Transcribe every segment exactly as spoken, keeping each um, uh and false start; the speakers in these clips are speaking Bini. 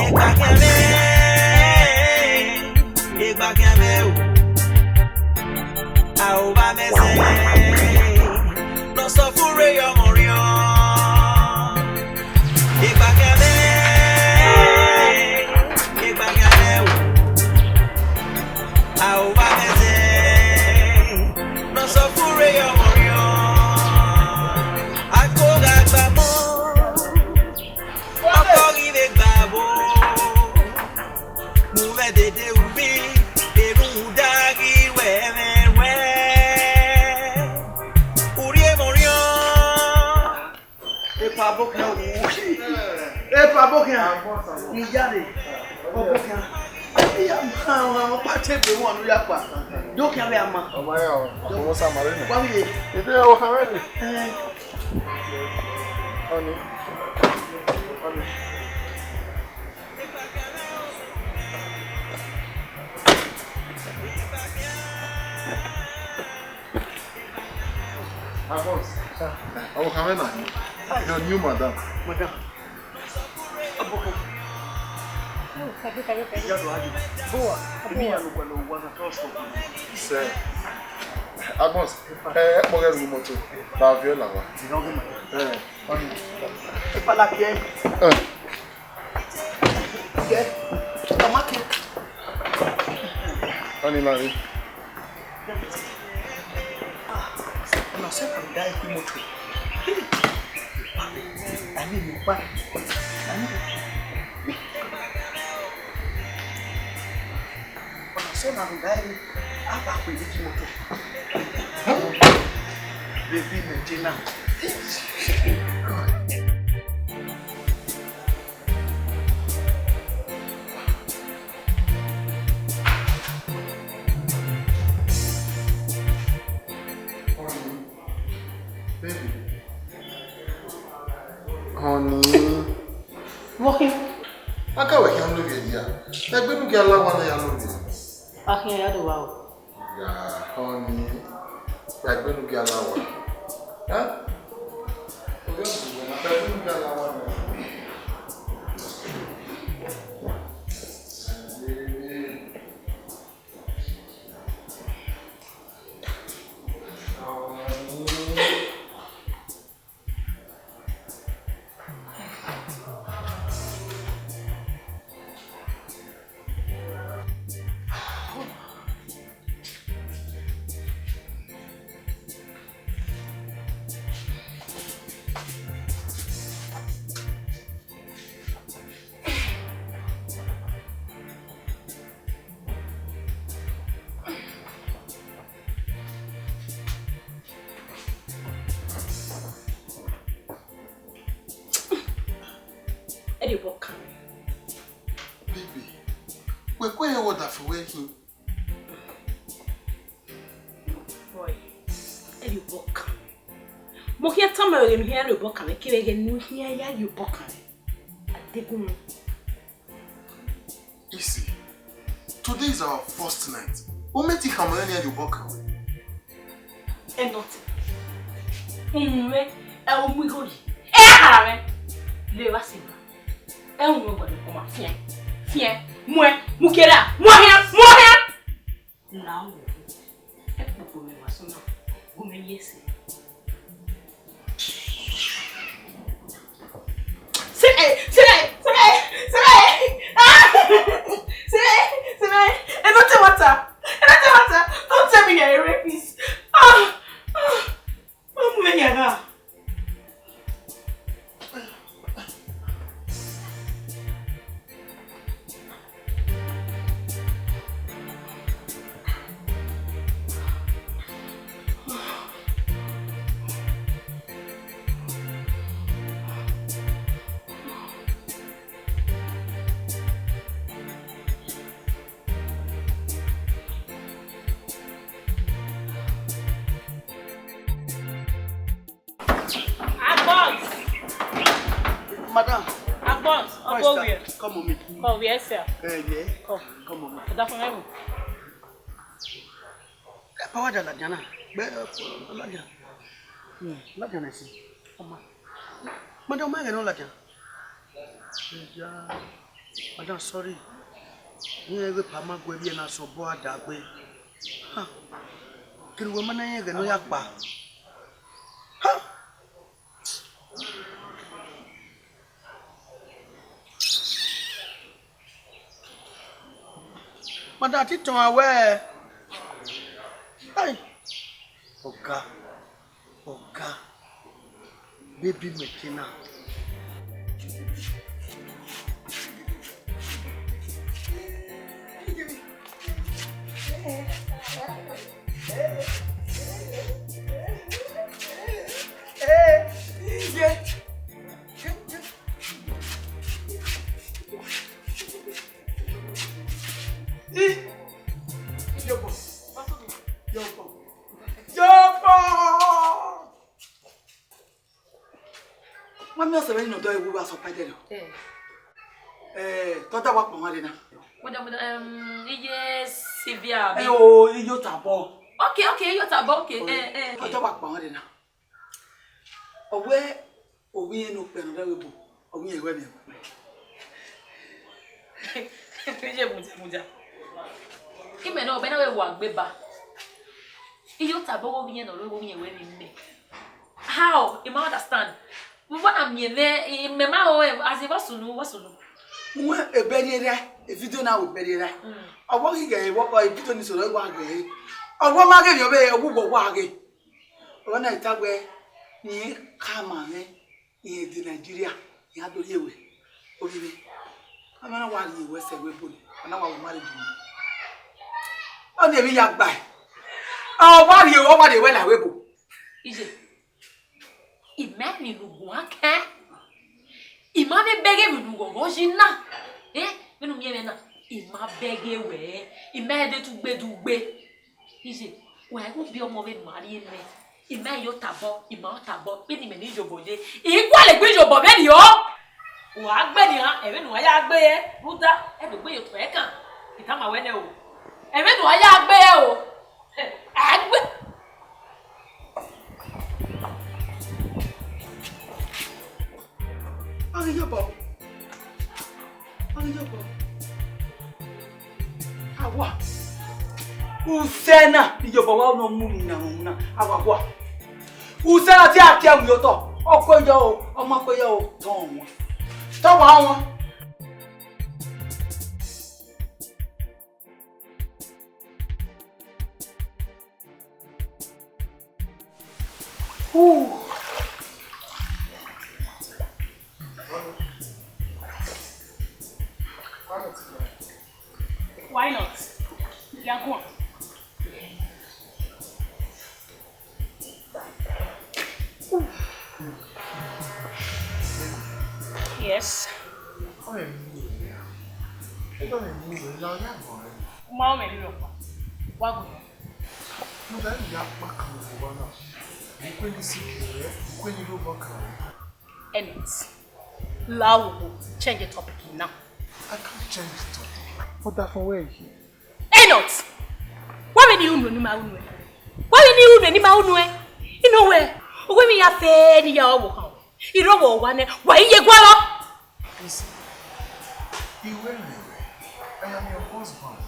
Egba khian mwẹ, egba khian mwẹ o. A o vba mẹ zẹ, ne ọ sẹ furre ye ọmọ orhiọn. Egba khian mwẹ, egba khian mwẹ o. A o vba mẹ zẹ, ne ọ sẹ furre ye ọmọ orhiọn. A ko gha gba mọ. Ọkọ ghi vbe gba vbo, mu mwẹ dede uvbi, erhunmwuda ghi wẹ mwẹ wẹ, u rhie mwẹ orhiọn. Epa bokhian wu, epa bokhian, ne I ya rre, ọ bokhian, I ya ma ọkpa te egbe wọn ne u ya kpa, do khian vbe a ma. Ọ ma ya o, ọ ma sa ma rre nẹ. Wa vbe ye. Ede ọ khan rre nẹ. Eh. Honey. Honey. Alphonse. Sir. Ọ khan mwẹ na. Your new madam. Madam. Ọ bokhan. Oh, kabi, kabi, kabi. Iya do aju. Bowa. Emi ya no gualọ wa na trust for. Sir. Alphonse. Eh, ẹ kpọghe ru moto. Ba viọ la wa. Ti no ge ma. Eh. Honey. Ipala kiẹ. Eh. Kẹ. Ọma kẹ. Honey, la re. Ah, ọna sẹ na rhunmwuda ẹre khui moto. Ani mi kpa. Ani. Ọna sẹ na rhunmwuda ẹre, a ba khui vbe khui moto. Baby, maintain na. Baby. Honey. Vbọ khian? A ka wẹ khian lovbiẹ dia. Ẹgbenu gie a la owa ne a ya lovbiẹ. A khian ya do vba o. Ya, honey. Ẹgbenu gie a la owa. Eh? Ẹgbenu gie a la owa nẹ. Ẹdẹ obọ kan. Baby, wẹ kue ye wẹ ọdafẹn wẹ khin. Boy, ẹdẹ obọ kan. Mo khian tama ẹre ne u khian rhie obọ kan mwẹ, kevbe ẹghẹ ne u khian ya rhie obọ kan mwẹ. Adegunmwu. Easy. Today is our first night. U mẹ ti khama mwẹ ne I rhie obọ kan mwẹ. Ẹnọtẹn. Uhunmwu mwẹ, ẹ, ọ mu igho yi. Ẹ, a khara mwẹ. Le vba sẹ evba. Ẹ, uhunmwu mwẹ gualọ ọmwa fiẹn. Fiẹn. Muẹn. Mu kera. Muẹn khian. Muẹn khian. Na o. Ẹ kpokpo mwẹ wa sẹ na. Gu mwẹ ye ẹse. Sẹ, sẹ, sẹ, sẹ, ah! Sẹ, sẹ, ẹ no take water. Ẹ no take water. Don't tell me you're a rapist. Ah, ah. Don't move any other. Come, I'll go with you. Come on, me. Come, we are here. Eh, yeah. Come. Come on, me. Ọdafẹn mwẹ mu. Ẹ pa wa da ladian na. Gbe, eh, ladian. Hmm, ladian na si. Ọma. Madam, ma ghẹ nọ ladian. Iya, madam, sorry. Iran ghe pa ma gu ẹvbiẹ na sẹ obọ a da gbe. Ha. Kere uwẹ ma na rẹn ẹghẹ ne ọ ya kpa. Ha. Madam, te I tọn a wẹ, ai, ọga, ọga, baby Mekina. Wa miẹn ọsẹ vbe ni nọ dọ wu vbe asọ pa ẹdẹrriọ. Eh. Eh, te ọ da wa kpọnmwa rre na. Wada, wada, um, iye Sylvia, abi? Eh, o, iye Otabọ. Okay, okay, iye Otabọ, okay. Eh, eh, okay. Te ọ da wa kpọnmwa rre na. Ọ wẹ, ovbi irẹn ne okpia ne ọ rre ẹvbo, ọ wẹ irẹn wẹ miẹn wẹ. Iye mudia, mudia. Imẹ na, ọbẹ na wẹ wa gbe ba. Iye Otabọ wẹ ovbi irẹn ne ọ rre ẹvbo, ọ wẹ irẹn wẹ miẹn mẹ. How? I ma understand. Vbọ na miẹn mwẹ, imẹ ma ho, as in, vbọ sunu, vbọ sunu. Uwẹ, ebẹrriẹ ra, e video na wẹ ebẹrriẹ ra. Mm. Ọvbọ ghi ghẹ, e video ni sẹ ọre wa ghẹ. Ọvbọ ma ghe vbe ọvbe, ọ wu wẹ wa ghe. Ọvbọ na ta wẹ, irẹn ka ma mwẹ, irẹn de Nigeria, iran do rhie wẹ, ovbi mwẹ. A ma na wa rhie wẹ sẹ ẹvbo ebo nẹ, a na wa ru marriage nẹ. Ọ ni emwi ya gba ẹe. Ọ wa rhie, ọ wa rhie wẹ la ẹvbo ebo. Iye, I ma emwi ne u guan kẹn. I ma vbe bẹghe emwi ne u ghọghọ yi na. Eh, vbene u miẹn mwẹ na, I ma bẹghe wẹ, I ma ẹdẹ tugbe dugbe. Iye, wa ghẹ gu biẹ ọmọ vbene ima rhie nẹ. I ma iye Otabọ, I ma Otabọ, vbene imẹ ne iyobọ ye. I gualọ egbe iyobọ vberriọ. Wa gbe nian, ẹmwẹ ne uwa ya gbe hẹ, rhunmwuda, ẹdogbe ye otọ ẹkan. I tama wẹ nẹ o. Ẹmwẹ ne uwa ya gbe hẹ o. A gbe. Ọ ghi yobọ. Ọ ghi yobọ. Awa. Usẹ na, iyobọ wa nọ mu na, mu na. Awa, awa. Usẹ na te a tie ẹwu ye otọ. Ọ kue yọ o, ọ ma kue yọ o, tọn wan. Tọn wan wan. Why not? Yeah, go on. Yes. Ọ rẹ emwi ne u rre a? Ọ rẹ emwi ne u rre la, ọ ya gbọn rẹ. U ma rẹn mwẹ rhirhi ọkpa. Wa gu. Rhunmwuda, I ya kpa kan vbe owa na. I kue ne I sikẹ rẹ, I kue ne I rre obọ kan rẹ. Enoch, la wo, change the topic now. I can't change the topic. Ọdafẹn wẹ yi. Enoch, wa vbene I ru nuẹn ne I ma ru nuẹn? Wa vbene I ru nuẹn ne I ma ru nuẹn? I nọ wẹ, uwẹ emwi ya fe ne I ya ọvbokhan. I rre owa nẹ, wa i ye gualọ. Listen, I wẹ rẹn wẹ, I am your husband.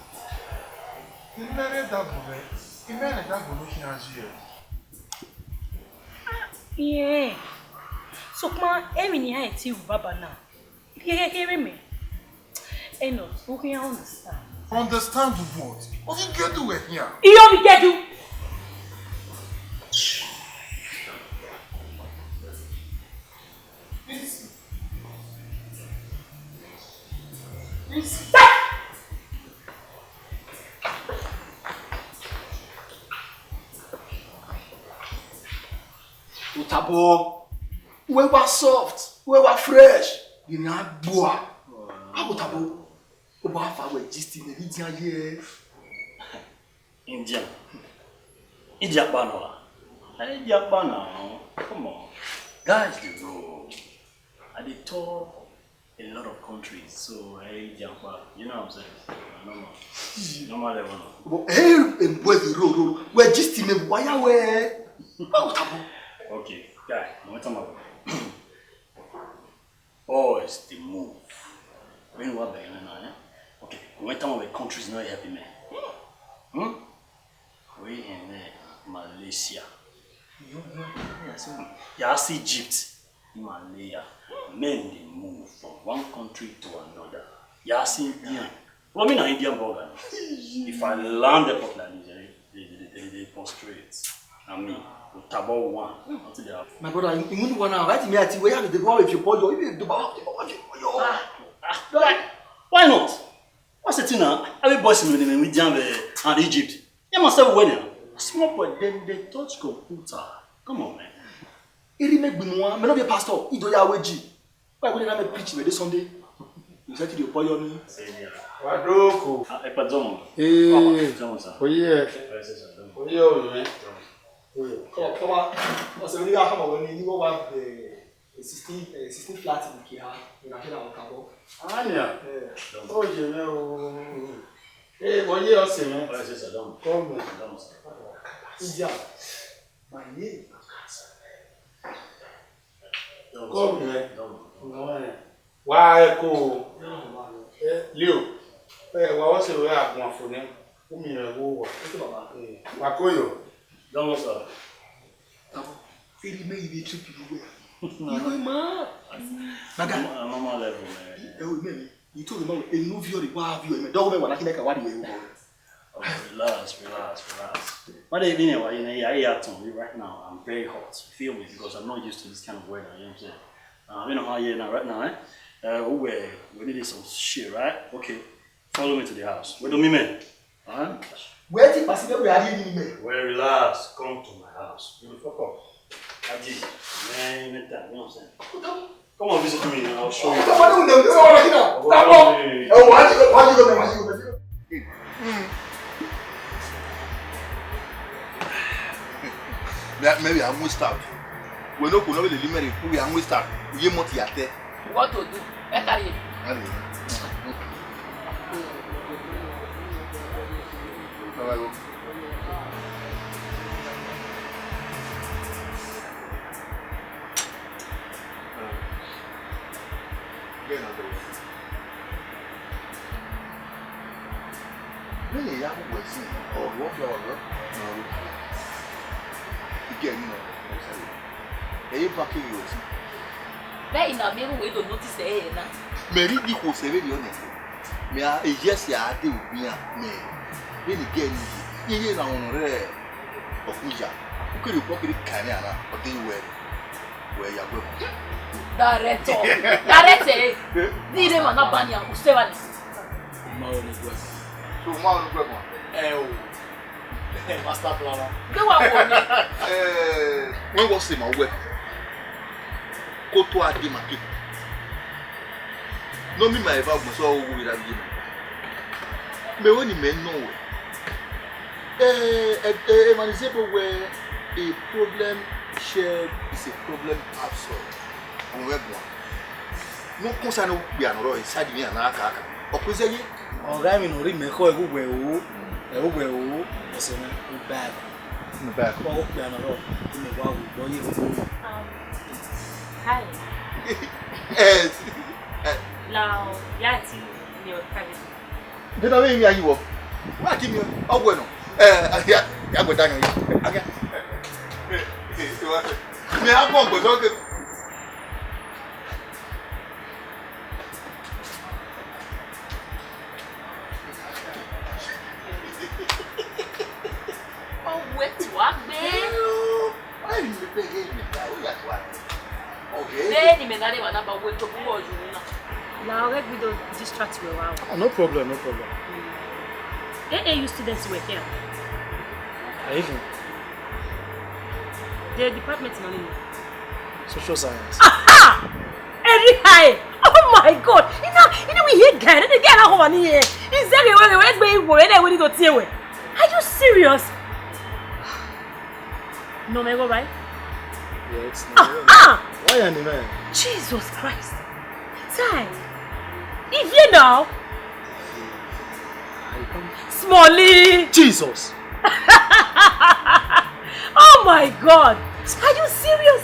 I ma rre ẹdẹ agbọn mwẹ, I ma rẹn ẹdẹ agbọn ne ọ khian yi ẹre. Yeah. Sokpan emwi ne iran ti ru baba na, rhiẹrhiẹ rre mẹ. Enoch, u khian understand. Understand what? Ovbi igẹdu wẹ khian? Iye ovbi igẹdu. Otabọ, wẹ wa soft, wẹ wa fresh, ghi na gbua. Awa Otabọ, ọ wa fa wẹ gist ne vbe idian ye. India. India kpa nọ. India kpa na. Come on. Guys dey go. I dey talk. a lot of countries, so I jump back. You know what I'm saying? Normal. Normal level now. But hey, em boy, the road, road. We're just in a wire where. What about? Okay, guy, no matter what. Boys, they move. When you are there now, eh? Okay, when time of the countries not helping me. Hmm? We in uh, Malaysia. You, you, yeah, so. Yeah, I see Egypt. Himalaya, men dey move from one country to another. Yasi Indian. Well, me na Indian burger. If I land the port like this, eh, they, they, they, they prostrate. I mean, Utabo one. Until they have. My brother, you, you want to right me at where you have the boy with your boy, you the boy with your boy. Ah, ah, why? Why not? What's the thing now? Every boy is in the Indian and Egypt. Him must have wedding. Small boy, then they touch computer. Come on, man. Iri me gbinu wa, me no be pastor, I do ya weji. Why would I make preach every Sunday? You said to the boy on me. Wadoko. Ah, eh, pardon. Eh, pardon, sir. Oh yeah. Yes, sir. Oh yeah, oh yeah. Come on, come on. What's the nigga come on when you go up the sixteen, eh, sixteen flat in Kia, in Akina Okabo. Anya. Yeah. Oh yeah, no. Eh, what you say, man? Yes, sir. Come, man. Come, sir. India. My name. Come here. No, eh. Wa eko. Eh, Leo. Eh, wa wose we agun afo ne. Umi re wo wa. Eh, wa koyo. Don't, sir. Tabo, firi me ive trip you wear. You wear man. Maga. Normal level, man. Eh, oh, man. You told me, enu viori wa viori, man. Dog me wa na kine ka wa di we. Oh, relax, relax, relax. What do you mean? Why you know, yeah, yeah, Tom, right now, I'm very hot. You feel me? Because I'm not used to this kind of weather, you know what I'm saying? Uh, you know how here now, right now, eh? Uh, we, we need some shit, right? Okay, follow me to the house. Where do me, man? Huh? Where the person we are in, man? Well, relax. Come to my house. You fuck up. Aji, man, man, you know what I'm saying? Come on, visit me now. I'll show you. Come on, come on, come on, come on. Hey. Oh, why you go? Why you go? Why you go? Maybe I won't stop. We no could not really marry. We I won't stop. You must yate. What to do? Ẹ káre. All right. Vbene I ya gu wẹ sin, ọ rhuọ khian, ọ rhuọ khian, ọ rhuọ khian. I gie ẹre nọ, ọ sẹ vbe. Ẹ i re ba keghi wẹ sin. Vbe ẹre na miẹn vbe uwẹ do notice ẹre na. Mẹ rhie ikhuo sẹ vberriọ nẹ. Mẹ a, eyẹ ẹse a de ru gbe iran, mẹ vbene I gie ẹre ni ye, iye na ọmwa ne ọ rre ọkhuiya, u kere obọ kere ka ẹmwẹ a na, ọ deghẹ wẹ, wẹ ya gu ẹmwẹ. Director, director, eh, ni rre emwa na ba nian, u sẹ evba nẹ. U ma ho ne gu ẹmwẹ. So, u ma ho ne gu ẹmwẹ? Ẹ o. Master planner. Ke wa wo ni. Eh, wẹ wọ sẹ ma wẹ. Ko to a de ma ke. No, me, my wife, must always be that. Mẹ wẹ ne imẹ nọ wẹ. Eh, eh, eh, emwa ni zẹ ebo wẹ, a problem shared is a problem half solved. Ọmọ mwẹ guan. Ne u kọn sa ne u kpia nọ rrọọ, side mẹ na ka ka. Ọ kpe zẹ ye. Ọ gha emwi ne ọ rre imẹ khọ ẹvbo wẹ o, ẹvbo wẹ o, ọsẹ na, u bad. Back. Ọ kpia nọ rrọọ, imẹ wa wo, ọ ye ro. Um, hi. Yes. Eh. Lao, ya ti mi o private. Dena we mi ayi wo. Wa ti mi o, ọ wẹ nọ. Eh, ya, ya gbe da yan. Aga. Mi a gbọ gbe so ke. Ọ wẹ tuagbe. Vbene imẹ na rre emwa na ba wẹ tobọ uwẹ ọyunnu na. Na ọghe gbe do distract wẹ wa. Ah, no problem, no problem. A A U students were here. Are you? The department nọ ni. Social science. Aha! Eri hae! Oh my God! Ina, ina we hear guy, the guy na homa ni ye. Is there a way we gbe iwo, ene we ni do tie we? Are you serious? No me go right? Yes, no. Ah, ah! Why am I? Jesus Christ! Time. Ivie now. Smolly. Jesus. Oh my God. Are you serious?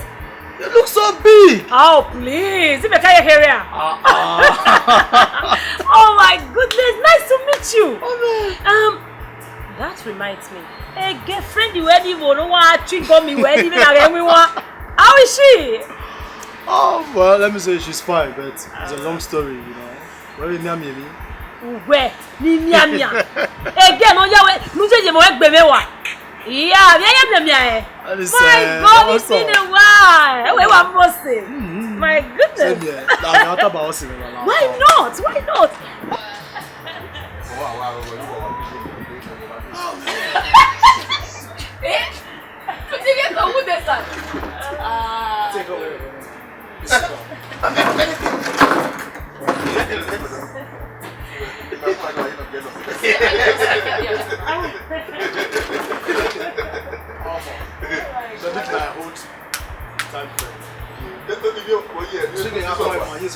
You look so big. Oh, please. If I can hear here. Ah, ah. Oh my goodness. Nice to meet you. Oh, man. Um, that reminds me. A girlfriend you any more? No one treat got me well. Even I get me one. How is she? Oh, well, let me say she's fine, but it's a long story, you know. Where we miami, me? Where? Ni miami. Again, no, yeah, no, je, je, mo egbe me wa. Yeah, yeah, yeah, yeah, yeah. That is, My uh, God, it's awesome. Been a while. Hey, wait, one more thing. Mm-hmm. My goodness. Same here. Now, now, talk about us in the last Why time. Not? Why not? Eh? Put it against the wood, sir. Ah. Take over. So this is my old time friend. This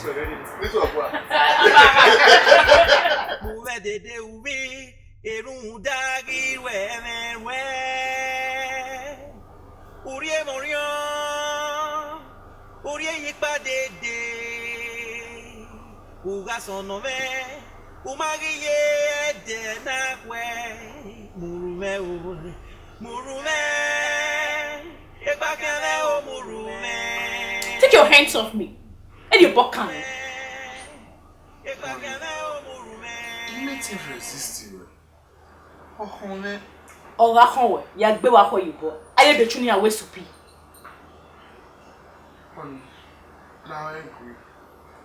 one, this one. Mu vbe dede uvbi, erhunmwu da ghi ru ẹmwẹ ruẹ. Urrie mwẹ orhiọn, urrie ye ikpa dede, u gha sọnnọ mwẹ, u ma ghi ye ẹdẹ na khuẹ, murhu mwẹ o, murhu mwẹ, egba khian mwẹ o, murhu mwẹ. Take your hands off me. Ẹ di obọ kan. Egba khian mwẹ o, murhu mwẹ. He made him resist you. Ọkhọn mwẹ. Ọ gha khọn wẹ, ya gbe wa khọ ye obọ. A ye be chu ne iran wẹ supi. Ọni, la ẹre gui.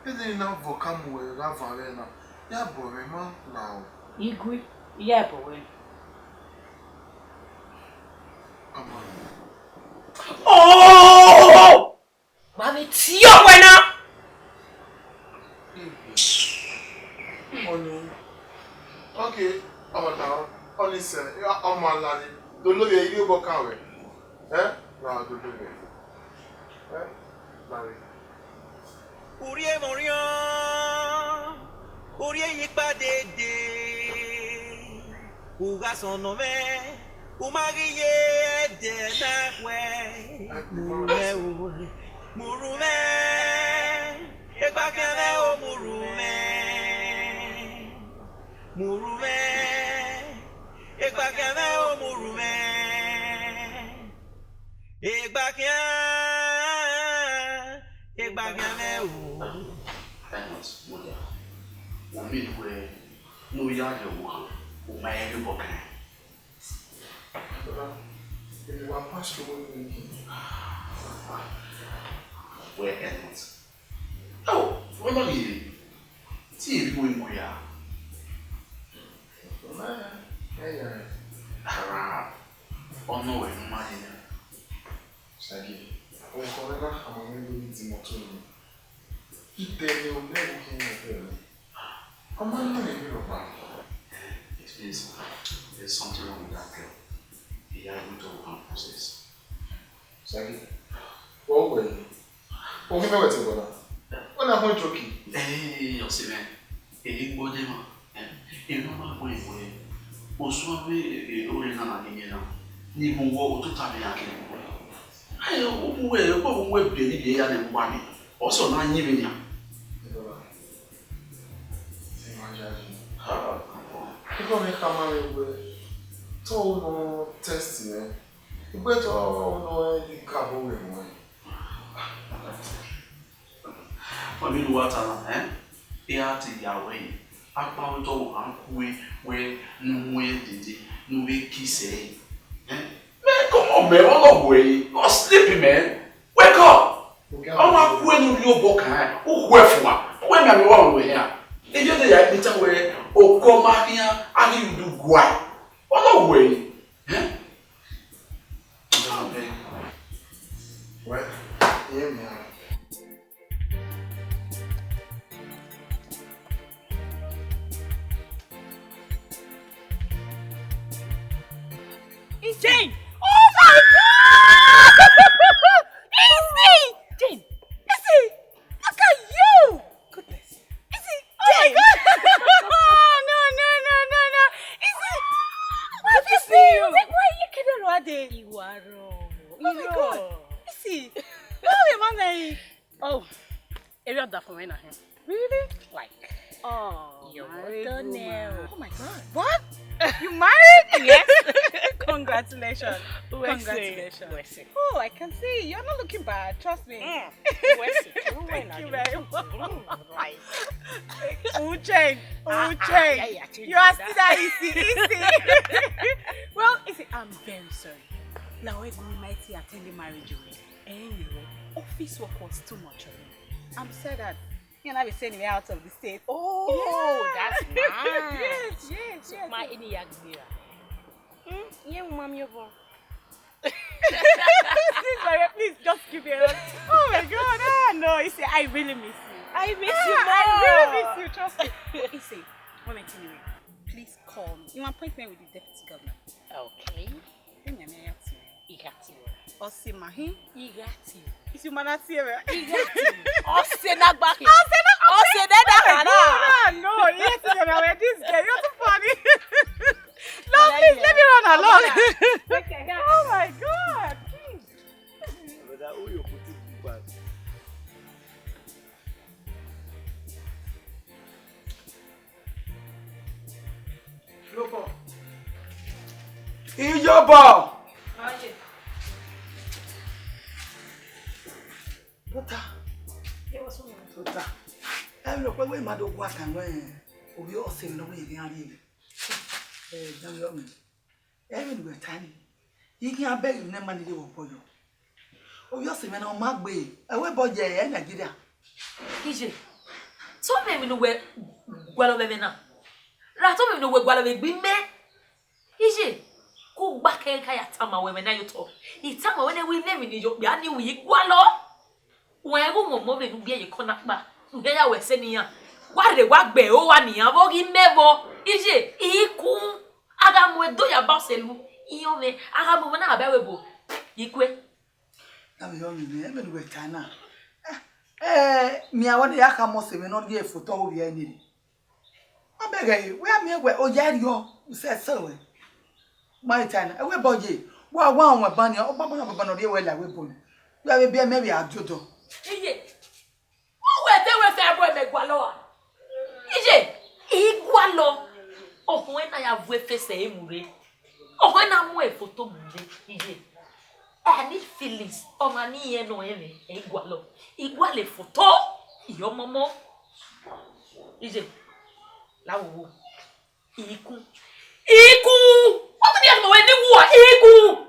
Ede na vọ ka mu wẹ gha van vbe na, ya bọ mwẹ ma la o. Igui, I ya bọ wẹ. Ama. Oh! Wa vbe tie ọwẹ na. Ọni, okay, ọna, ọni sẹ, ọma lare, dolo ye iri obọ kan wẹ. Eh? Na dolo ye. Eh? Lare. Urrie mwẹ orhiọn, urrie ye ikpa dede, u gha sọnnọ mwẹ, u ma ghi ye ẹdẹ na khuẹ, murhu mwẹ o, murhu mwẹ, egba khian mwẹ o, murhu mwẹ, murhu mwẹ, egba khian mwẹ o, murhu mwẹ. Egba khian, egba khian mwẹ o. Thank God, Mudia. Wo miẹn wẹ ne u ya rhie owa, u ma rẹn obọ kan. Baba, if you were pastor, what do you mean? Wẹ ẹnọt. Ẹo, wẹ ma rhie, te I rhie uwu ya. Mẹ, ẹ ya. Ara, ọ nọ wẹ ne u ma rhie na. Sagi, ọmọ kan na khama mwẹ do ni di imọto nii. Idẹ ne ọ nẹ vbe khin ẹdẹ mwẹ. Ọ ma nọ mwẹ emwi rhọkpa. It means there's something wrong with that girl. He had to overcome process. Sagi, ọ wẹ yi. Oghi mẹ wẹ te bọna. Wẹ na họn joki. Ee, ọse mwẹ, ehe gbọdẹ ma. Emwi ne ọ ma khuẹn wẹ, osuanmwẹ ore na na ghi miẹn na, ne I mu wẹ ototọ vbe iran kẹ. Aye, u mu wẹ, u mu wẹ biẹ ne ibiẹ ya ne uwa ni, ọ sẹ ọ na yin vbe nian. Ighẹ mwẹ khama mwẹ wẹ, te ọ nọ test mwẹ, ugbẹn te ọ nọ ẹn ghi ka obọ mwẹ ruẹn. Ọ vbe ne uwa ta na, ẹn? Iran te ya wẹ yi, akpawẹ otọ ọvbokhan kue wẹ ne u mu ẹn dede, ne u vbe kiss ẹre. Ẹn? Man, come on, man, what up, boy? Go sleep, man. Wake up. Ọ ma kue ne u rhie obọ kan, u khuẹ fua, u wẹ miẹn amẹ wa ru ẹre hia. Ivie de ya kpeta wẹ, okọ ma khian, a ghi ru gua. What up, boy? Ẹn? Well, hear me out. Jane! Oh my God! Izzy! Jane! Izzy! Look at you! Goodness. Izzy! Oh my God! Jane! When I Really? Like, oh, you're my welcome, goodness. Oh my God. What? You married? Yes. Congratulations. We're Congratulations. We're Oh, I can see. You're not looking bad. Trust me. Mm. We're Thank you very much. Mm, right. Uche, Ah, ah, Uche. Yeah, yeah, change You are that. Still that easy, easy. Well, you see, I'm very sorry. Now we're going mighty attend the marriage. Anyway, office work was too much for me. I'm sad that you know, we send me out of the state. Oh, yes. That's nice. Yes, yes, yes. My ini yagbira. Hmm, yeah, mommy, your boy. Please, Maria, please just give me a hug. Oh my God, ah, no, you see, I really miss you. I miss you Ah, more. I really miss you, trust me. You see, when I tell you, please call me. You want appointment with the deputy governor? Okay. When you have to. Igati. Osima, hmm? Igati. Isi mana siere. Igati. Ose na gba khin. Ose na Ose na da kana. No, no, yes, you know, this girl, you're too funny. No, please, let me run along. Okay, yeah. Oh my God, please. Brother, who you put it back? Iyobọ. Iyobọ. Dọta. Dọta. Ẹ vbe okpẹ wẹ ma do gua kan wẹ ovbi ọse ne ọ wẹ ghi a rrie. Ẹ, dan yọ mẹ. Ẹ vbe ne uwẹ ta ni. I ghi a bẹghe ne ma ni rre vbe obọ yọ. Ovbi ọse mwẹ na ọ ma gbe, ẹ wẹ bọ ye ẹ Nigeria. Iye, te ọ mwẹ emwi ne uwẹ gualọ vbe ẹmwẹ na? Ra te ọ mwẹ emwi ne uwẹ gualọ vbe egbe imẹ? Iye, ku gba kẹ ka ya tama wẹ ẹmwẹ na ye otọ. I tama wẹ ne wẹ imẹ emwi ne iyokpia ni wẹ i gualọ. Wẹ ghe umwọmọ vbe ne u biẹ ye ekọ na kpa, u hia ya wẹ ẹse ne iran. Wa rre wa gbe ẹre owa ne iran vbe ọghe imẹ vbọ. Iye, i ku, a gha mu ẹdẹ ya ba ọse lu, iran mwẹ, a gha mu ẹmwẹ na ba ẹvbo ebo, i kue. Na vbe yọ mwẹ, ẹmwẹ ne uwẹ ta na. Eh, eh, miẹn wẹ ne ya khama ọse mwẹ ne ọ rhie foto ovbi ẹre ni. Ọ bẹghe, wẹ a miẹn wẹ, oya rriọ, u sẹ ẹse ruẹ. Ma i ta na, ẹvbo ebo ye, wa wa wọn ban ni, ọ gbọgbọ na gbọgbọ ne ọ rhie wẹ la ẹvbo ebo ni. Wẹ vbe biẹ mẹ vbe a diodọ. Iye, uwẹ te wẹ fẹ ẹvbo ẹmẹ gualọ a? Iye, i gualọ. Ọhọn na ya vu efesa emu rre. Ọhọn na mu efoto mu rre. Iye, I need feelings. Ọmwa ni irẹn nọ rẹn mwẹ, ẹ i gualọ. I gualọ efoto, I ọmọmọ. Iye, la wo wo. Ikun! Ikun! Ọmọ ni ẹgbẹ wẹ ne I wu a, ikun!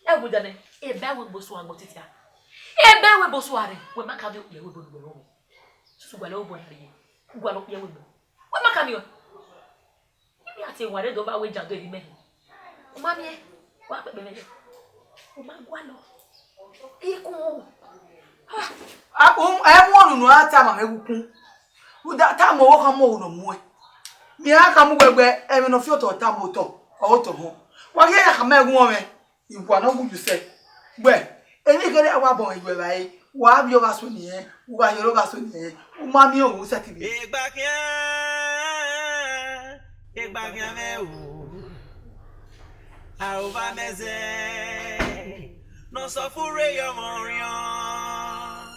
Ẹ wo dane, ebe a wegbe osua gbe otitian. Ebe a wegbe osua rre, wẹ ma ka miẹn okpia wegbe ne uwẹ rrọọ. Susu gualọ obọ na rrie, gualọ okpia wegbe. Wẹ ma ka miẹn ọẹn. Ivbi a tie wanrẹn do ba wẹ Jando erha imẹ hin. U ma miẹn, wa kpẹkpẹ mwẹ yọ. U ma gualọ. Ikun. Ah, um, ẹ mu ọnunu a tama mwẹ ukun. Rhunmwuda tama ọvbokhan mu ọvbokhan ne ọ muẹn. Mẹ i ra khama uwẹ wẹ, ẹmwẹ ne ọ fi otọ tama otọ, ọ otọ họn. Wa ghi ya khama ẹghẹ mwẹ, iwa ne ọ wu yu sẹ. Wẹ, emwi kherhe a wa bọ mwẹ yu evbare, wa vbiẹ ọghe aso nẹ, u gha yọrọ ọghe aso nẹ, u ma miẹn ohu sẹtin vbe. Egbakian, egbakian mwẹ o, arovba mẹ zẹ, ne ọ sẹ ọfurre ye ọmọ orhiọn.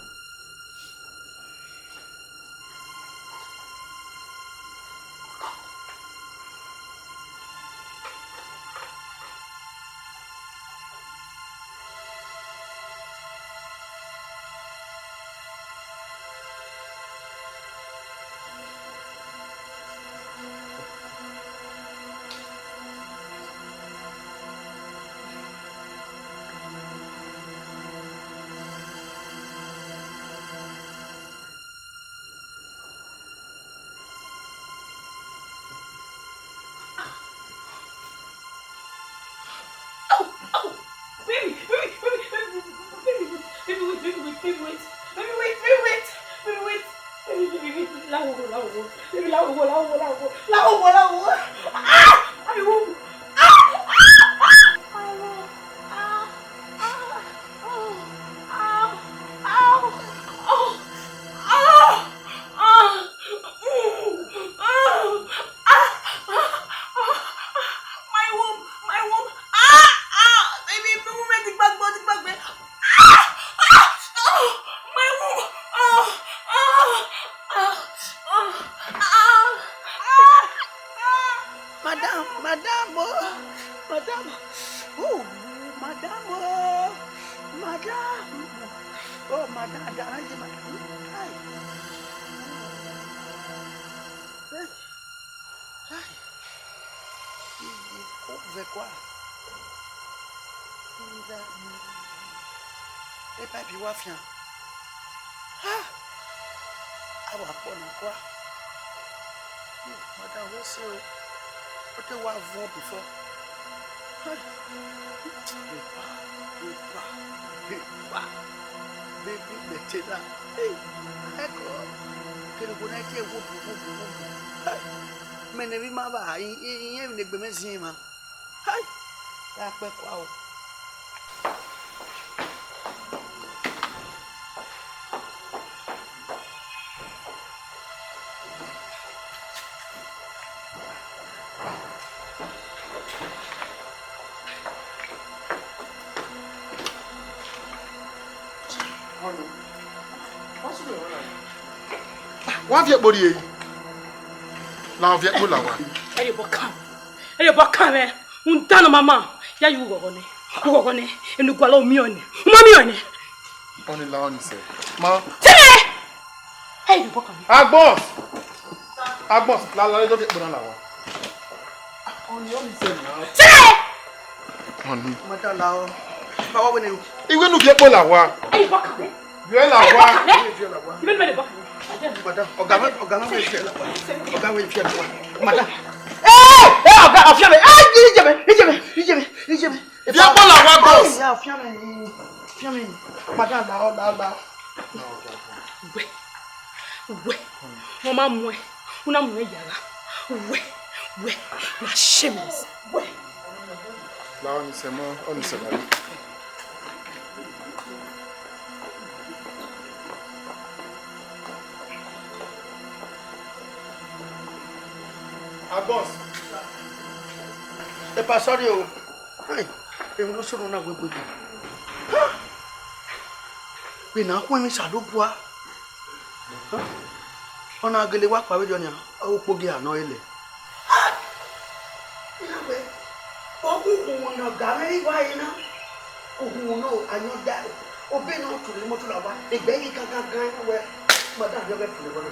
Au, au. Baby, baby, baby, baby, baby, baby, wait, baby, wait, baby, wait, baby, wait, baby, wait, baby, wait, baby, baby, wait, la wo, la wo, baby, la wo, la wo, la wo, la wo, la wo. Ah! Ariwo. Ah! Ah! Ah! Ariwo. Ah! Ah! Oh! Ah! Ah! Oh! Ah! Ah! Ah! Mm. Ah! Ah! Ah! Ah! My womb, my womb. Ah! Ah! Baby, my womb, the back, the back, baby. Ah! Ah! Oh! My womb. Oh! Madam. Oh, madam, oh, madam. Oh, madam, madam, madam. Ai. Ai. Iye, ko vẹ kua. Nda. E pipe wa fian. Ha! A wa kpọ na kua. Madam, wẹ sẹ o. Ọ te wa vuọn before. Epa, epa, epa. Baby Betela. Hey, ẹ kọ. Kene ko na tie wo bu, wo bu, wo bu. Hey. Mẹ ne emwi ma vba, i, i, i, emwi ne egbe mwẹ zin ma. Hai! Ya kpẹ kua o. Wa viẹ kpori ẹre. La viẹ kpo la wa. Ẹ rhie obọ kan. Ẹ rhie obọ kan mwẹ. Rhunmwuda ne ọ ma ma, ya ye ughọghọ nẹ. Ughọghọ nẹ. Enu gualọ u miẹn ọnẹ. U ma miẹn ọnẹ. Ọni la ọni sẹ. Ma. Sẹ mwẹ. Ẹ rhie obọ kan mwẹ. Agbọn. Agbọn, la la do viẹ kpo na la wa. Ọni ọni sẹ na. Sẹ mwẹ. Ọni. Madam la o. Ba wa wẹ ne. Iwẹ nu viẹ kpo la wa. Ẹ rhie obọ kan mwẹ. Viẹ la wa. Madam, ọga mwẹ, ọga mwẹ viẹ la wa. Ọga mwẹ viẹ la wa. Madam. Eh, eh, ọga, ọfian mwẹ. Ah, ije mwẹ, ije mwẹ, ije mwẹ, ije mwẹ. Viẹ kpo la wa, boss. Ọfian mwẹ, ọfian mwẹ. Madam, la, la, la. Wẹ, wẹ, wẹ ma muẹn, u na muẹn ya gha. Wẹ, wẹ, na shameless. Wẹ. La ọni sẹ mọ, ọni sẹ mọ. Agbọn. Epa, sorry o. Ai, emwi ne ọ sunu na wegbe. Ha! Vbene a khu emwi Osanobua. Ha! Ọ na gele wa kpa vberriọ nian, ọ ukpogiẹ a nọ ẹre lẹ. Ha! Iran wẹẹ, ọ gu uhunmwu ne ọga mwẹ rre iwa ẹre na. Uhunmwu ne ayọn da, obọ ne ọ tule imọto la owa, egbe ghi gangan wẹẹ, madam, yọ ghẹ fune ẹvbo na.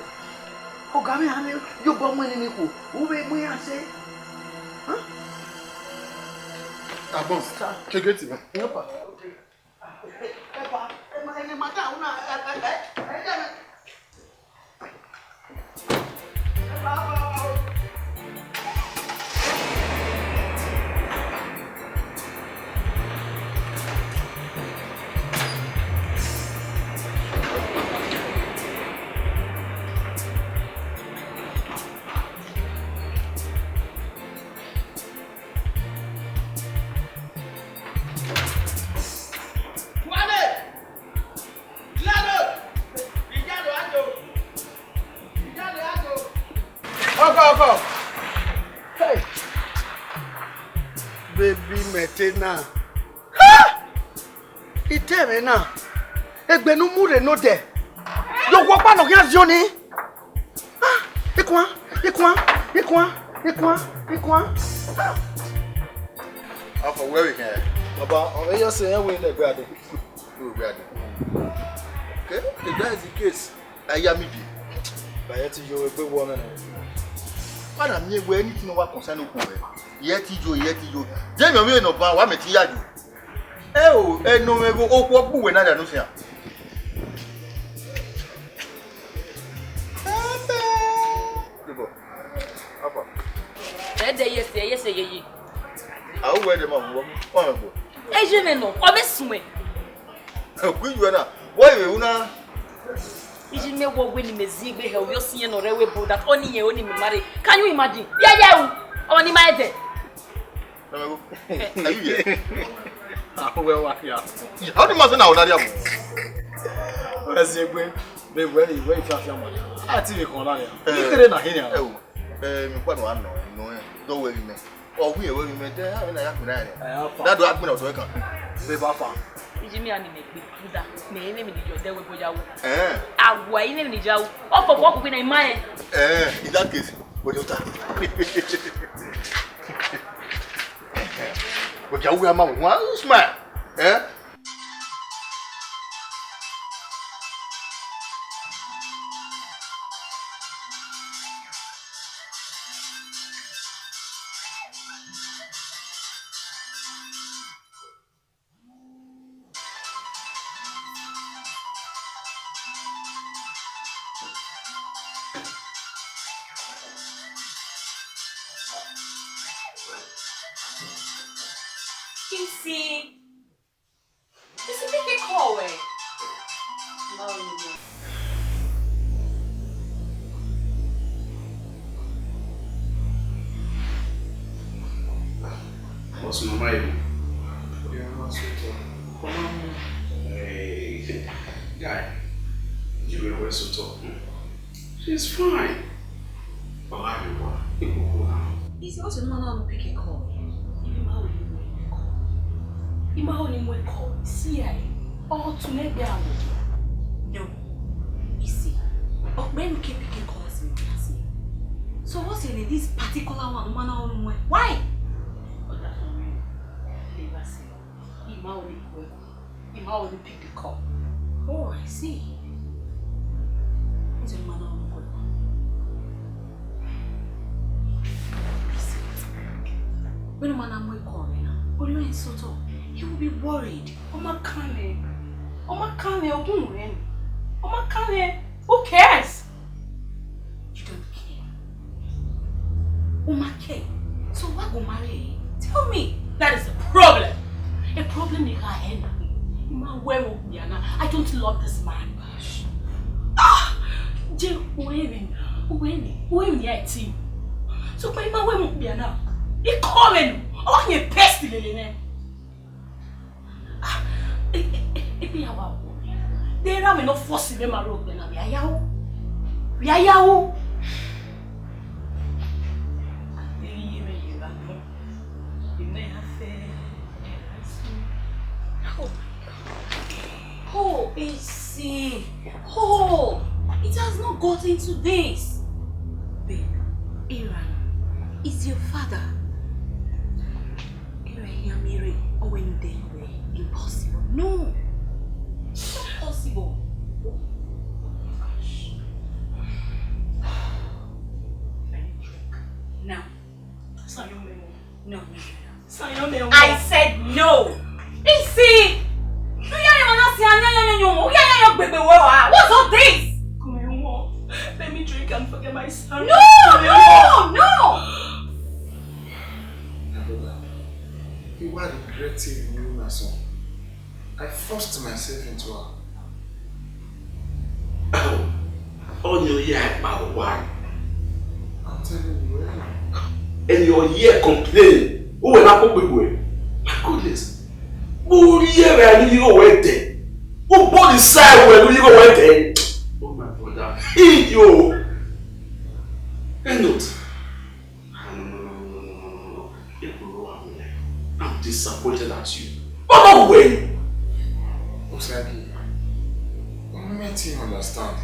Ọga mwẹ a mwẹ ye obọ mu ẹn ne ikhuo, u vbe mu iran sẹ. Huh? Agbọn, sir, ke gate mwẹ. Yes, sir. Epa, ema, ene madam una, ẹ, ẹ, ẹ, ẹ, ẹ, ẹ. Ọkọ, ọkọ. Hey. Baby Betela. Ha! Itẹ mwẹ na. Egbe ne u mu rre ne odẹ. Ye owa ọkpa ne ọ khian ziọn ni. Ah, ikuan, ikuan, ikuan, ikuan, ikuan. Ah. Ọkọ, wẹ vbe khin? Baba, ọ, eyọ sẹ, ẹ wẹ ne egbe a dee. Wẹ egbe a dee. Okay, if that is the case, I am ibi. Ba yẹ te yo egbe wọ nẹ. Why na miẹn wẹ anything no wa concern okhuo wẹ? Yẹ te yo, yẹ te yo. Je miẹn ọmọ ne ọ ban, wa mẹ te ya yo. Ẹ o, ẹ nọ mwẹ vbe okhuo ọkpa uwẹ na dia ne u sian. Debo, how far? Ẹ dẹ yẹ sẹ, yẹ sẹ yeye. A, u wẹ dẹ ma vọ, ọ mẹ gbo. Ẹ ye mwẹ nọ, ọ vbe suẹn. Ku iye na, wẹ vbe ru na. Iji mẹ wọ wẹ ne imẹ zin egbe hẹ ovbi ọse irẹn ne ọ rre ẹvbo ebo that ọni irẹn ọni mẹ ma rre. Can you imagine? Yeah, yeah, o. Ọmọ ni ma ẹdẹ. Are you here? Ahụ wẹ wa hia. How do you say na ọna dia mo? Wẹ zin egbe, be wẹ ni wẹ ifiafia ma. A ti vbe kọn na nia. Ni kere na hin nia. Ẹ o, eh, mi kpa no ano, no, eh, do wẹ mi. Ọ wi ẹvbo emwi mẹ, te a vbe na ya kpena ẹre. Ẹ, afa. Da do a gbena ọdọ ẹkan. Be ba fa. Iji mẹ a ni mẹ gbe, da, mẹ emwi ni jọ dẹ wẹ boya wo. Ẹ. Awa emwi ni ja wo. Ọ fọ fọ kugbe na ima ẹ. Ẹ, in that case, we do ta. Wẹ gia ru a ma vbe wan smile. Eh? Isi. Isi, pick a call, eh? What's my mind? Yeah, I'm not sure. Hey, guy, you were well so talk. She's fine. Ọ gha rre owa, I koko na. Isi, what's your man on pick a call? Ima ho ni mu call. Ima ho ni mu call. See ya. Ọ tu ne gbe awo. No. Isi, ọ kpẹ ne u ke pick a call as me as me. So what's in this particular one? Mana onu mu. Why? Ọ da fun mi. Never say. Ima ho ni mu call. Ima ho ni pick the call. Oh, I see. What's your mana onu mu call? When a man mu call now, Olori Soto, he will be worried. Ọ ma kan nẹ. Ọ ma kan nẹ, ogun rẹ ni. Ọ ma kan nẹ. Who cares? You don't care. U ma care. So why go marry him? Tell me. That is a problem. A problem you can handle. Ima wẹ mo gbia na. I don't love this man. Ah! Je, uwẹ vbe, uwẹ ni, uwẹ ni a ti. So, pa ima wẹ mo gbia na. I kọ mwẹ nu. Ọ wa khian pest lele nẹ. Ah, e, e, e, e, ya wa wo. De ra me no force me ma ro gbẹ na, vbe a ya wo. Vbe a ya wo. Eyi ye me ye ra no. Ime ya fe. Oh my God. Oh, Isi. Oh, it has not gotten to this. Babe, Aaron is your father. Aaron, hear me, Aaron. Oh, when you there, you were impossible. No, it's not possible. Oh my gosh. Let me drink. Now. Sayonara. No, no, no, no. Sayonara. I said no. Isi! Uya ya mana si anya ya ya ya. Uya ya ya gbegbe wẹ wa. What's all this? Come here, Mom. Let me drink and forget my sorrow. No, no, no. My brother, you are regretting you, my son. I forced myself into her. Ọni ọ ya ẹkpa vbe owa. I'm telling you, eh? Ẹni ọ ye complain, uwẹ na kpokpo egbe. My goodness. Vbe u rhie vbe eni igho wẹ dẹ? U body side wẹ ne igho wẹ dẹ? Oh my brother. Iyo. End note. No, no, no, no, no, no, no, no, no. Ekpo ro wa wẹ. I'm disappointed at you. What about when? Osagi, I don't think you understand.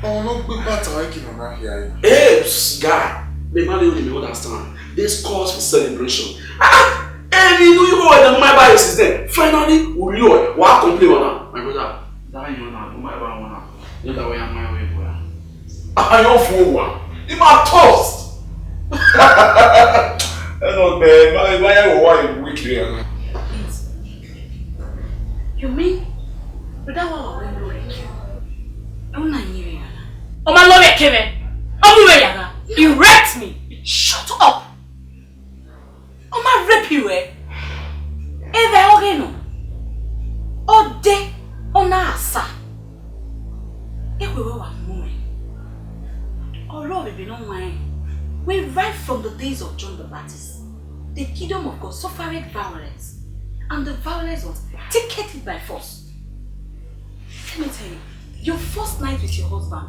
Ọmọ no gbe bata wẹ kí nọ na hia yi. Hey, psst, guy, the man don't even understand. This calls for celebration. Ah, and you know you go where the mobile is there. Finally, we know what complain on that. My brother, that you know, no matter what. Nígbà wo ya máa wẹ̀ bọ̀rà? Ayọ̀ fún wa. He ma toast. Ẹ nọ gbẹ, báyìí, báyìí wọ̀ wá ìlú wíkì rẹ̀. You mean, brother, what are we doing? Ẹ wọ́n náà yín rẹ̀ yàrá. Ọmọ lọ́wọ́ ẹ̀kẹ́ rẹ̀, ọmọ rẹ̀ yàrá. You raped me. Shut up. Ọ ma rape ruẹ. Evba ọghe nọ. Ọ de, ọ na asa. Ekhue wẹ wa mu mwẹ. Ọrọre vbe ne ọ wan rẹn. We right from the days of John the Baptist, the kingdom of God suffered violence, and the violence was take it by force. Let me tell you, your first night with your husband,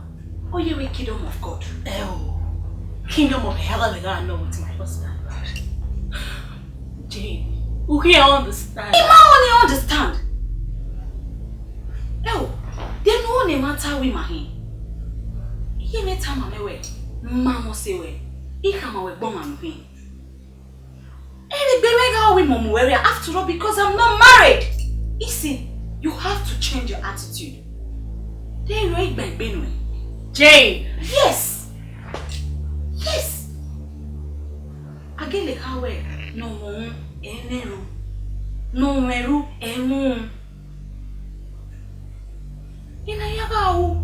oh, you were kingdom of God. Eh, oh, kingdom of hell, I got know with my husband. Jane, you can't understand. Ima only understand. Eh, oh, they know no matter we ma him. Ye me tama me we, ma mo se we, I kama we gbon ma no him. Ẹ i gbe mwẹ gha ru imọmọ ruẹ rria, after all, because I'm not married. Isi, you have to change your attitude. Deghẹ I rẹn igbe nuẹn. Jane! Yes! Yes! A gele kha wẹ ne ọ mwẹ ru, ẹ i mwẹ ru. Ne ọ mwẹ ru, ẹ i mwẹ ru. I na ya gha ru.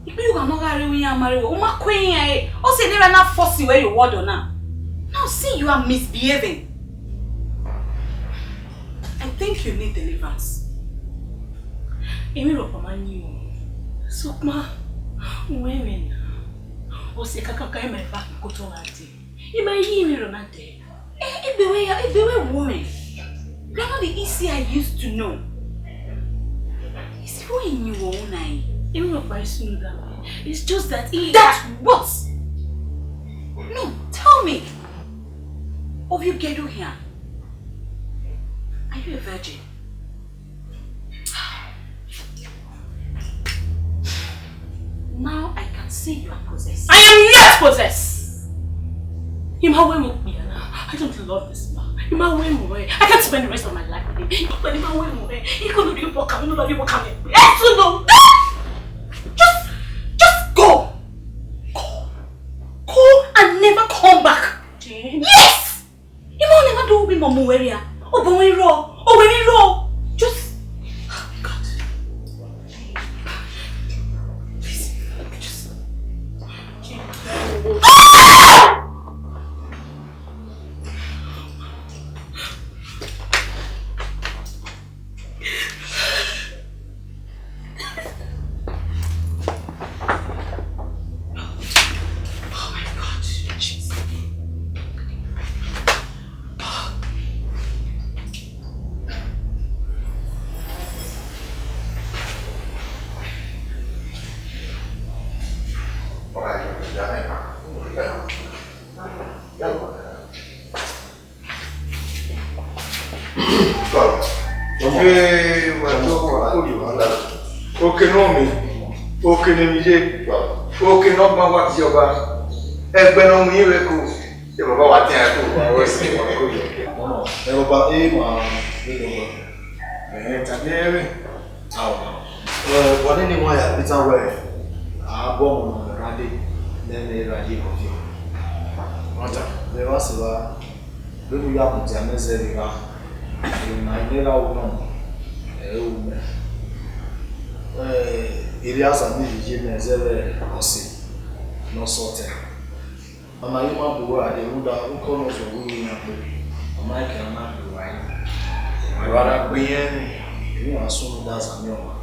Ikpirugha nọ gha rre iran ma rre wẹ, u ma ku iran ẹre. Ọ sẹ ne erha na force wẹ ye owa ọdọ na. Now see, you are misbehaving. I think you need deliverance. Emwi rhọkpa ma yin o. Sokpan, u mwẹ mwẹ na. Ọ sẹ kakaka ima eva ke otọ gha dee. Ima yi emwi rhọ na dee. Eh, egbe wẹ ya, egbe wẹ wo mwẹ. You are not the Isi I used to know. Isi, who in you were una? Emwi rhọkpa i sunu da. It's just that he... That what? No, tell me. Of you get here. Are you a virgin? Now I can see you are possessed. I am not possessed. Ima wẹ mu kpia na. I don't love this man. Ima wẹ mu ẹ. I can't spend the rest of my life with him. Ima wẹ mu ẹ. He gonna be welcome. Nobody welcome him. Yes or no? Just, just go. Go. Go and never come back. Jane. Yes. Ima ọnii na do ru imọmọ ruẹ rria. Obọ mwẹ rrọọ, owẹ mwẹ rrọọ. Just, God. Please, just, ah! Oh my God, Jesus. Oke ne ọ miẹn, oke ne emwi ye, oke ne ọgban wa tie ọba, ẹgbẹ ne ọ winna vbe ẹko, e baba wa tian ẹko, ọ sẹ wa ko yọ. Ẹ baba, e ma vbe dọgba. Ẹ, tama ẹmwẹ. Ao, ẹ, wa nene iwan ya Pita wẹẹ, a bu ọmọ ne ọ rre rra dee, ne ẹmwẹ ra ye kọfie. Rhunmwuda, vbe evba sẹ evba, vbene u ya mudia mwẹ zẹ vbe evba, emwi ne I na ru nọ, ẹ i ru mẹ. Ẹ, erriọ Azamẹ ye mẹ zẹ vbe ọse ne ọ sẹ otọ. Ọ ma ghi ma bu uwa rre rhunmwuda ukọ ne ọ zẹ vbe iran gbe, ọ ma ke a na gbe uwa rre. Wa ra gbe irẹn ni, emwi wa sunu da Azamẹ ọmwa,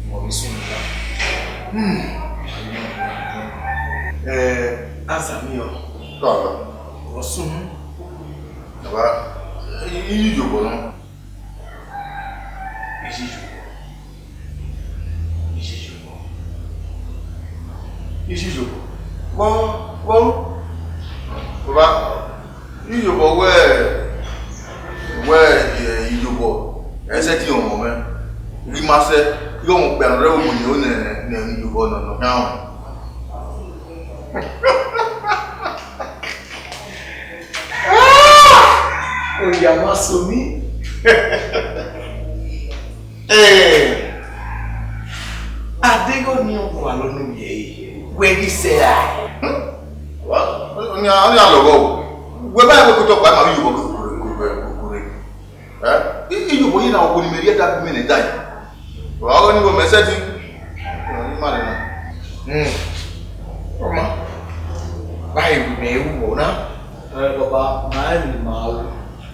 imẹ ọ ghi sunu da. Hmm. Eh, Azamẹ ọ. Tọ, tọ. Ọ sunu. Baba, I, I, I iyobọ nọ. Iye iyobọ. Iye iyobọ. Iye iyobọ. Vbọ, vbọ, baba, iyobọ wẹ, wẹ, eh, iyobọ, ẹ i sẹtin ọmọ mwẹ. Ghi ma sẹ, ighẹ ọmọ okpia ne ọ rre ẹvbo ne ọ nẹ, nẹ iyobọ nọ, nọ khian. Oya ma so ni. Eh, a deghẹ ọnii ọ gualọ ne ovbi ẹre, wẹ ghi sẹ ra? Ọnii, ọnii a lọghọ o. Wẹ ba ẹvbo kotọ kpa ma vbe iyobọ kekure, kekure, kekure. Eh? I, iyobọ ye na ọghe ne imẹ rhie da gu mẹ ne da yi. Wa ọghe ni wo mẹ sẹtin. Ima rẹ na. Hmm. Ọma. Ba ẹvbo mẹ ru wọ na. Ẹ, baba, ma rẹn emwi ne ima ru,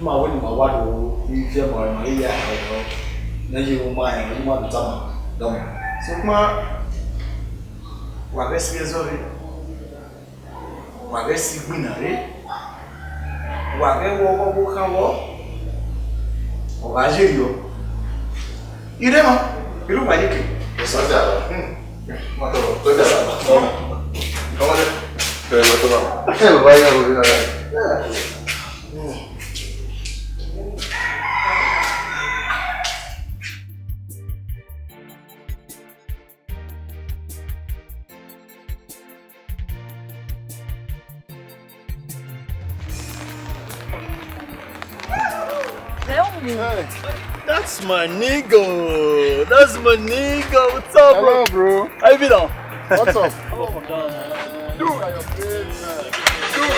ma wẹ ne ima wa do ru, I fian ma, ma ghi ya ẹre nọ, ne I ye ru ma rẹn, I ma do tama, dọmọ. Sokpan, wa ghẹ si ẹzọ rre, wa ghẹ si igbinna rre, wa ghẹ wẹ ọghọ vbe okhan vbọ, ọ gha ye rriọ. I rre emwa, I rre uwa ye ke. Yes, sir. Hmm. Hey, that's my nigga. That's my nigga. What's up, bro? Hello, bro. How you been now? What's up? Dude, dude.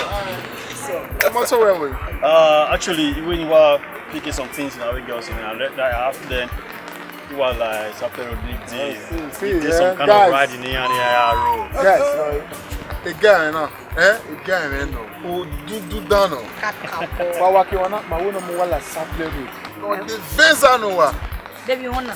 I'm also well with. Uh, actually, when you were picking some things in our girls, and I let that after then, you were like, Sapero big day. See, see, did some kind of ride in here and here road. Yes, uh, a guy, you know. Eh, a guy, man, no. Oh, do, do, down, no. But what you wanna, my one of my wala Sapero. No, the Venza no wa. Baby, wanna?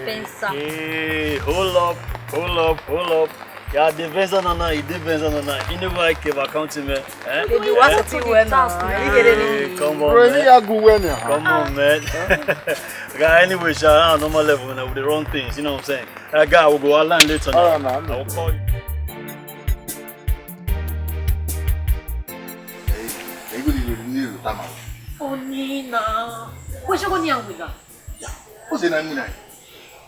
Venza. Hey, hold up, hold up, hold up. Ya de Venza nana, i de Venza nana. I never like ever counting, man. Eh? Baby, what's up with you, man? Hey, come on, bro, man. Come on, man. Guy, anyway, sha, on normal level, man, with the wrong things, you know what I'm saying? Uh, guy, we'll go online later now. All right, man. I will call you. Hey, hey, good evening, Tama. Onina. Where's your money and with that? What's the name?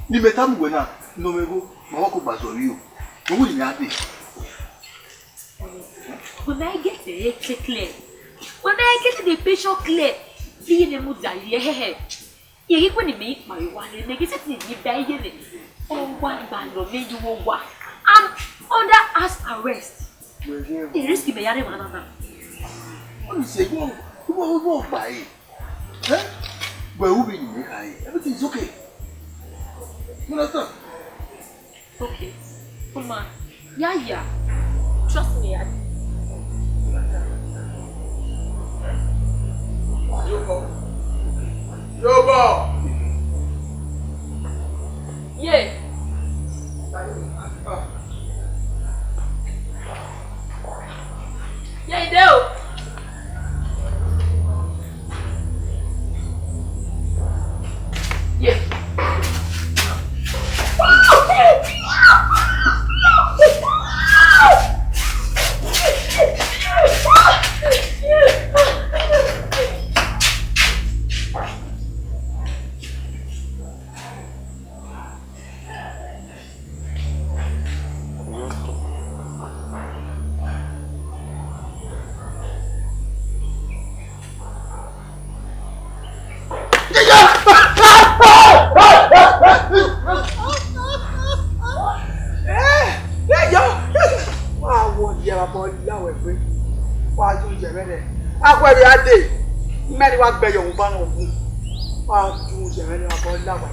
Ni mẹ tama uwẹ na, ne ọ mwẹ igho, ma wa ko gba zọ vbe iro. Ne uwẹ ni a dee. Wẹ ma i get the picture clear. Wẹ ma i get the picture clear. Iye ne mu da ye hẹhẹ. Iye ghi kue ne mẹ i kpa ye wa ne, mẹ ghi sẹtin ye ba iye ne. Ọ wa gba nọ mẹ ye uwu owa. I'm under house arrest. E risk mẹ ya rre emwa na na. Ọ ni sẹ, igho, igho, igho gba ẹre. Eh? Wẹ ru vbene imẹ kha re, everything is okay. You understand? Okay. Come on. Yeah, yeah. Trust me, I... Yo, bro. Yo, bro. Yeah. Yeah, you do. Yeah. Wa wọ ye vbe abọ la wẹ egbe, wa ju ye ẹmwẹ nẹ. Akhuẹ vbe a dee, imẹ ni wa gbe ye ọmwa uba nọ wu, wa ju ye ẹmwẹ nẹ, vbe abọ la wẹ.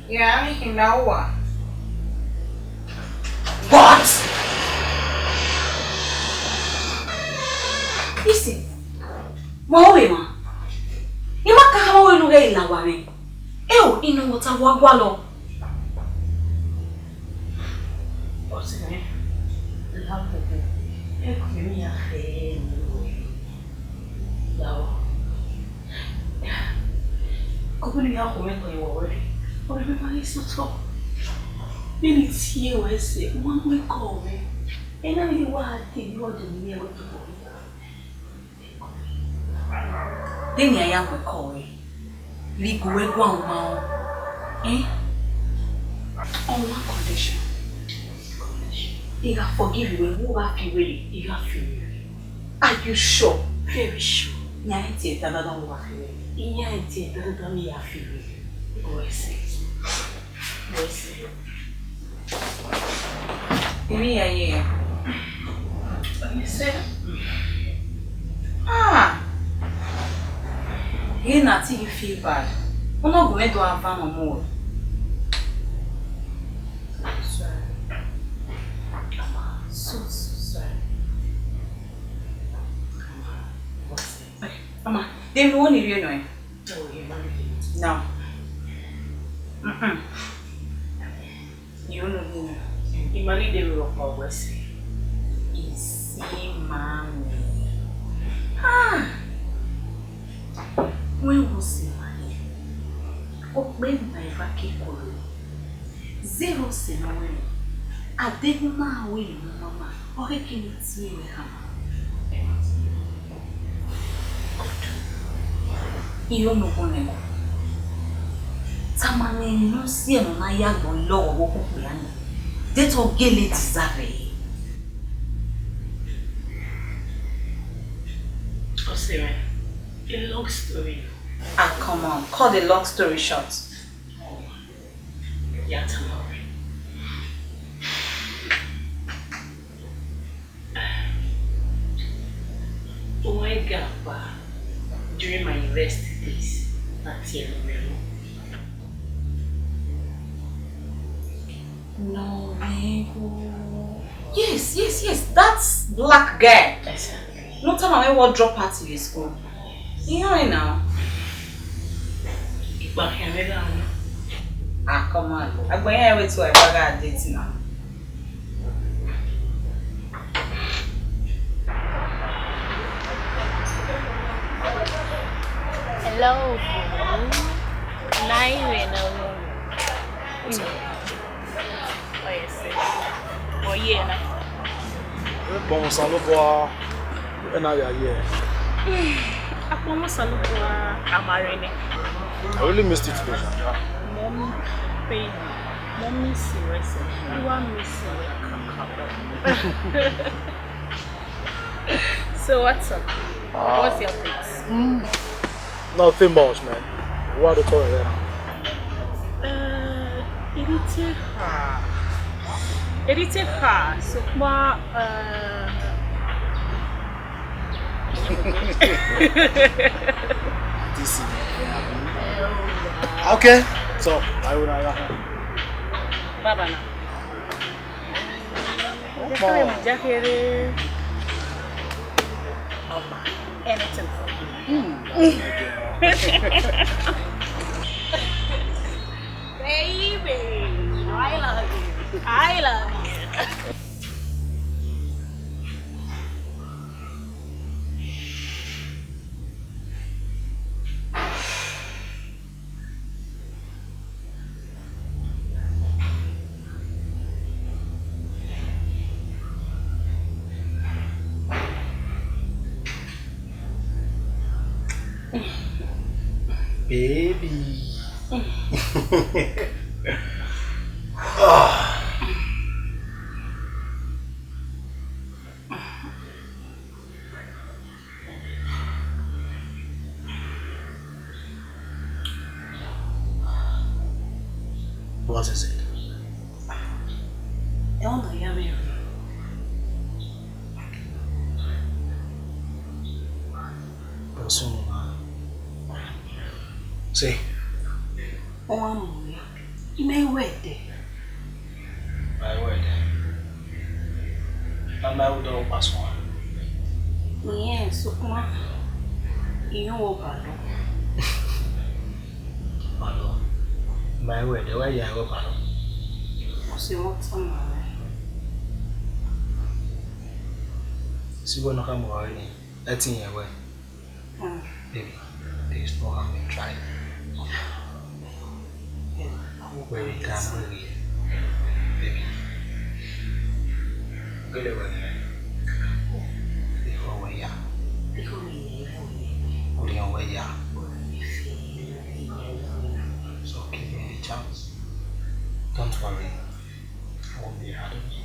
Yeah, I mean, now what? What? Listen, ma ọvbe emwa, I ma ka khama ruẹ ne u ghẹ la owa mwẹ. Eo, I nọ vbe ọta vbe a gualọ. Ọse mwẹ, la koko, ẹ kue ne I ya khẹ ne uwẹ. Lao. Kọbọ ne I ya khuọnmwi ẹkọ ye uwa wẹẹ, ọrẹn mwẹ ma ghi sẹ otọ. Vbene I tie ruẹ sẹ, u ma mu ẹkọ mwẹ. Ena vbe wa te vbe ọdọ ne I miẹn wẹ tobọ. Deghẹ a ya mu ẹkọ ruẹ, rhie igue ruẹ guan uma. Eh? On one condition. I gha forgive wẹ, vbe u gha fi werriẹ, I gha fi werriẹ. Are you sure? Very sure. Yan ẹtin ẹdadada vbe u gha fi werriẹ. Yan ẹtin ẹdadada vbe I gha fi werriẹ. Go ẹsẹ. Go ẹsẹ. Emwi ya ye. Emwi sẹ. Ah. He na ti you feel bad. Ọna gu mwẹ do a van no more. Sorry. So, so sorry. Ama. De unu ni rhie nọ ẹn? No. Mm-mm. You know him. I ma ni de vbe ọkpa wẹ sẹ. Isi mami. Ah! Wẹ wo sẹ ma ye. Okpia ne I ba ke koro. Zero sẹ ne ọ wẹ nọ. Adeghẹ u ma wẹ ne u ma ma, ọ khẹke ne I tie ruẹ khama. Good. I ho ne u gu mwẹ gu. Tama mwẹ emwi ne ọ si ẹe ne ọ na ya agbọn lọghọ vbe okhuo okpia nii. De te ọ gele deserve ẹre. Ọse mwẹ, a long story. Ah, come on. Cut the long story short. Ya tama mwẹ. Uwẹ ga kpa during my university days, na tie ne ọ mwẹ ru. No, nego. Yes, yes, yes. That black guy. Exactly. No tama mwẹ wẹ ọ drop out vbe school. Iran now. Ikpa khian vbe gha nọ. Ah, come on. Agbọn iran wẹ te uwa gha date now. Hello, boo. Nice, you know. Oh, yes, sir. Oh, yeah, na. Akpọnmwẹ Osanobua, ena ya ye. Akpọnmwẹ Osanobua, amare nẹ. I really missed it, though. Mommy, baby, mommy, serious. You are missing. So what's up? Ah. What's your fix? Mm. Nothing much, man. What do you call it? Uh, irritated her. Irritated her. So, ma, uh, this is, yeah. Okay. So, I would, I, Baba now. Anything for you. Baby, I love you. I love you. Baby. Ah. What is it? Ẹ ọ na ya vbe rre. Bro, sunu na. See. Ọ wa mu mwẹ. I ma wẹ ẹdẹ. Ma wẹ ẹdẹ. Ma ma wẹ ẹdẹ ọkpa sua. Yes, sokpan. Iyẹn wọ balọ. Balọ. Ma wẹ ẹdẹ, wa ya wẹ balọ. Ọ sẹ wọ tama rẹ. Si wẹ nọ kha mu ọre ni. Ẹtin yẹn wẹ. Mm. Baby, there is no harm in trying. Wẹ gha mu eghe, baby. Gele wẹ nẹ. Ikhuo wẹ ya. Orhiọn wẹ ya. So give me a chance. Don't worry. I won't be hard on you.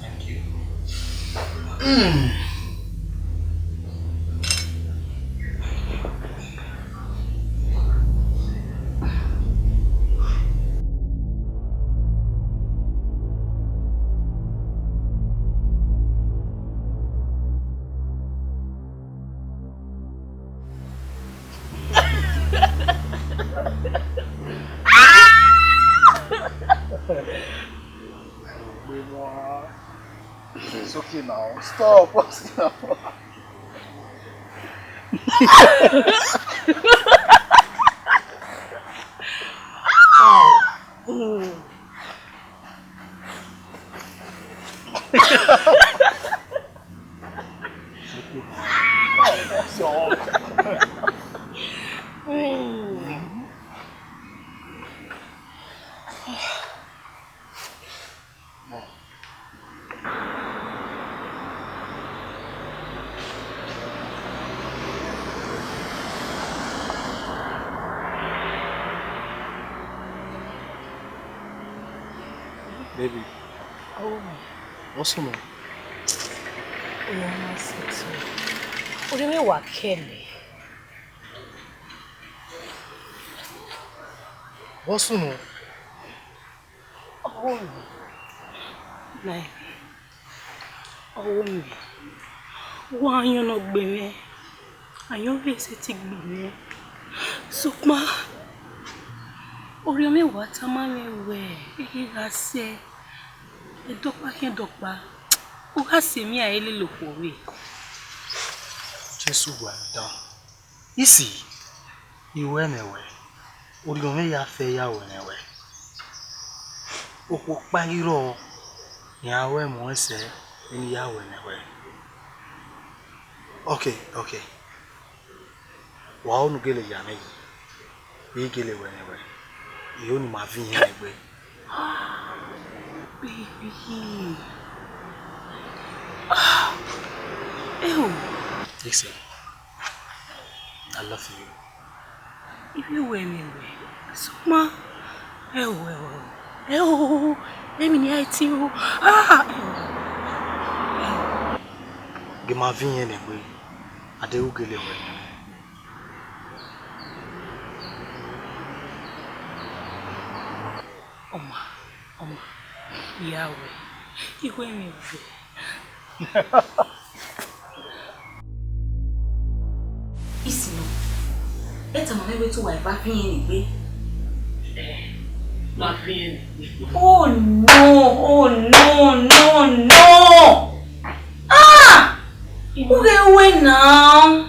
Thank you. It's okay now. Stop. What's now? Baby, what's wrong? Oya ma sexy. Ori mwẹ wa kẹlẹ. What's wrong? Ọghọ mwẹ, like, ọghọ mwẹ, wa ayọn ne ọ gbe mwẹ, ayọn vbe sẹtin gbe mwẹ. Sokpan, orhiọn mwẹ wa tama mwẹ wẹẹ, I ghi gha sẹ, ẹdọkpa khian ẹdọkpa, u gha sẹ emwi a i lele okhuo rre. Jesu wa dan. Isi, I wẹ nẹ wẹ, orhiọn mwẹ ya fẹ ya wẹ nẹ wẹ. Okhuo ọkpa ghi rrọọ, iran ru ẹmwẹ sẹ, eni ya wẹ nẹ wẹ. Okay, okay. Wa ho ne u gele ya mwẹ yi, I gele wẹ nẹ wẹ. I ho ne ima viọ irẹn egbe. Baby. Ah, eho. Listen, I love you. Ibi wẹ ni wẹ, sokpan, eho, eho, eho, emwi ni a i tie o. Ah, eho, eho. Ghe ma viọ irẹn egbe, a deghẹ u gele wẹ nẹ. Ọma, ọma, I ya wẹ, I wẹ mwẹ vẹ. Isi nọ, ẹ tama mwẹ wẹ te uwa eva viọ irẹn egbe. Ẹ, ma viọ irẹn egbe. Oh no, oh no, no, no. Ah! U ghe wẹ now.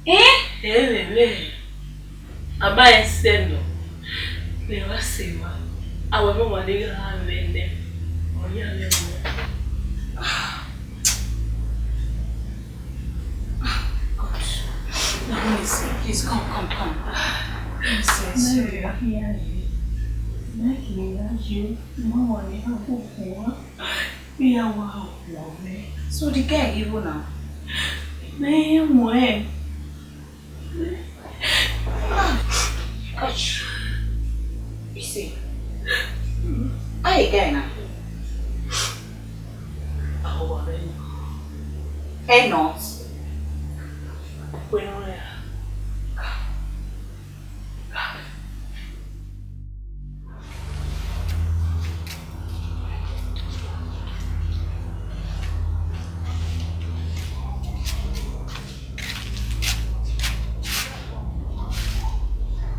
Eh? Ẹmwẹ mwẹ, a ma rẹn sẹ nọ, ne emwa sẹ emwa, a wẹ mẹ ọmwa ne gha mwẹ nẹ, ọ ya mwẹ nẹ. Ah, God. No, no, it's, please, come, come, come. It's, it's, Mary, I hear you. Mary, I hear you. Mama, I have hope for her. Iyawa ọmọ mwẹ. So the guy evil now? Mẹ i mu ẹn. Ah, gosh. You see, how you guy now? Ẹ nọ. Wẹ nọ ya.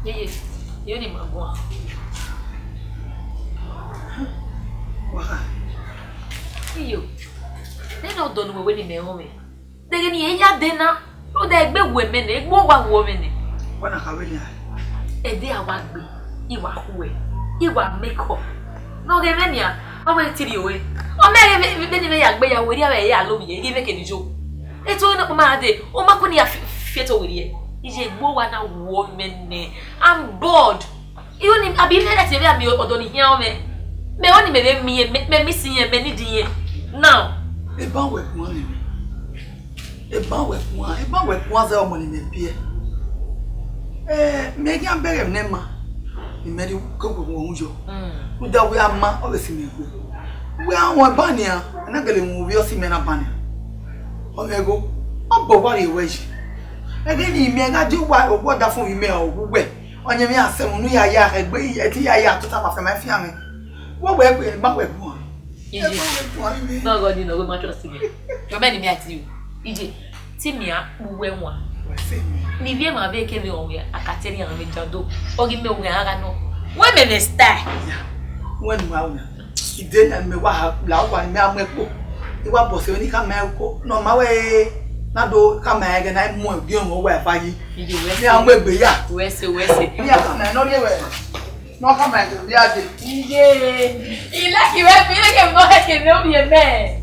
Yeye, yeye, ne ima guan. Wa. Iyo, nene ọdọ ne uwẹ wẹ ne imẹ rẹn mwẹ. Deghẹ ne irẹn ya dee na, rhunmwuda egbe wu mwẹ nẹ, egbe owa wu mwẹ nẹ. Wẹ na kha vbenian? Ẹdẹ a wa gbe, I wa khuẹ, I wa make up. Ne ọ ghe mwẹ nian, ọ wẹ te rhie ruẹ. Ọ ma rẹn vbe, vbe, vbene imẹ ya gbe ya werriẹ, avbe ẹre ya lovbiẹ, I ghi vbe kene ijo. Eto ne ọkpa ma dee, ọ ma ku ne I ya fi, fi eto werriẹ. Iye egbe owa na wu mwẹ nẹ. I'm bored. Iyo ni, abi mẹ na tie vbe a miẹn ọdọ ni hian mwẹ. Mẹ ọni mẹ vbe miẹn, mẹ, mẹ miss irẹn, mẹ need irẹn. Now. Eban wẹ guan nẹ. Eban wẹ guan, eban wẹ guan zẹ ọmọ ni mẹ biẹ. Eh, mẹ khian bẹghe ne ma. Ni mẹ rhie uko wẹ wọn yo. Mm. Rhunmwuda wẹ a ma, ọ vbe si mẹ egbe. Wẹ a wọn ban nian, a na gele wọn ovbi ọse imẹ na ban nian. Ọ mwẹ igho, ọ bọ wa rhie ruẹ yi. Ẹghẹ ne imẹ gha die uwa, owa ọdafẹn ovbi mẹ, ọ wu wẹ. Ọyẹnmwẹ a sẹ mu ne u ya ya egbe, ẹtin ya ya tota ma fian ma fian mwẹ. Wẹ wẹ egbe, ma wẹ guan. Iji. Ma wẹ guan mẹ. No, God, you know, we might trust me. Your man, me, I tell you. Iji, ti mi a kpu wẹ wan. Wẹ sẹ mi. Mi vbe ma vbe kevbe ọmwẹ, a ka te rhie mwẹ jando. Ọ ghi mẹ ọmwẹ a gha nọ. Wẹ mẹ vbe style. Ya. Wẹ nu a wẹ. Ide na mẹ wa ha, la wa mẹ a mu ẹkpo. I wa bọ sẹ vbe ne I ka ma ẹkpo. Nọ ma wẹ. Na do khama ẹghẹ na mu ẹgiọnmwẹ uwa efa yi. Iye, wẹ Ne a mu egbe ya. Wẹ sẹ, wẹ sẹ. Ne a khama ẹre ne ọ rhie wẹ. Ne ọ khama ẹghẹ ne ọ rhie a dee. Iye, I like wẹ, I like wẹ, I like wẹ.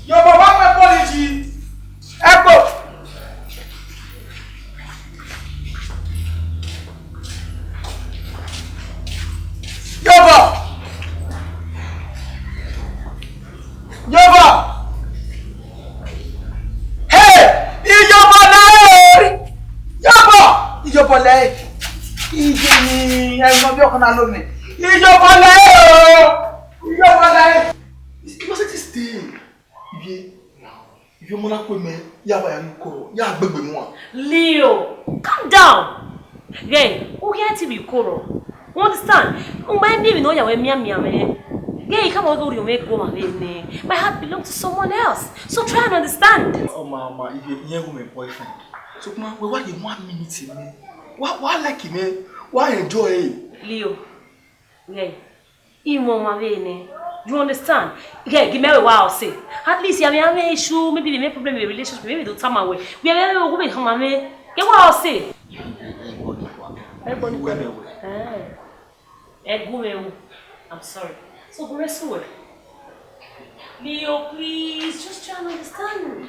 Yọbọ, wa mu ẹkpo ni yi. Ẹkpo. Yọbọ. Yọbọ. Hey, Iyọbọ lẹ. Yọbọ. Iyọbọ lẹ. Iye ni ẹmọ bi ọkọ na lo nẹ. Iyọbọ lẹ o. Iyọbọ lẹ. You must take this thing. Ivie, ivie ọmọ na kue mẹ, ya wa ya rhie ukọ, ya gbe egbe nua. Leo, calm down. Ghẹ, u khian te vbe ukọ rrọọ. You understand? U ma miẹn emwi ne ọ ya wẹ mianmian mwẹ. Ghẹ, I khama wẹ ghe orhiọn mwẹ gu ọmwa vbe nẹ. My heart belong to someone else. So try and understand. Ọma, ọma, ivie, irẹn gu mwẹ boyfriend. Sokpan, wẹ wa ye one minute mẹ. Wa, wa like mẹ, wa enjoy. Leo, ghẹ, I mwẹ ọmwa vbe nẹ. You understand? Ghẹ, gi mẹ vbe wa ọse. At least, ya vbe have issue, maybe vbe make problem in a relationship, maybe do tama wẹ. Wẹ vbe vbe ogu vbe hama mwẹ. Ghẹ wa ọse. Ẹgbọn ni kua. Eh. Ẹgu mwẹ o. I'm sorry. So, go rest well. Leo, please, just try and understand.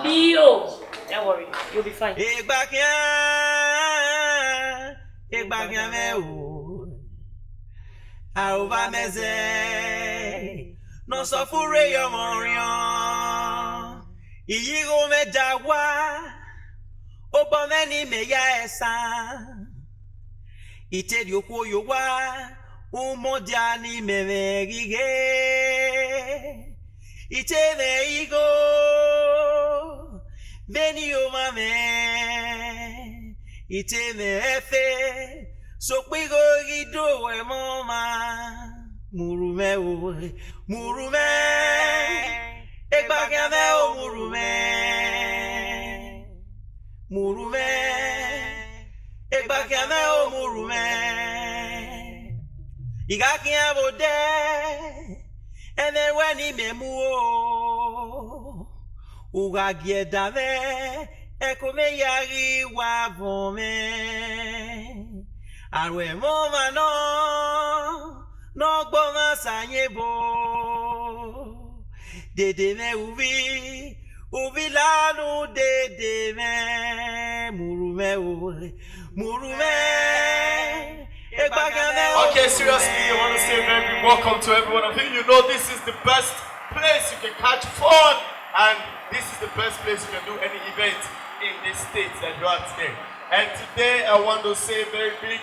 Leo, don't worry, you'll be fine. Egba khian, egba khian mwẹ o. Arovbamẹzẹ, ne ọ sẹ ọfurre ye ọmọ orhiọn. Iyigho mwẹ da wa, obọ mwẹ ne imẹ ya ẹsan. I te rhie okhuo ye owa, umọdia ne imẹ mwẹ ghi ghe. I te mwẹ igho, vbene I ho ma mwẹ, I te mwẹ ẹfe, sokpan igho ghi do ẹmwẹ ọmwa. Murhu mwẹ o, murhu mwẹ, egba khian mwẹ o, murhu mwẹ. Murhu mwẹ, egba khian mwẹ o, murhu mwẹ. I gha khian vbe odẹ, ẹmwẹ ruẹ ne imẹ mu o. U gha gie ẹdẹ mwẹ, ẹko mwẹ ya ghi wa vọn mwẹ. Aro ẹmwẹ ọmwa nọ, ne ọ gbe ọmwa sa yebo. Dede mwẹ uvbi, uvbi lanu dede mwẹ, murhu mwẹ o, murhu mwẹ, egba khian mwẹ o. Okay, seriously, I want to say a very big welcome to every one of you. You know this is the best place you can catch fun, and this is the best place you can do any event in this state that you are today. And today, I want to say a very big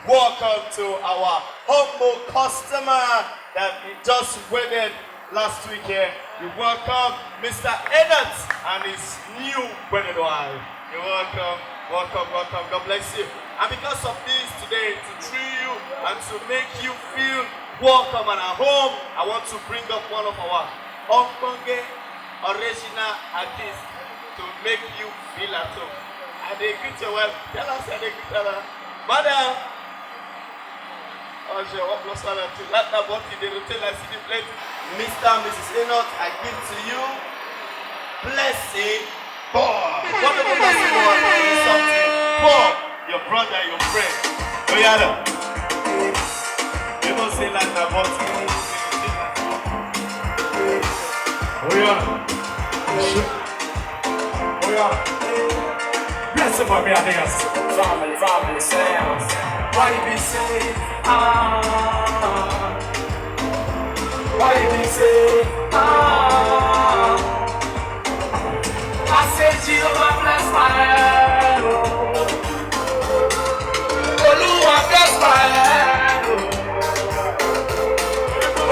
welcome to our humble customer that we just wedded last week here. We welcome Mister Enoch and his new wedded wife. You're welcome, welcome, welcome. God bless you. And because of this today, to thrill you and to make you feel welcome and at home, I want to bring up one of our Ogbonge original artists to make you feel at home. I dey greet your wife. Tell her say I dey greet her. Madam. Oh, sure, what plus one and two? That na what you dey rotate like city plate. Mister and Missus Enoch, I give to you blessing. Boy, what a wonderful one. Something. Boy, your brother, your friend. Oh, yeah, no. You know, say like that, but oh, yeah. Oh, yeah. Bless up for me, I think I see. Family, family, sounds. Why you be say, ah? Why you be say, ah? I say Jehovah bless my head, oh. Oluwa bless my head, oh.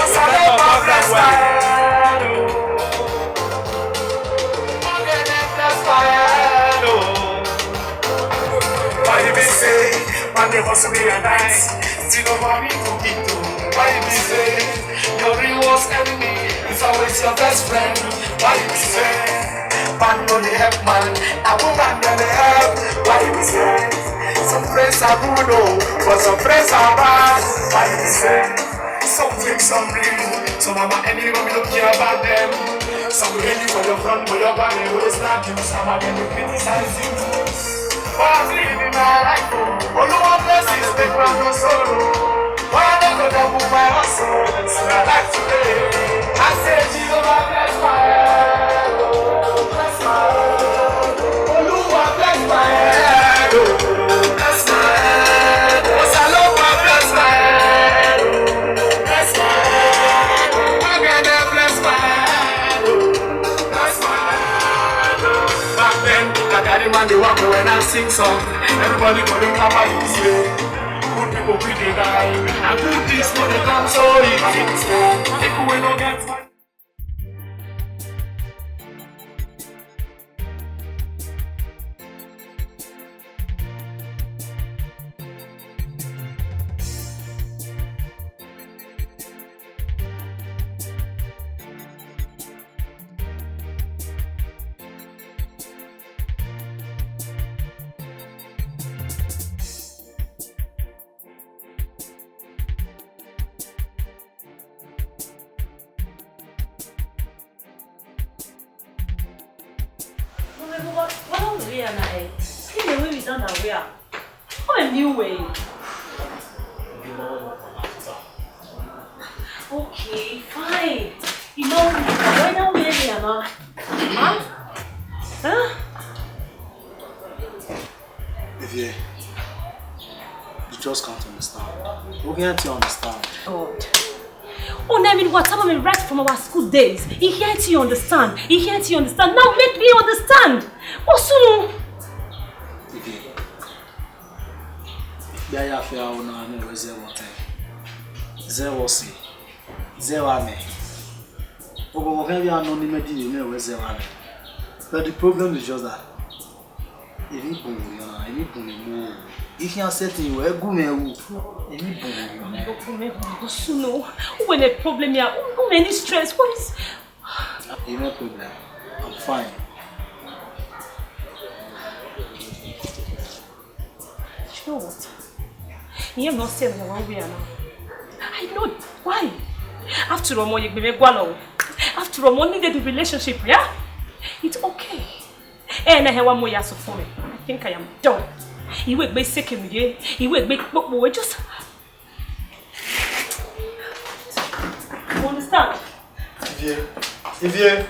Osanobua bless my head, oh. Ogene bless my head, oh. Why you be say, man dey hustle day and night, still no money to eat, oh? Why you be say, your real worst enemy is always your best friend? Why you be say, man no dey help man, na woman dem dey help? Why you Sabudo, but some friends are bad. Why you say? Some fake, some real. Some are my enemy, but we don't care about them. Some hate you for your front, for your back, they always slap you. Some of them will criticize you. But I'm living my life, oh. Oluwa blessings, make my no sorrow. Why they go double my hustle? It's my life today. I say, Jehovah, bless my head, oh. Bless my head. Oluwa, bless my head, oh. Bless my head. Osaloma, bless my head, oh. Bless my head. Magana, bless my head, oh. Bless my head, oh. Back then, I carry man, they walk when I sing song. Everybody go dey clap and you say, good people, we dey die. And good things no dey come, so if you say, people wey no get money. Mama, what, what are we here now, eh? Kí ni wí mi dáná wí à? What a new way. Okay, fine. You know, why don't we here now? Huh? Huh? If you, you just can't understand. You can't understand. God. Oh, no, I mean, whatever we read from our school days, he can't you understand. He can't you understand. Now make me understand. Osunu. If you, be ya fe a ona me we ze one thing. Ze wo si. Ze wa me. Obo wo kan ya no ni me di me we ze wa me. But the problem is just that Emwi bun mwẹ ọna, emwi bun mwẹ mu. I khian sẹtin ru, ẹ gu mwẹ ru. Emwi bun mwẹ ọna. Osunu, wẹ ne problem ya, wẹ ne stress, what is? Ain't no problem. I'm fine. You know what? Iye mẹ ọ sẹ mwẹ vbe ọvbiẹ na. I know why. After all, mo ye gbe mwẹ gualọ. After all, mo need the relationship, yeah? It's okay. Eh, na hẹ wa mo ya sọ fun mwẹ. I think I am done. Iwe gbe seke mi ye. Iwe gbe kpokpo we just. You understand? Ivie. Ivie.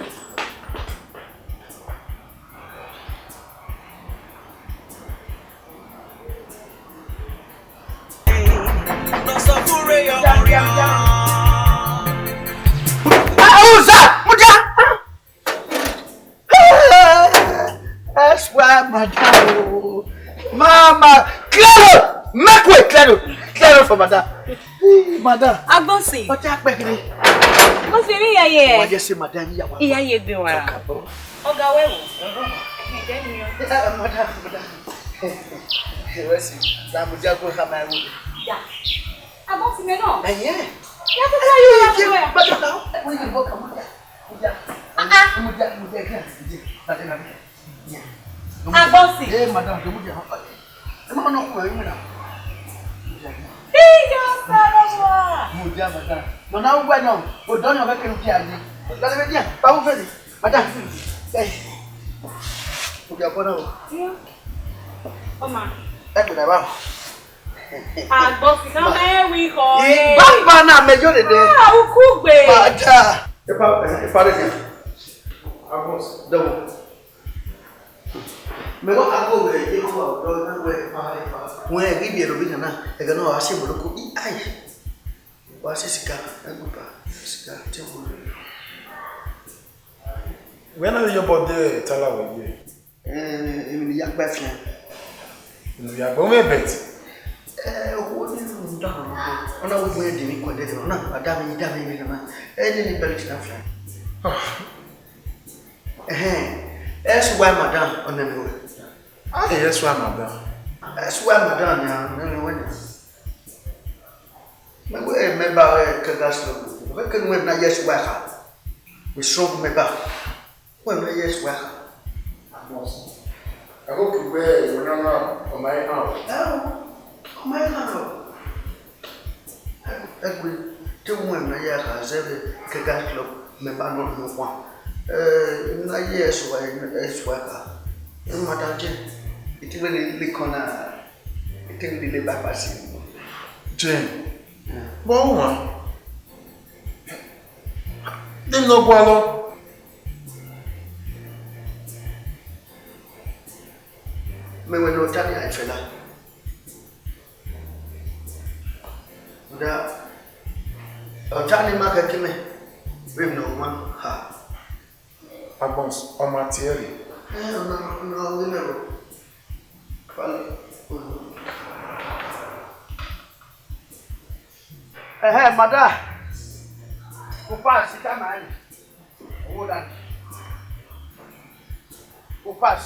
Uza, mudia. That's why, madam. Mama, clear road. Make way, clear road. Clear road for madam. Hey, madam. Agbonsi. What happened? Agbonsi, mi ya ye. Why you say madam? Iya ye be wa. Oga we wo. Madam, madam. Hey, where's you? That mudia go come my way. Yeah. Agbonsi me no. Eh, yeah. Yeah, but you, you, but you, when you walk, come on. Agbonsi. Eh, madam, ke mudia. Eh, mama, no, come here, you know. Iyo salowa. Mudia, madam. No, na uwe no. O don yo ke mudia ni. Dale, mudia. Babu feli. Madam. Eh. Mudia, bona. Ọma. Ẹ gbẹdẹ báwo. Agbonsi, ka mẹ wi kọ. Baba na mẹ yo dede. Ah, ukugbe. Bada. Epa, epa de. Agbonsi. Dọwọ. Mẹ wa ago wẹ eku wa dọ na wẹ epa, epa. Wẹ ghi bi ẹro bi nana, ẹgẹ na wa se moloko. I ai. Wa se sika, ẹgba, sika, te wo. Wẹ na yo bọdẹ tala wẹ ye. Eh, emwi ne I ya gba fian. Emwi ne I ya gba, u mwẹ bet. Eh, okhuo ni rhunmwuda họn nọkpa, ọ na wẹ ugbẹn de emwi kuẹdẹ, ọ na, a da mwẹ, I da mwẹ emwi nana, ẹ nene belt na fian. Ah. Ẹhẹn, ẹ sẹ uwa madam, ọ nẹ mwẹ wẹ. Ah, ẹ sẹ uwa madam. Ẹ sẹ uwa madam nian, ọ nẹ mwẹ wẹ nian. Mẹ wẹ member wẹ Kẹgas Club, ọ vbe kene uwẹ na ye sẹ uwa kha. We strong member. Wẹ mẹ yes wa. Agbọnsẹ. Ẹvbo kevbe wẹ na na ọma i han. Ẹo. Ma na rọ. Ẹgbẹ, te uwẹ na ya kha zẹvbe ke Guys Club, mẹ ba nọ nọkhuan. Eh, na ye ẹsua, ẹsua ka. Ẹ ma da je. Iti wẹ ne le kọn na, iti wẹ ne le ba ba si. Jane, vbọ wan? De nọ gualọ. Mẹ wẹ ne ọ ta ni a fẹla. Da, ọ ta ni ma kẹkẹ mẹ. Vbene ọ wan ha. Agbọn, ọ ma tie rre. Eh, ọ na, ọ na, ọ ghi mẹ ro. Fale. Ẹhẹ, madam. Upas, tama ẹn. Owọ da. Upas.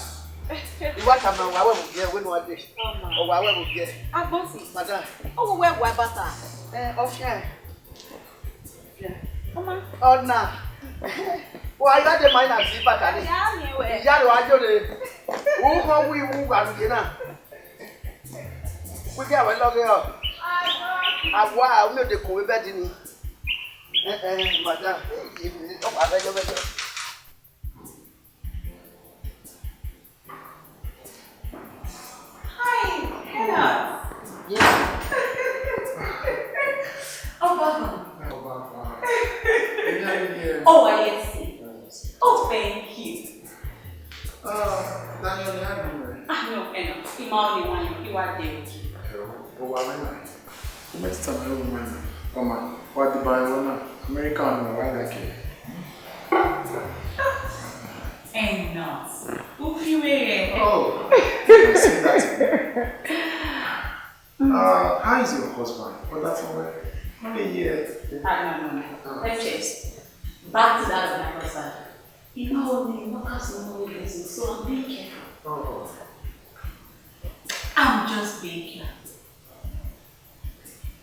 I wa tama, wa wẹ vbe ogie, wẹ ne uwa dee. Ọ ma. Ọ wa wẹ vbe ogie. Agbọn si. Madam. Ọ wẹ wẹ ẹbata. Eh, ọ fian. Ọ ma. Ọ na. Wa ya de ma na si bata ni. Ya mi wẹ. Iya ro ajo de. U kho wi u gha lu ye na. Wẹ gha wẹ lọghe ọ. Awa, u miẹn odekun vbe bed ni. Eh, eh, madam. Ọ wa vbe yọ vbe yọ. Hi, Enoch. Yeah. Ọba. Ọba. Yeah, yeah. Oh, I see. Yes. Oh, thank you. Ah, Daniel, how do you? Ah, no, Enoch. Ima only one, you are there. Okay, oh, oh, I mean, Next time I will mind. Come on. What the buy one now? American, no, why that care? Enoch. Ufiwe. Oh, I see that. Uh, how is your husband? What that for? How many years? Ah, no, no, no. Ah. Let's just back to that of my husband. You know, we workers normally listen, so I'm being careful. Oh. I'm just being careful.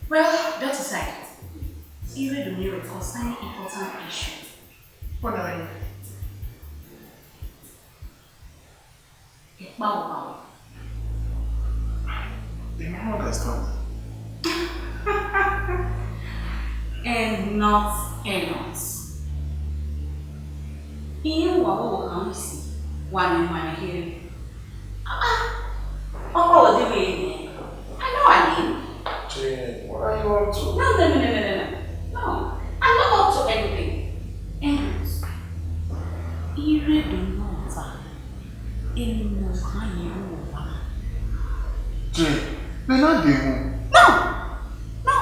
Well, that aside, I rhie do miẹn ruẹ concerning important issue. What are you? Ẹkpa ọkpa. I don't understand. Enoch, Enoch. Iye uwa vbe ọvbokhan mwẹ isi, wa ne emwa ne kherhe. Ah, ah. Ọkpa vbe odẹ vbe nẹ. I know her name. Jane, what are you up to? No, no, no, no, no, no, no. No, I'm not up to anything. Enoch, I rhie do nọ ọta. Emwi ne ọ kha ye ru owa na. Jane, mẹ na dehun. No! No!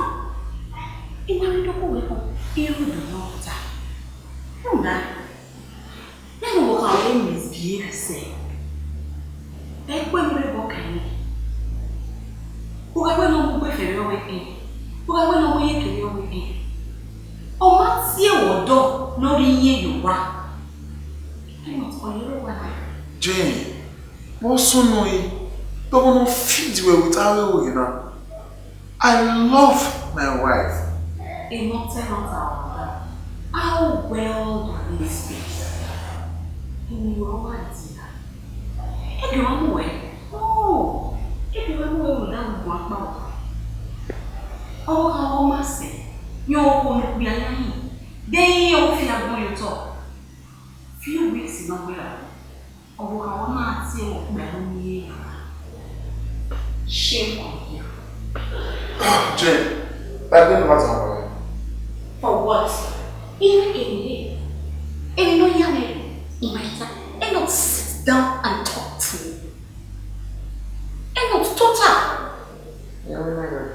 I ma rhie do khuẹ khọn, I rhie do nọ ọta. Rhunmwuda, nene ọvbokhan ọre misbehave sẹ. Ẹ i kue ne u rre obọ kan ẹre. U gha wẹ ne ọ mu ugbefe vbe ọvbehe. U gha wẹ ne ọ mu iyeke vbe ọvbehe. Ọ ma tie ruẹ ọdọ ne ọ rhie iyẹn ye owa. Enoch, ọ ye rre owa na. Jane, vbọ sunu ẹre, dọbọ ne ọ feed ruẹ with avbe ẹre na. I love my wife. Enoch, tell us our mother, how well do they speak? Emwi ne ọ wa dia. Ẹ ghi wa mu wẹ. Oh, ẹ ghi wa mu wẹ rhunmwuda ugbẹn akpa ọkpa. Ọvbokhan ọghe ọ ma sẹ, rẹn okhuo ne okpia ya hin, de iran ọ fi agbọn ye otọ. Few weeks ne ọ gberra, ọvbokhan ọghe ọ na tie ẹre okpia ne ọ miẹn ya. Shame on you. Jane, I don't know what I'm doing. For what? Even in here, in no yare, in my time, Enoch, sit down and talk to me. Enoch, total. Yeah, we know that.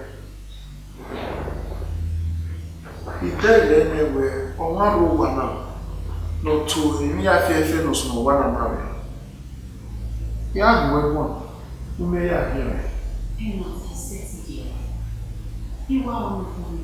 I dẹghe nẹ wẹ ọmwa rre owa na ne ọ to emwi hia fiẹfiẹ ne ọ sunu owa na na vbe. Ya gu ẹguọn, u miẹn ya rhiẹnrhiẹn. Enoch, I said it again. I wa ọnii khuọnmwi.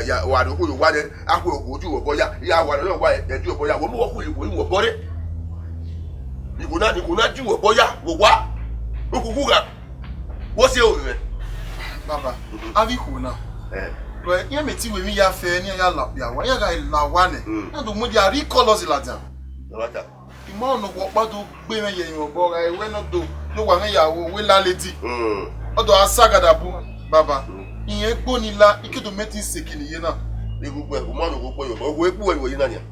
ya, ya, wa rhie okhuo ye owa nẹ, a khu okhuo ju obọ ya, ya wa rhie ọwa, ẹ ju obọ ya, wo mu okhuo ye okhuo obọ re. Igho na, igho na ju obọ ya, wo wa. Ukhukhu gha. Wo si ẹre ovbi mwẹ. Baba, avbe ikhuo na. Eh. But iran mẹ te wẹ emwi ya fẹ, ne iran ya la okpia owa, iran gha la owa nẹ. Mm. Iran do mudia rhie colours ladian. No matter. I ma nọ ne owa ọkpa do gbe mwẹ ye emwi obọ gha wẹ ne ọ do, ne owa mwẹ ya ru wẹ la lady. Mm. Ọ do a sa gadabu, baba. Mm. Irẹn egbe ni la, I ke do mẹ te seki ne iye na. Igho gbe, u ma nọ ne owa ọkpa ye obọ, owa egbe uwẹ ye na nian.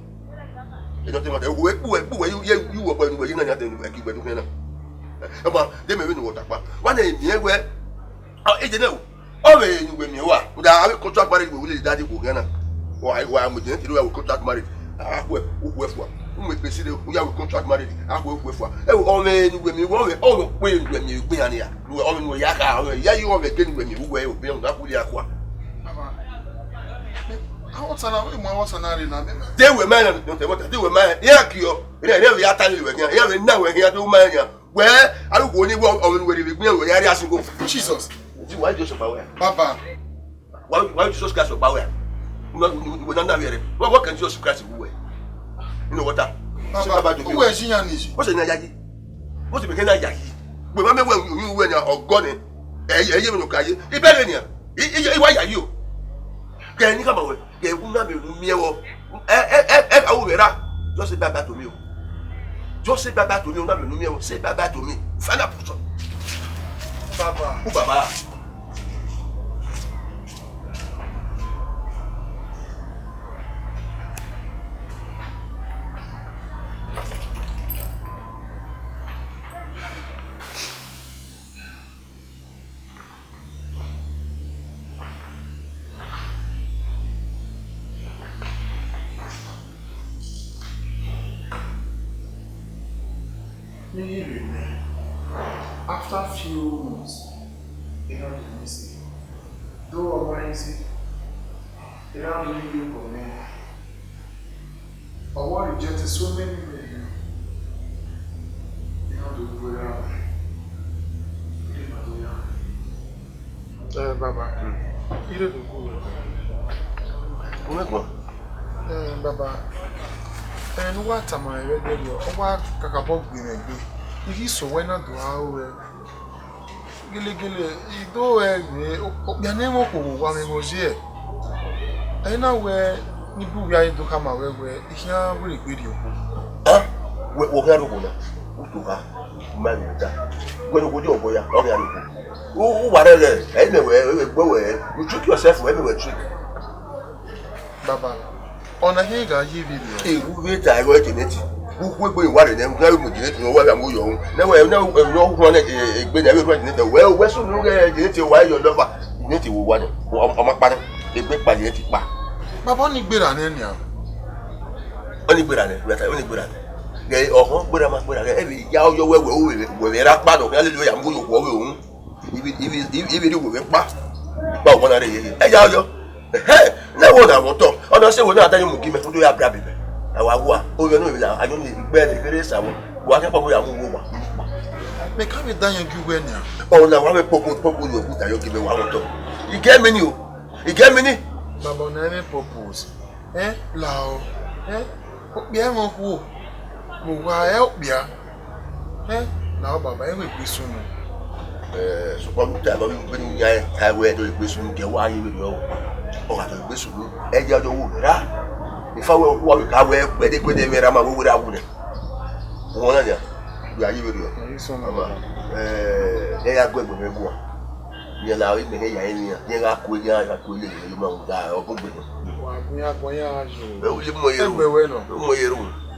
Ẹ dọtẹ mata, owa egbe uwẹ, egbe uwẹ, ye, ye, ye uwẹ ọkpa ne uwẹ ye na nian, te ẹ ki wẹ do khian na. Ọba, de mẹ vbene uwẹ ta kpa. Wa na miẹn wẹ, ọ, ede nẹ o. Ọ vbe ne uwẹ miẹn wa. Uda avbe contract marriage wẹ wu lele dade khuo khian na. Wa, wa mu ede nẹ te wẹ wu contract marriage. A khuẹ, u khuẹ fua. U mu ekpesi re, u ya wu contract marriage. A khuẹ, u khuẹ fua. Ẹ, ọ vbe ne uwẹ miẹn wa, ọ vbe, ọ vbe kpe ne uwẹ miẹn egbe iran nia. Uwẹ, ọ vbe ne uwẹ ya kha, ọ vbe ya yi ọ vbe ke ne uwẹ miẹn uwẹ, ọ vbe rhunmwuda khuẹrhia kua. Baba, a wọ ta na, wẹ mu a wọ ta na re na, mẹ, mẹ. De wẹ ma na, de wẹ ma na. Iran kiọ, iran, iran vbe ya ta ye wẹ khian, iran vbe na wẹ khian, do ma iran. Wẹ, arugbo ni wẹ, ọ vbe ne uwẹ rhie vbe egbe iran, wẹ ya rhie asin go. Jesus. Di wa Jesus ba wẹ. Baba. Wa, wa Jesus Christ ba wẹ. Uwẹ na na vbe rẹ. Wa, wa kẹ Jesus Christ bu wẹ. Inu wọta. Baba, uwẹ ji yan ni ji. What's the name? What's the name? Wẹ ma mẹ wẹ, wẹ, wẹ na ọgọ nẹ. Ẹ, ẹ, ye mẹ no ka ye. Ibẹghe nian. I, i, i wa yayi o. Kẹ ni khama wẹ, kẹ u na mẹ unu miẹn vbọ. Ẹ, ẹ, ẹ, ẹ, a ru vbe ra. Just say bye bye to me o. Just say bye bye to me, u na mẹ unu miẹn vbọ. Say bye bye to me. Final portion. Baba. U baba. Iye vbe nẹ, after few months, I na do miss. Do ọmwa easy, I na do iye obọ nẹ. Ọwọ reject so many men. I na do gbe ra. I na do ya. Eh, baba. Hmm. I re do gu wẹ. U mwẹ guan. Eh, baba. Eh, ne uwa tama mwẹ vbe ẹdẹrriọ, ọ wa kakabọ gbe mwẹ egbe. I ghi sẹ owẹ na do aro ruẹ. Gelegele, I do ruẹ ghe, okpia ne ẹmwẹ okhuo vbe owa mwẹ vbe ọ ye. Ẹ i na wẹ ne I bu uwẹ a i do khama ruẹ wẹ, I khian werriegbe rrie okhuo. Ah, wẹ, wẹ ọ khian rrie okhuo na? U to kha, u ma rrie okhuo ta. Wẹ ne okhuo di ọbọ ya, ọ khian rrie okhuo. U, u wa rẹrẹ, ẹ i mẹ wẹ, ẹ i mẹ wẹ, you trick yourself, ẹ i mẹ wẹ trick. Baba, ọna khian gha ye vberriọ. Eru vbe ta ẹghẹ Jeneti. Ukhu egbe wa rre nẹ, u khian mu Jeneti ne ọ wa gha mu yọ. Ne wẹ, ne wẹ, ne ọ huan egbe ne ẹ vbe rhuan Jeneti. Wẹ, wẹ sunu ghe Jeneti wa yọ lọva. Jeneti wo wa nẹ. Ọ, ọ ma kpa nẹ. Egbe kpa Jeneti kpa. Baba, ọni gberra nẹ nian. Ọni gberra nẹ, wẹ ta, ọni gberra nẹ. Ghe ọhọn gberra ma gberra, ghe, ẹ vbe ya yọ wẹ, wẹ, wẹ, wẹ, wẹ ra kpa nọ, khian lele ya mu yọ wẹ, wẹ, Ibi, ibi, ibi, ibi rhie uwẹ vbe kpa. Kpa owa na rre yeye. Ẹ ya yọ. Ẹhẹ, ne ẹvbo na mwẹ otọ. Ọ na sẹ wẹ na da ye mu gi mẹ, u do ya bra bibẹ. A wa wa. Ovbi ẹnẹ ovbi na, a yọ ni gbe ẹre kherhe sa vbọ. Wa khian kpa ya mu wo wa. Mẹ ka vbe da yan gi uwẹ nian. Ọ na wa vbe purpose, purpose wẹ ku ta yọ gi mẹ wa mwẹ otọ. I gẹ mẹ ni o. I gẹ mẹ ni. Baba, ọna i mwẹ purpose. Ẹ, lao, ẹ, okpia mwẹ okhuo, vbe owa ẹ okpia, ẹ, lao baba, ẹ i mwẹ egbe sunu. Ẹ, sokpan vbe uta, ma vbe vbene u yan ta wẹ do egbe sunu, gie wa ye vberriọ, ọ gha do egbe sunu, ẹ ya do wo ra. Ifa wẹ wa vbe ka wẹ, ẹdẹ gbẹdẹ mwẹ ra ma wẹ wẹ ra wu nẹ. Wọn na nia, do a ye vberriọ. Ẹ i sunu. Ama, ẹ, ẹ ya gu egbe mwẹ guan. Yẹn la ọre mẹ ya rinmwian, yẹn gha kue, yẹn gha kue lele vbe ma mu da ọgọgbe nọ. Wa gun ya gbọn ya yo. Ẹ, u ye mu ye ru. Egbe wẹ nọ. U mu ye ru.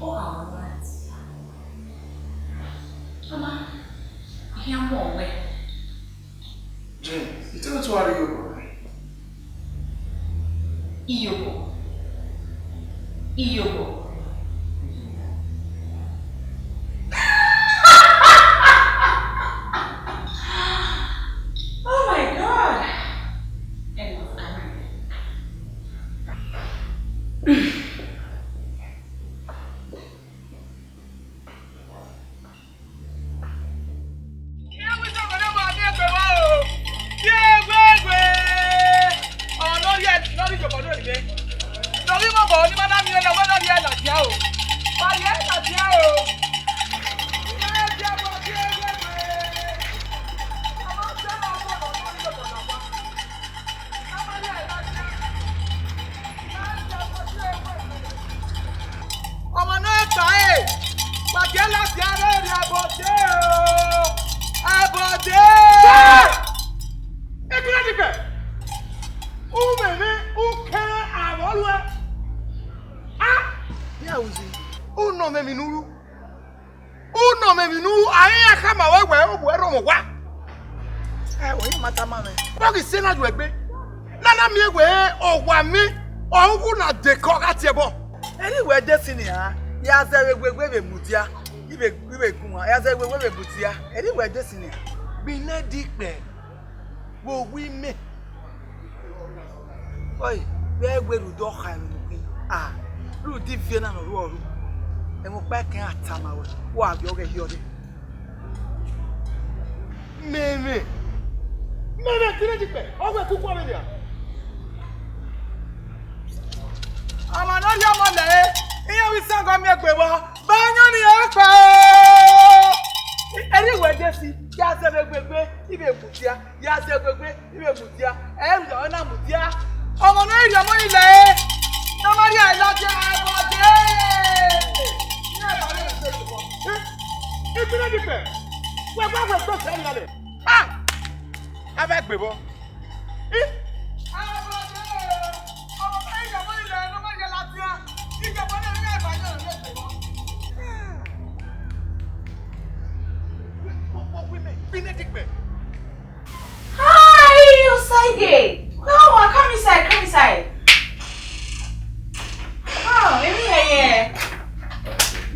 Ọ gha ọmwa. Ọmwa, I khian mu wẹ. Jane, I te tu aro iyobọ. Iyobọ. Iyobọ. Oh my God. Enough, Cameron. Ọmwa ne ọ ta ẹre, wa gie ladian rre, ẹbọ de o, ẹbọ de. Ekinedikpẹ, u mwẹ emwi, u kere avbe ọ ruẹ. A, ya uzi, u nọ mwẹ emwi ne u ru. U nọ mwẹ emwi ne u ru, a i ra khama ruẹ wẹ, u wẹ rhọnmwẹ owa. Ẹ, ọ i ma tama mwẹ. Vbọ ghi sẹ na yu egbe? Ne a na miẹn wẹ owa mwẹ, ọ ru na dekọ gha tie ẹbọ. Erha wẹ de sin nian, ya zẹ vbe wewe vbe mudia, i vbe, i vbe gun uan, ya zẹ vbe wewe vbe mudia. Erha wẹ de sin nian. Ekinedikpẹ, vbe owa imẹ. Ọe, vbe ẹwe rhunmwuda ọkha emwi ne u khin, a, rhunmwuda ivie na ne ọ rhuọ ru, ẹmwẹ ọkpa ẹkẹn a tama ruẹ, wa ghi ọghe hiọrre. Mẹmẹ, mẹmẹ, Ekinedikpẹ, ọ wẹ kuku ọvbe nia. Ọmwa ne ọ rhie ọmọ lẹre, iran vbe isango miẹn egbe vbọ, ba ayọn ni ẹkpa o. Erha wẹ de sin, ya zẹ vbe wewe, i vbe mudia. Ya zẹ wewe, i vbe mudia, ẹ i rhie ọre na mudia. Ọmọ ne ọ rhie ọmọ ni lẹre, ne ọ ma rhie ẹre ladian, ẹbọ de. Iran ba mwẹ egbe vbọ. Ekinedikpẹ, wẹ wa wẹ egbe sẹ iran lẹ. Ah! A vbe egbe vbọ. Ih! Ẹbọ de. Ọmọ ne ọ rhie ọmọ ni lẹre, ne ọ ma rhie ladian. Ijọba ne iran ba mwẹ egbe vbọ. Ekinedikpẹ. Hi, Osagie! Come on, come inside, come inside. Oh, maybe here, yeah.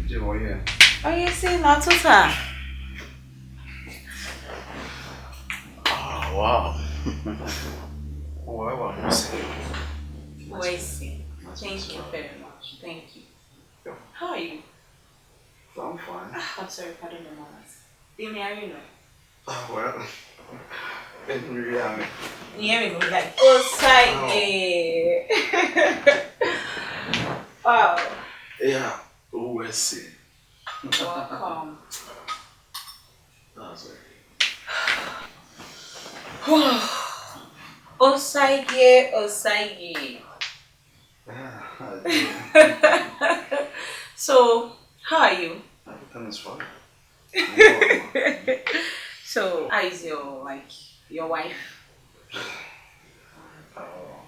Jay, what, yeah? Oh, you see, not too far. Oh, wow. Oh, I want to say. Wesi, thank you very much. Thank you. How are you? I'm fine. Ah, I'm sorry, pardon the manners. Demi, are you know? Ah, well, let me really have it. Yeah, we go like, oh, Osagie. Wow. Yeah, oh, I see. Welcome. That's it. Osagie, Osagie. Yeah, I do. So, how are you? Everything is fine. So, how is your, like, your wife? Oh.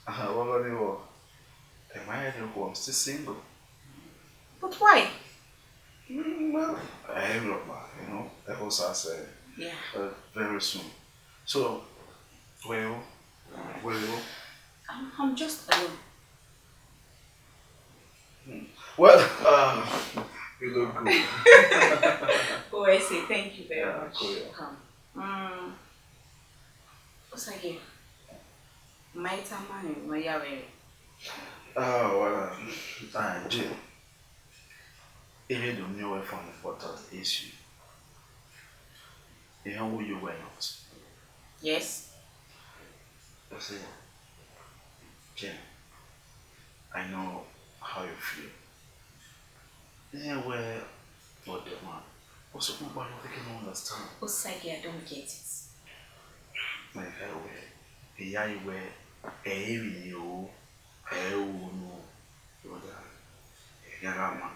Uh, well, anyway, in my head, I'm still single. But why? Mm, well, I have a lot, you know. I also say, yeah, uh, very soon. So, well, well, I'm, I'm just alone. Hmm. Well, uh, you look good. Oh, I say thank you very much. Yeah, cool, yeah. Come. Mm. What's again? My time, my, my, yeah, very. Ah, well, um, ah, Jay. Even though me away from important issue, you know who you were not. Yes. I say, Jane, I know how you feel. Yeah, well, but the man, what's up about you? I can understand. Osagie, I don't get it. Like, I will. Yeah, you were. Eh, you know. Eh, you know. Brother, you got man.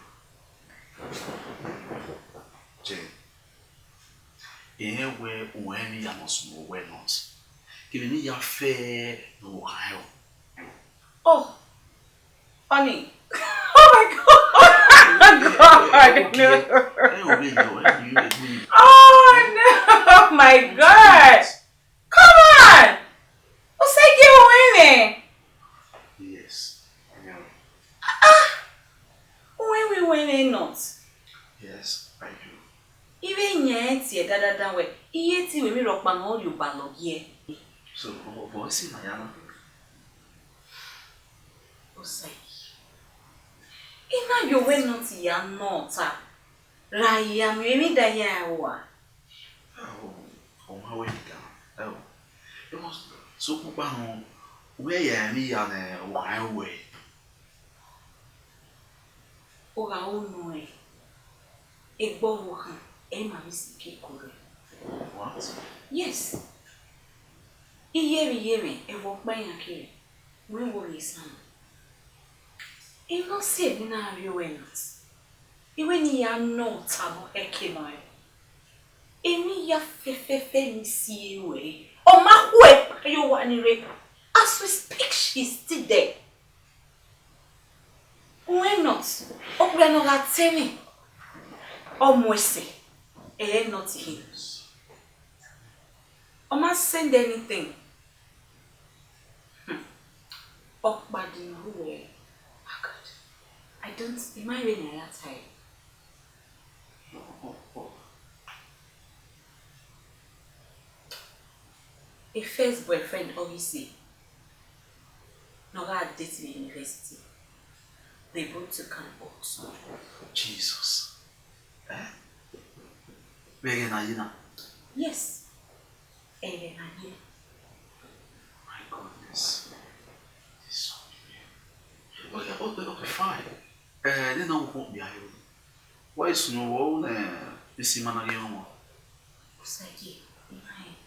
Ẹn, wẹ uwẹ emwi ya nọ sunu wẹ nọ. Kevbe emwi ya fẹ ne ọ khan ẹo. Oh, honey. Oh my God. God, no. Ẹo, vbe yọ, ẹo, vbe yọ, vbe yọ. Oh, no. Oh my God. Come on. Osegi, uwẹ mwẹ? Yes, I am. Ah, ah. Uwẹ mwẹ, uwẹ mwẹ not? Yes, I do. I vbe yan ẹn tie dandandan wẹ, I ye tie ruẹ emwi rhọkpa ne ọ rhie obalọ gie. So, vbọ, vbọ esi na ya na? Osegi, I na ye owẹ not ya nọ ta, ra ya miẹn emwi da ya rua. Ẹo, ọ ma wẹ ni dan. Ẹo, because sokpan ukpa nọ, wẹ ya emwi ya ne ọ khan ẹo wẹ. Ọ gha ru nọ ẹn, egbe ọvbokhan, ẹ i ma vbe si ke eko rẹ. What? Yes. Iye vbe iye mwẹ, ẹvbo ọkpa iran kere, wẹ wo rhie esan. I nọ si emwi na rrie owẹ not. I wẹ ne I ya nọ ta vbe ẹke nọ ẹn. Emwi ya fẹfẹfẹ ne I si ruẹ, ọ ma khuẹ kpa ye owa ni rre. As we speak, she is still there. Uwẹ not, okpia ne ọ gha te emwi, ọ mu ẹse, ẹ not him. Ọ ma send anything. Hmm. Ọkpa di ne ọ ru wẹ, ah, God, I don't, I ma rẹn ne a ya tae. A first boyfriend ọ ghi si, ne ọ gha date vbe university, they both took an oath. Jesus. Eh? Vbe ẹghẹ na ye na? Yes. Ẹghẹ na ye. My goodness. This is so weird. Okay, okay, okay, fine. Eh, ne na wo kpia yo. Why is no wo ne isi mana ye mo? Osagi, I ma rẹn.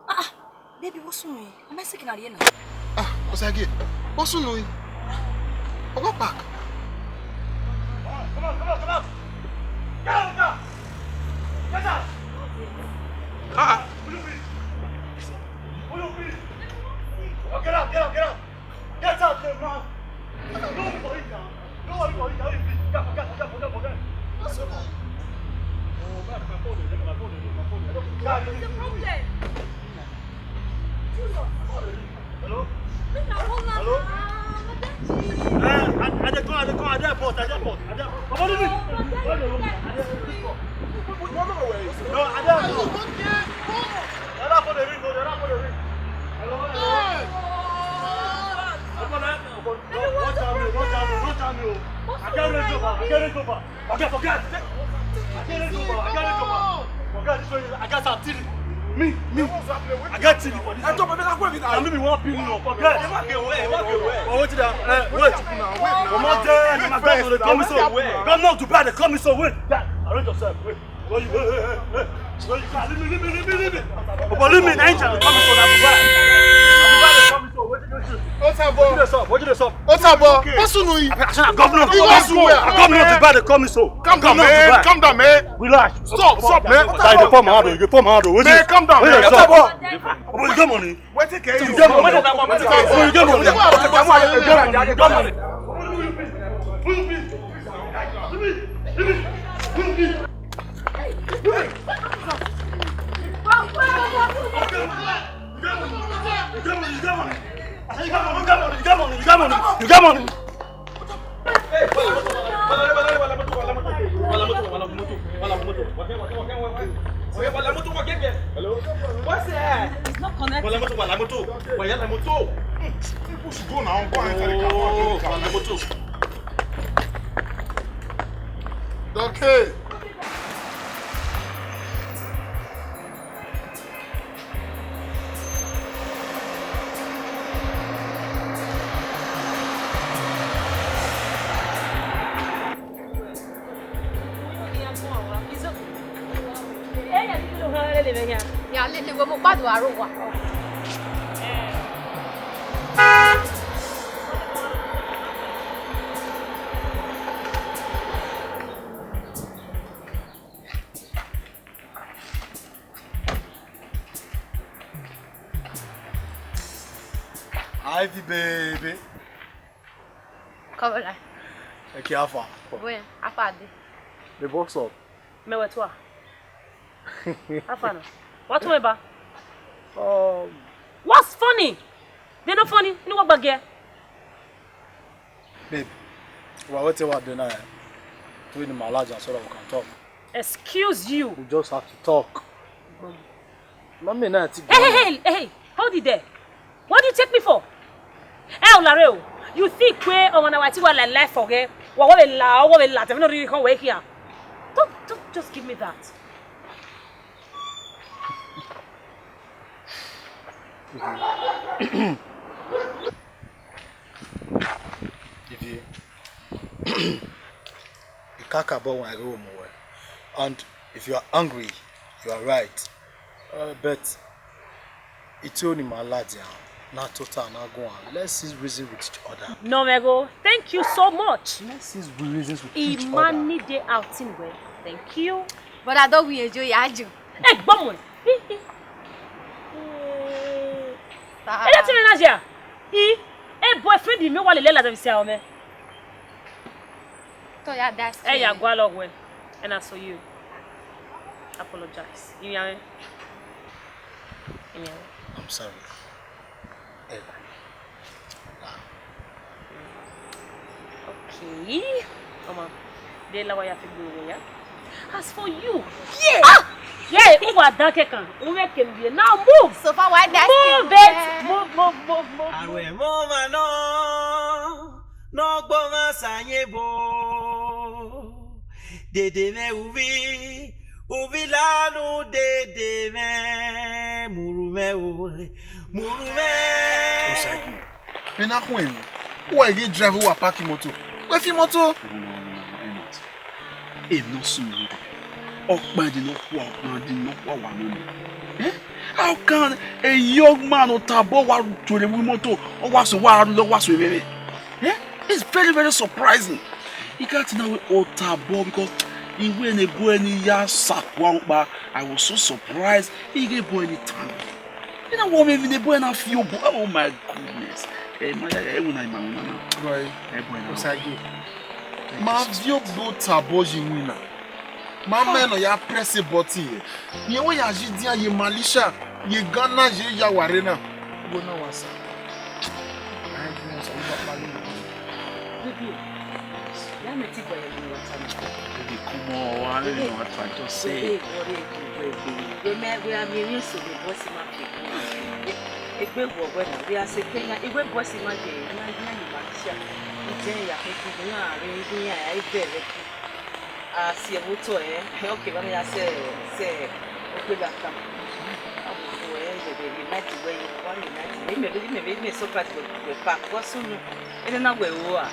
Ah, ah, baby, what's wrong? Am I sick in here now? Ah, Osagi, what's wrong? Oga Park. Come on, come on, come on, come on. Get out, get out. Get out. Ah, ah. Will you please? Will you please? Oh, get out, get out, get out. Get out there, man. No worry for it now. No worry for it now. Forget, forget, forget, forget, forget. What's wrong? Oh, man, my phone is, my phone is, my phone is. What's the problem? Hello? Hello? Eh, I, I dey come, I dey come, I dey airport, I dey airport, I dey airport. Come on, leave me. No, I dey airport. The other phone dey ring, no, the other phone dey ring. Hello, hello. Open that, open. No, no jam me, no jam me, no jam me, oh. I get Range Rover, I get Range Rover. Forget, forget. I get Range Rover, I get Range Rover. Forget this one, I got some three. Me, me. I got three for this one. Na me be one billion, forget. Oh, wait there. Eh, wait. Come on there, my God, they call me so. Come now, Dubai, they call me so. Wait, Dad, arrange yourself. Wait. Where you, hey, hey, hey, hey. Where you, leave me, leave me, leave me, leave me. But leave me, na India, they call me so, na Dubai. Na Dubai, they call me so. Otabọ. Wetin dey sup? Wetin dey sup? Otabọ. What's new? Governor, governor, governor, Dubai dey call me so. Calm down, man. Calm down, man. Relax. Stop, stop, man. Otabọ. You dey pour my hand o. You dey pour my hand o. Man, calm down, man. Otabọ. You get money? Wetin can you do? You get money? You get money? You get money? You get money? Hello? What's that? It's not connected. Wala moto, wala moto. Wala moto. People should go now. Go and enter the car. Go and enter the car. Wala moto. Okay. Ya lele vbe ọmọ kpadu aro wa. Ivy baby. Come on. Okay, how far? Where? How far dey? The box up. Me wẹ tua. How far now? What way ba? Um, what's funny? They no funny. You know what back here? Babe, wa wẹ te wa do na, eh? Do ni ma laja so that we can talk. Excuse you. We just have to talk. Mami na ti. Hey, hey, hey, hey, hey, hold it there. What do you take me for? Ẹ o lare o. You think pé ọmọ na wa ti wa la life for here? Wa wa vbe la, wa vbe la, tẹ̀mí no really come wẹ here. Don't, don't just give me that. If you, you can't kabọ wan ghe mu wẹ. And if you are angry, you are right. Uh, but it's only my lad, yeah. Na total na go on. Let's see reason with each other. No, Mego, thank you so much. Let's see reasons with each other. Imani dey outing well. Thank you. But I don't win enjoy Ajo. Hey, gbọmọ. Ẹ dẹ tẹmẹ na jẹ a? I, ẹ boyfriend mi wa lele la tẹmẹ si a ọmẹ. Tọ ya da. Ẹ ya gua lọ wẹ, ẹ na so you. Apologize. Iyẹn rẹ. Iyẹn rẹ. I'm sorry. Ẹ. Okay. Ọmọ, de la wa ya fi gburu ya. As for you, yeah. Ah! Yeah, u wa dan kekan, u vbe kelu ye. Now move. So far, why that? Move it. Move, move, move, move. Àrẹ̀mọ ma nọ, nọ gbọmọ sayebo. Dede mwẹ uvi, uvi lanu dede mwẹ, muru mwẹ o, muru mwẹ. Osagie, ena khuẹn, uwa ghi drive, uwa park moto. Wẹ fi moto. No, no, no, no, no, Amos. Emwi ne ọ sunu rre, ọkpẹn dee ne ọ khua, ọkpẹn dee ne ọ khua wa nọ nẹ. Eh? How can a young man, Otabọ, wa tuorre vbe imoto, ọ wa so, wa rre, ọ wa so emwẹmwẹ? Eh? It's very, very surprising. I can't now wẹ Otabọ, because I wẹ ne boy ni ya sakua ọkpa, I was so surprised. I ghe boy ni tan. I na wẹ emwi ne boy na fi obọ. Oh my goodness. Eh, ma ya, eh, wẹ na ima wẹ na na. Boy, eh, boy na. Osagie. Ma viọ obọ Otabọ yi winna. Ma mẹ nọ ya press button yẹ. Rẹn wẹ ya yi dian ye Malaysia, ye Ghana, ye ya wa rre na. Wo na wa sa. Ai, wo na sa, wo ba kpali. Baby, ya mẹ ti bọ ya ni wa ta na. Baby, come on, I don't know what I just say. Baby, what are you doing? Wẹ mẹ, wẹ a miẹn emwi eso vbe bus ma fi. Egbe wọ wẹ na, wẹ a sẹ Kenya, wẹ bus ma ye, na, na ye Malaysia. Ije ya khin khin, na rre, na ya ivẹ rẹ khin. A si ẹvbo otọ ẹre, okay, vbene ya sẹ, sẹ okpia ta. A wo fo ẹre, vbe vbe night wẹ ye, wa vbe night. Imẹ vbe, imẹ vbe, imẹ surprise wẹ, wẹ pa, vbọ sunu. Ene na wẹ ro a.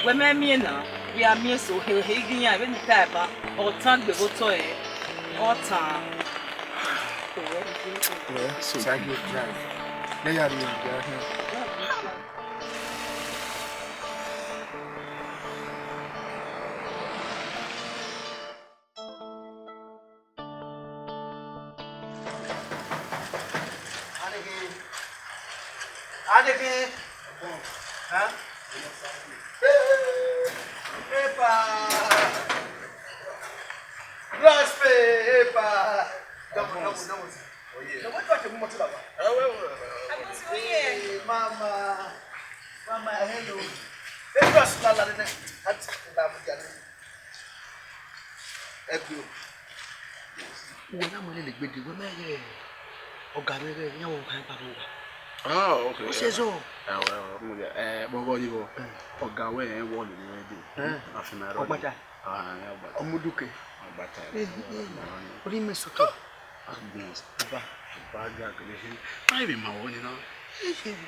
Wẹ mẹ miẹn na, wẹ a miẹn so, he, he, ighẹ iran, vbene I ta ẹban, ọ tan gbe vbe otọ ẹre, ọ tan. Well, so thank you, drive. Let ya run, ya run. Huh? Epa! Respect, epa! Double, double, double. Oh, yeah. Double, double, double, double. Hey, mama. Mama, hello. Hey, just la, la, la, la. Ẹgbẹ́ o. Uwẹ na mu lele egbe dee, wẹ mẹ ghẹ ọga mwẹ ghẹ, iran vbe ọkhan ba vbe owa. Ah, okay. What's your job? Eh, well, well, well, eh, but God, you go. Eh. Ọga wẹ, eh, wọ lele mwẹ dee. Eh. Afi na rọ. Ọgbata. Ah, yeah, ọgbata. Ọmuduke. Ọgbata. Eh, eh. Ọni mẹ sotọ. Agbọn. Ba. Ba ga kele he. Ma vbe ma wọ ni na.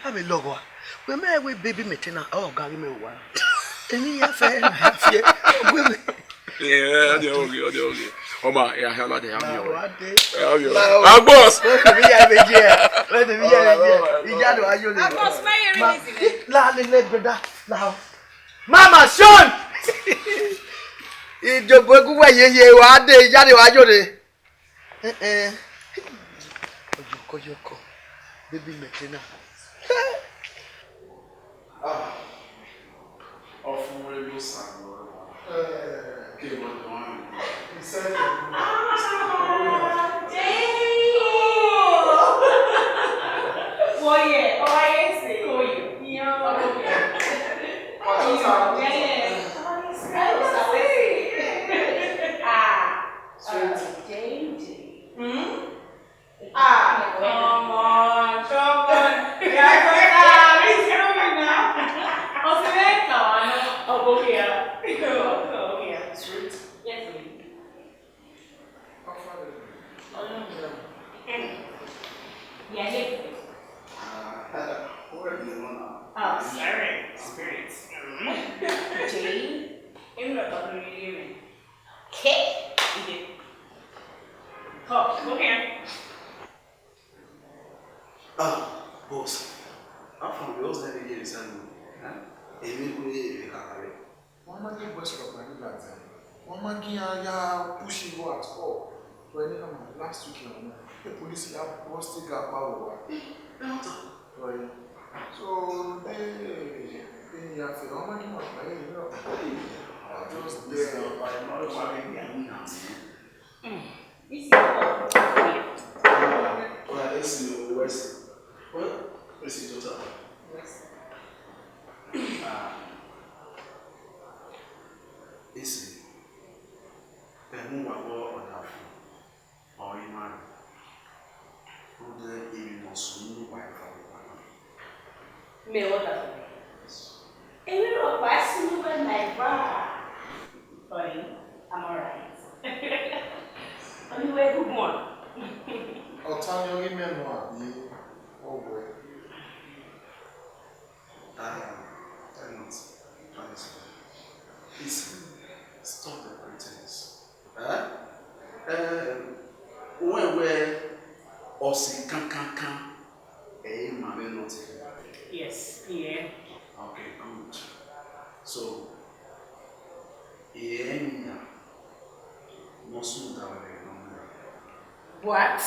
Ẹ vbe lọghọ a. Wẹ mẹ wẹ baby maintainer, ọ ga ghi mẹ wa. Emwi ya fẹ, emwi ya fiẹ. Ọgbe mẹ. Yeah, ọ dị oge, ọ dị oge. Ọma, ya ha la de ya mi o. Wa de. Ya mi o. La o. Agbos. Wẹ de mi ya vbe je. Wẹ de mi ya vbe je. Iya do ayo le. Agbos, ma ye release. La le le brother. La o. Mama Sean. Ijobo egu wẹ yeye wa de, iya de wa yo de. Eh, eh. Oyoko, oyoko. Baby maintainer. Ah. Ọfumwẹ lo san wẹ. Eh. Ke wẹ dọn. Isetẹ. Ah, Jay. Wọ ye, ọ wa ye se. Ko ye. Iyan. Wa tọ ta. Yeah, yeah. Ah. Sweet. Uh, J J. Hmm? Ah, come on, come on. Yeah, come on. It's coming now. Osireka, no. Over here. Over here. Sweet. Yes, please. How far is it? Oh, no, no. Mm. Yeah, yeah. Uh, where do you wanna? Oh, sorry. Spirit. Mm. Jay, I'm not talking to you, man. Ke? Ide. Come, come here. Ah, boss. How far we also have here is, eh? Èmi kò yé èmi kàkà rẹ̀. Wọ́n máa ń gbé boys from Manila tẹ̀. Wọ́n máa ń kí ya, ya push him go at all. But anyhow, last week, you know, the police ya bust the gap out of. Ẹ, ẹ, wọ́n ta. Right. So, they, they have to, how many months? I don't know. I just there. This is what. Well, let's see, let's see. Well, let's see, total. Yes. Ah. Esi, ẹmwẹ uwa vbe ọdafẹn ọre I ma rre, rhunmwuda emwi ne ọ sunu ne uwa eva vbe owa na. Mẹ ọdafẹn. Emwi rhọkpa i sunu uwẹ ma eva. Honey, I'm alright. Honey, wẹ good one. Ọta ni ọ ghi mẹ nọ abi ọ wẹ? Ah, thank you. Please, stop the pretense. Eh? Eh, wẹ wẹ ọse kankankan, ẹ i ma mwẹ nothing. Yes, yeah. Okay, good. So, ẹ i ya, must not have a number. What?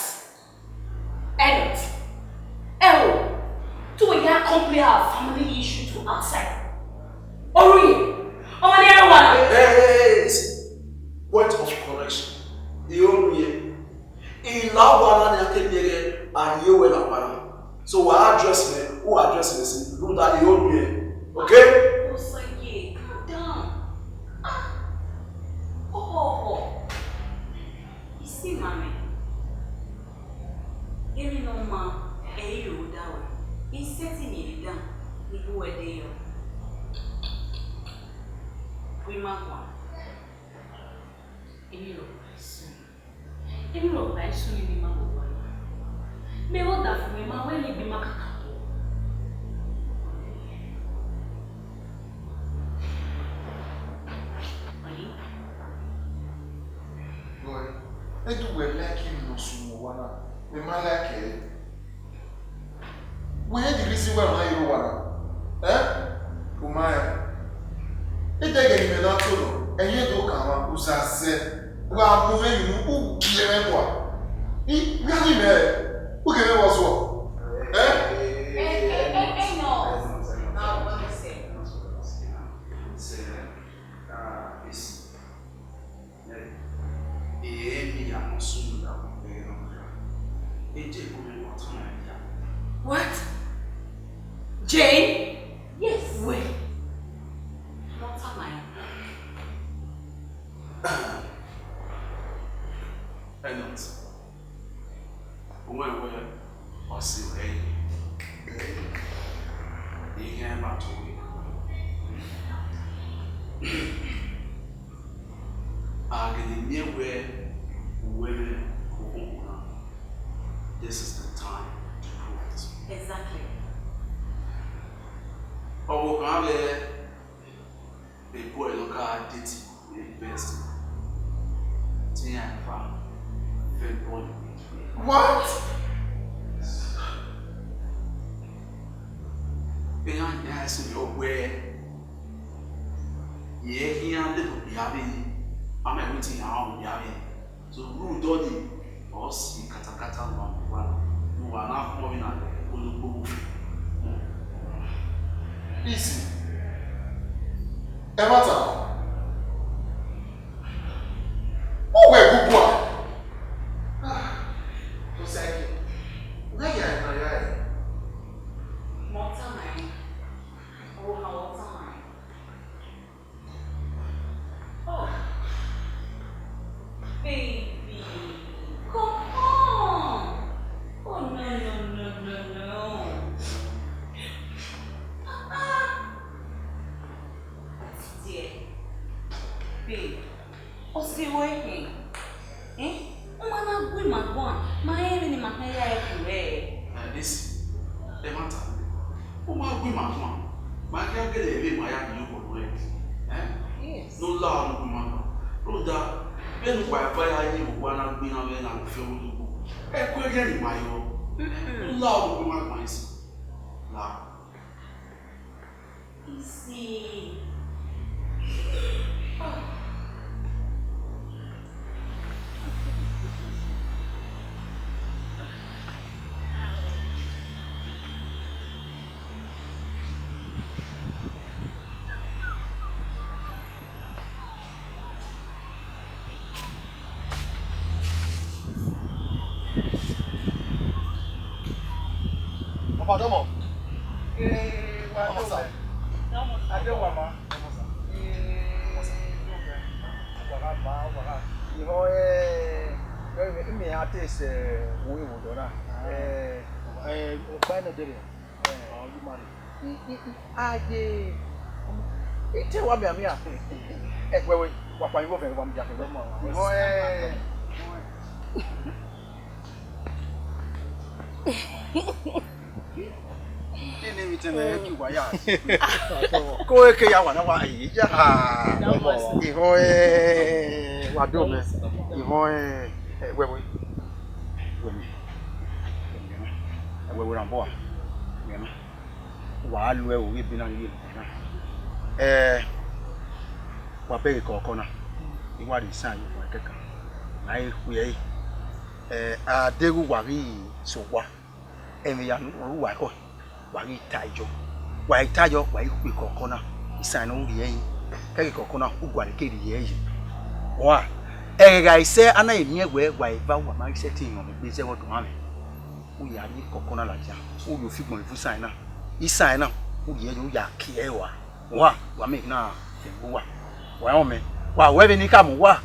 Elliot, Ero, do we ya come play our family issue to outside? Oruye, ọmọ ni Ero wa na. Hey, hey, hey, listen. Point of correction. Ẹ i Oruye. I la owa na ni a ke miẹn ghẹ, a rhie wẹ la owa na. So, wa address me, u address me si, rhunmwuda ẹ i Oruye. Okay? Osaye, calm down. Ah, oh, oh, oh. I si ma mwẹ. Emwi ne ọ maa, ẹ i ro da wẹ. I sẹtin miẹn emwi dan, ne I gu wẹ de yọ. Wẹ ma guan. Emwi rhọkpa i sunu. Emwi rhọkpa i sunu ne I ma vbe owa na. Mẹ ọdafẹn, mẹ ma wẹ ne egbe ma kaka kọ. Boy, edu wẹ like emwi ne ọ sunu vbe owa na, mẹ ma like ẹre. Wẹ rẹn the reason why ọ na ye rre owa na? Eh? U ma rẹn. Ẹdẹghe ne imẹ na to nọ, ẹyẹn do kan mwa, u za zẹ. Wa mu mwẹ emwi unu, u gie mwẹ gua. I, wẹ a ghi mẹ, u gie mwẹ vbọ zuọ? Eh? Ẹ, ẹ, ẹ, ẹ, Eje kugbe, ọ tama ẹn ya. What? Jane? Yes. Wẹ, ọ tama ẹn. Elliot, u wẹ wẹ ọ si ruẹ yi. Ighẹ ma to wẹ. A gele miẹn wẹ u wẹ mwẹ okhunkun na. This is the time to prove it. Exactly. Ọvbokhan ghẹ, a boy no ka date the best. Tin ya fa, very boy. What? Iran ya ẹse yọ wẹ, ye iran lele okpia vbe, a ma wẹ te iran rọnmwẹ okpia vbe. So, rhunmwuda ọnii, ọ si katakata ne uwa mu uwa, ne uwa na khuọnmwi na ologbo. Isi, ẹmwata, uwẹ gugua. Ah, Osaẹki, u gha ya emwa ya ẹre. Mẹ ọ tama ẹn, ọ ha ọ tama ẹn. Oh, baby, come on. Oh, no, no, no, no, no. Ah, ah. Dear, babe, ọ si ruẹ hin? Eh? U ma na gu ima guan, ma rẹn vbene ima khian ya ẹre ku rẹ. Eh, listen, ẹmwata, u ma gu ima guan, ma khian gele vbe ima ya rhie obọ nuẹn. Eh? Yes. Ne u la ọmwa gu ima guan. Rhunmwuda, vbene uwa eva ya ye owa na gbe iran mwẹ na gu fian vbe ologbo, ẹko erriọ ne ima yọ. Mm-mm. Ne u la ọmwa gu ima guan isi. La. Isi. Ah. Papa, dọmọ. Eh, wa dọmọ. Adewama. Eh, wa gha ma, wa gha. Ihọ, eh, eh, me a te sẹ wo ewo dọ na. Eh, eh, ọkpa nọ dere. Eh, ọ lu ma re. I, i, i, aye. I te wa mianmian. Eh, wẹ, wẹ, wa kpa igho vẹ, wa mu dia kẹ wẹ. Ihọ, eh. Kene vbe tẹn mwẹ ki wa ya. Ko eke ya wa na wa, eh, ya. Ihọ, eh, wa do mẹ. Ihọ, eh, eh, wẹ, wẹ. Wẹ mẹ. Wẹ, wẹ, rhan obọ a. Wẹ mẹ. Wa lu ẹvbo ghi ebe na rhie na. Eh, wa bẹghe kọkọ na. I wa rhie isan ye uwa kẹkan. Na i khuẹ ẹre. Eh, a deghẹ uwa ghi sẹ owa, ẹmwẹ ya ne uwa khọ, wa ghi ta yọ. Wa i ta yọ, wa i khuẹ kọkọ na. Isan ne u rhie ẹre, kẹghe kọkọ na, u gualọ ke rhie ẹre. Wa, ẹghẹ gha i sẹ, a na i miẹn wẹ wa eva uwa ma ghi sẹtin rọnmwẹ egbe zẹ vbe ọdọ mwẹ. U ya rhie kọkọ na ladian, u ya ofigbọn vbe isan na. Isan na, u rhie ẹre, u ya kie ẹre rua. Wa, wa mẹ na fẹ gbe uwa. Wa rẹn mẹ, wa wẹ vbene I khama uwa.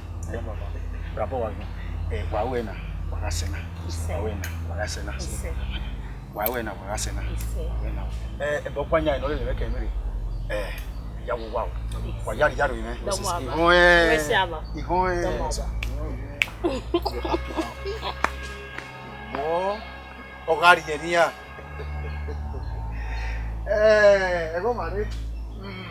Rabọ wa gbọn. Eh, wa wẹ na, wa gha sẹ na. Isẹ. Wa wẹ na, wa gha sẹ na. Isẹ. Wa wẹ na, wa gha sẹ na. Isẹ. Wa wẹ na. Eh, ẹbọ ọkpa yan nọ lele mwẹ kẹ mwẹ rre. Eh, ya wo wa o. Wa ya ya ro mwẹ. Dọmọ aba. Ihọn ẹ. Wẹ sẹ aba. Ihọn ẹ. Dọmọ aba. Wọ, ọ gha rhie ne iran. Eh, ẹghẹ ọmwa rre. Mm.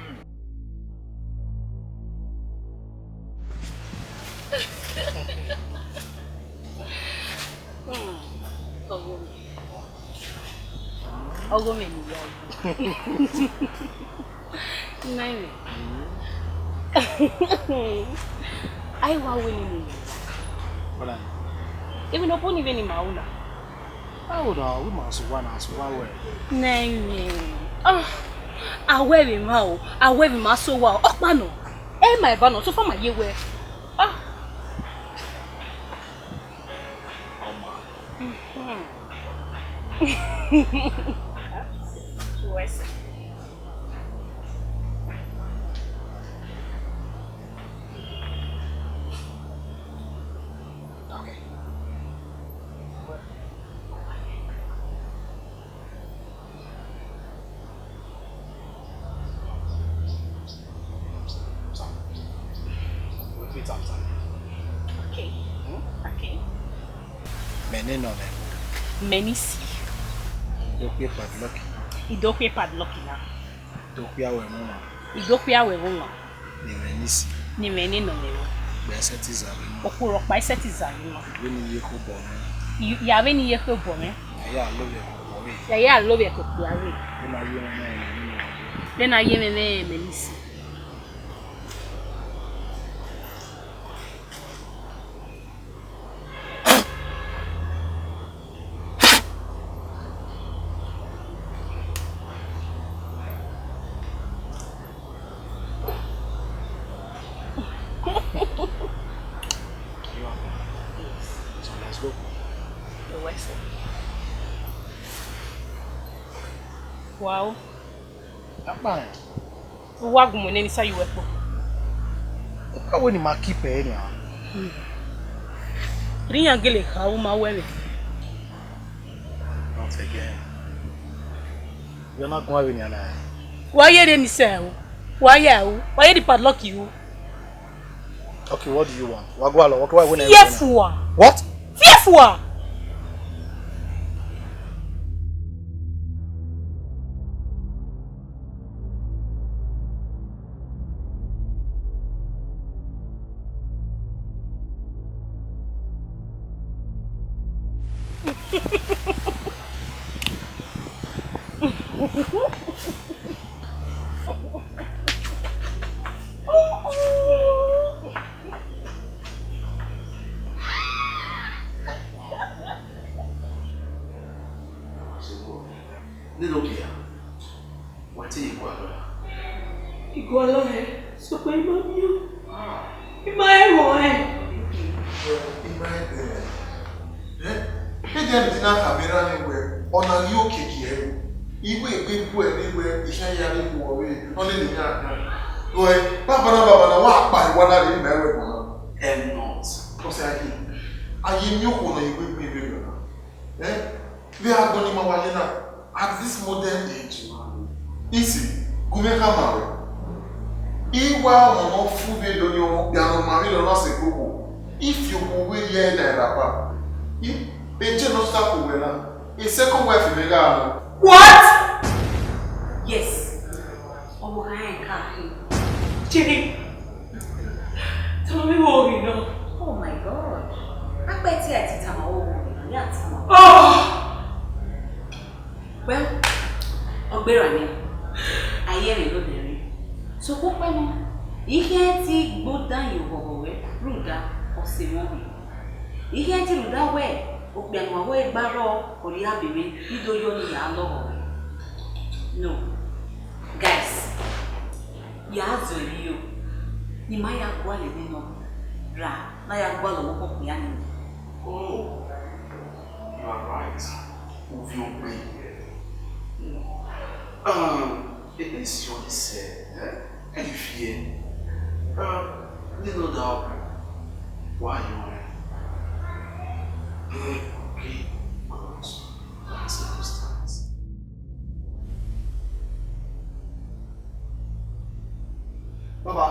Mm, ọghe mwẹ. Ọghe mwẹ ne I ya. Nai mwẹ. A i wa wẹ ne I ya. Emwi ne ọ bọ ni vbene ima ru na. Aro na, wẹ ima sẹ owa na, sẹ owa wẹ. Nai mwẹ. Ah, a wẹ vbe emwa o, a wẹ vbe ima sẹ owa o. Ọkpa nọ. Ẹ ma eva nọ, so far ma ye wẹ. Ah. Ọma. Mhm. West. Okay. Repeat after me. Okay. Hmm? Okay. Mẹ ne nọ mwẹ. Mẹ ni si. I do khuẹ padlock. I do khuẹ padlock na. I do khuẹ awẹ ẹmwẹ ọmwa. I do khuẹ awẹ ẹmwẹ ọmwa. Ne imẹ ni si. Ne imẹ ne nọ mwẹ. Okpia i sẹtin zagha ima. Okhuo rhọkpa i sẹtin zagha ima. Vbene I ye khobọ mwẹ. I, ya vbene I ye khobọ mwẹ. Ya ya lovbiẹ ke okpia vbe. Ya ya lovbiẹ ke okpia vbe. Vbene a ye mwẹ nẹ, nẹ, nẹ. Vbene a ye mwẹ nẹ, mẹ ni si. Are you happy? Yes. So let's go. You're welcome. Wow. Akpa rẹn. U wa gu mu nene sa ye uwẹ kpo. Okpa wẹ ne ima keep ẹre nian. Rhie iran gele kha u ma wẹ vbe. Not again. Vbe ọ na guan vbe nian na? Wa ye rre ni sẹ o. Wa ya o. Wa ye the padlock u. Okay, what do you want? Wa gualọ, wa gualọ, wẹ ne. Fearful. What? Fearful. Nene okpia, wẹ te I gualọ ra? I gualọ hẹ, sokpan I ma miẹn. Ah. I ma rẹn ẹmwẹ ọnrẹn. I ma rẹn ẹmwẹ. Eh? Ẹdẹ ne I na khama erha mwẹ wẹ, ọ na ghi okiekie ẹre. I wẹ egbe bu ẹre wẹ, I khian ya rre vbe uwẹ, ọ nene iran khian. Wẹ, banbanna, banbanna, wa kpa ewa na rre ima ẹvbo ẹgbọn na. Am not. Ọ sẹ a ghi, a ye miẹn okhuo ne ọ ye wẹ egbe vberriọ na. Eh? Vbe agbọn ne ima wa ye na, at this modern age, isi, gu mwẹ khama ruẹ. I wa ọmwa ne ọ fu vberriọ ni ọmwa okpia ne ọ ma vberriọ na sẹ gbogbo. I fi okhuo vberriọ ẹre da ẹre apa. I, e je ne ọ sa ke owẹ na, e second wife mwẹ gha nọ. What? Yes. Ọmọ ha ẹn ka hin. Jimmy. Tell me what we know. Oh my God. Akpẹ te a ti tama wo wo ni a tama. Oh! Well, ọ gberra nẹ, a ye ẹmwẹ ne ọ dẹrẹ. Sokpan ukpẹ nọ, I khian te I gbe odan ye oghọghọ ruẹ, rhunmwuda ọ sẹ emọ rre. I khian te I rhunmwuda wẹ okpia ne uwa wẹ gba rrọọ, ọ rhie abe mwẹ, I do yo ne I ya lọghọ ruẹ. No. Guys, ya zọ emwi yo, ne ima ya gualọ emwi nọ ra, ne a ya gualọ ọmọ okpia nii. Oh, you are right. Ovbi ogbe. Um, it is your say, eh? How you feel? Um, you know that why you are. Eh, okay, good. That's understand. Baba,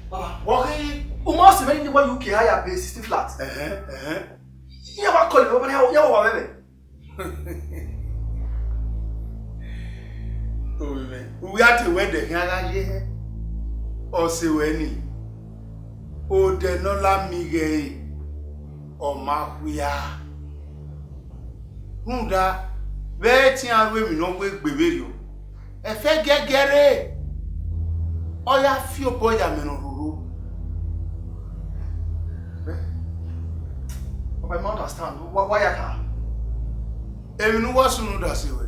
baba, wọ khe, u ma sẹ vbene I wa ye U K hire be sixty flat. Ẹhẹn, ẹhẹn. Iran wa call baba, iran wa wa mwẹ. Ovbi mwẹ, u ya te wẹ ẹdẹ khian gha ye, ọ sẹ ruẹ ni, odẹ ne ọ la miẹn ighe ẹre, ọ ma khuia. Rhunmwuda, vbe ẹtin a ru emwi ne ọ wegbe vberriọ, ẹfe giẹgiẹ rre, ọ ya fi obọ ya mẹ ne ọ roro. Baba, I ma understand. Wa, wa ya kha. Emwi ne uwa sunu da sẹ ruẹ,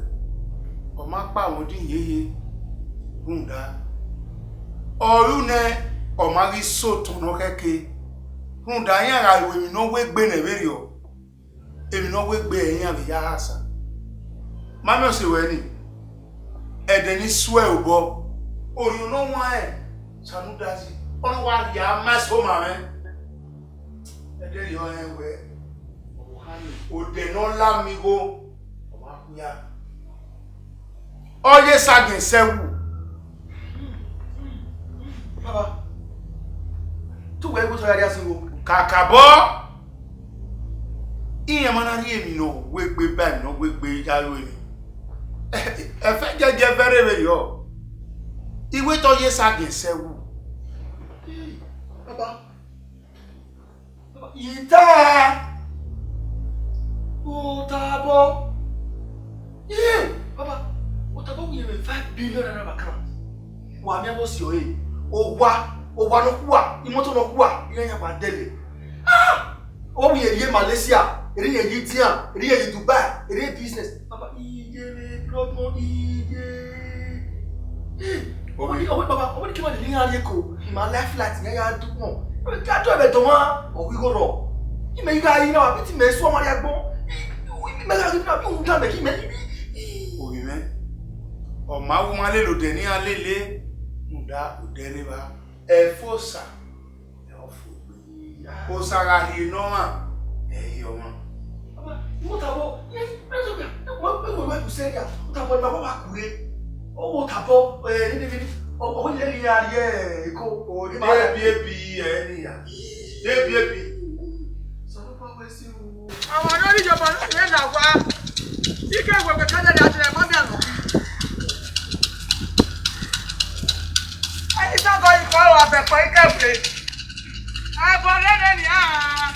ọ ma kpa mwẹ odin yeye, rhunmwuda ọ ru nẹ, ọ ma ghi sẹ otọ ne ọ khẹke, rhunmwuda iran gha ru emwi ne ọ wegbe nẹ vberriọ, emwi ne ọ wegbe ẹre iran vbe ya hasa. Ma miẹn ọse ruẹ ni, ẹdẹ ni suẹ obọ, orhiọn ne ọ wan rẹn, Sanudazi, ọ na wa rhie ama eso ma mwẹ. Ẹdẹ rriọ rẹn wẹẹ, odẹ ne ọ la miẹn igho, ọ ma khuia. Ọ ye Esagiẹn sẹ wu. Baba, te uwẹ gu otọ ya rhie asan igho. Kakabọ, iran ma na rhie emwi ne ọ wegbe ba emwi ne ọ wegbe ya ru emwi. Ẹfe giẹgiẹ vbe rre vberriọ. I wẹ te ọ ye Esagiẹn sẹ wu. Baba, Ita! Otabọ! Ee, baba, Otabọ wẹ five billion naira vbe account. Wa miẹn vbọ si ọre. Owa, owa nọkhua, imọto nọkhua, iran ya gba dẹlẹ. Ah! Ọ wẹ irẹn ye Malaysia, irẹn ye India, irẹn ye Dubai, irẹn ye business. Baba, iye vbe blood money, iye. Hey, ọwẹ ni, ọwẹ baba, ọwẹ ni ke ma lele iran rrie Eko, ima life flight iran ya du kpọn. Ka do ẹmwẹ dọmwa, ọ ghi gho rrọọ. Imẹ ghi gha yi na, vbe te imẹ su ọmwa rrie agbọn. Imẹ gha ghi na, vbe uhunmwu dan mẹ ghi mẹ. Ovbi mwẹ, ọ ma wẹ u ma lele odẹ ne iran lele, rhunmwuda odẹ rre evba. Ẹfe Osa, ẹ ọ fo egbe. Osa gha rhie ne ọmwa, ẹ i rhie ọmwa. Baba, Otabọ, ẹ, ẹ, ẹ, ẹ, ẹ, ẹ, ẹ, Otabọ, ẹ ma wa ku re. Ọ, Otabọ, ẹ, ni, ni, ni, ni, ọ, ọ, lele iran rrie Eko. Ode ebiebi ẹ ni ya. De ebiebi. Sọ ló bá wẹ sí o. Ọmọ ne ọ rhie iyobọ ne ọ rhie na wa. Ike wẹ wẹ kẹdẹ rẹ, a ti rẹ mọ miẹn nọ. Ẹni sọgọ ikọ ọrọ abẹkọ ikẹwẹ. Ẹbọ rẹ nẹ nian.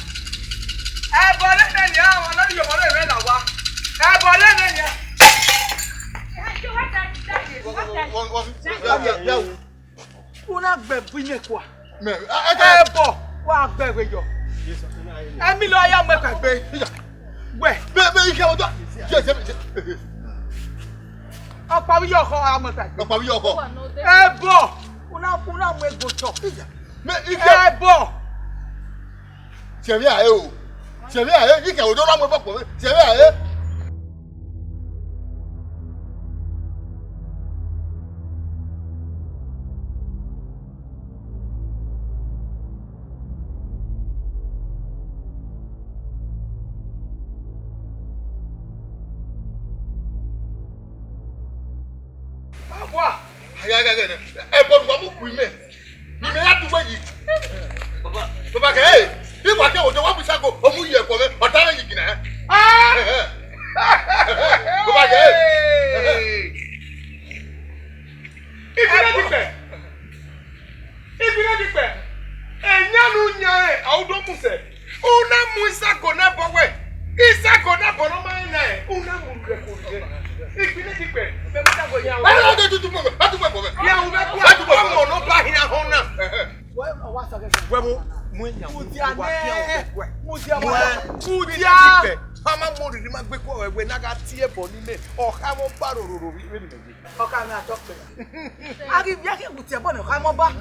Ẹbọ rẹ nẹ nian, ọmọ ne ọ rhie iyobọ ne ọ rhie na wa. Ẹbọ rẹ nẹ nian. Una gbẹ bu ime kua. Mẹ, a, a, a. Ẹbọ, wa gbẹ vbe yọ. Emil ọ ya mu ẹkẹ gbe. Wẹ. Mẹ, mẹ, ike ọdọ. Yes, yes, yes. Ọkpa vbe yọ ọkhọ, a mu ẹkẹ gbe. Ọkpa vbe yọ ọkhọ. Ẹbọ, una, una mu egbe otọ. Mẹ, ike. Ẹbọ. Sẹvbe a ẹ o. Sẹvbe a ẹ, ike ọdọ na mu ẹbọ kpọ. Sẹvbe a ẹ. Awa! Ẹbọ ne uwa mu ku imẹ. Imẹ ya tugbe yi. Baba, baba kẹ, ẹ, I wa ke odẹ wa mu isago, ọ mu yi ẹkọ mwẹ, ọ ta mwẹ yi gina. Ah! Baba kẹ, ẹ. Ibi ne dikpẹ. Ibi ne dikpẹ. Ẹyan ne u yan rẹn, a u do mu sẹ. U na mu isago ne ẹbọ wẹ. Isago ne ẹbọ ne ọ ma rẹn na, u na mu rẹ ko rẹ. Ibi ne dikpẹ. Mẹ mu isago yan. Ẹ, ẹ, ẹ, tutu, tutu, tutu, tutu, tutu. Ya u vbe ku ọmọ ne ọ ba hin ahọn na. Wẹ mu, mu yan. Mudia nẹ. Mudia, mudia. A ma mu oriri ma gbe kua wẹ, wẹ na gha tie ẹbọ ni mẹ. Ọ kha mwẹ ọba rororo vbe mi nẹ. Ọ kha mwẹ atọ kpẹ. A ghi viẹ khin, witi ẹbọ ne ọ kha mwẹ ọba.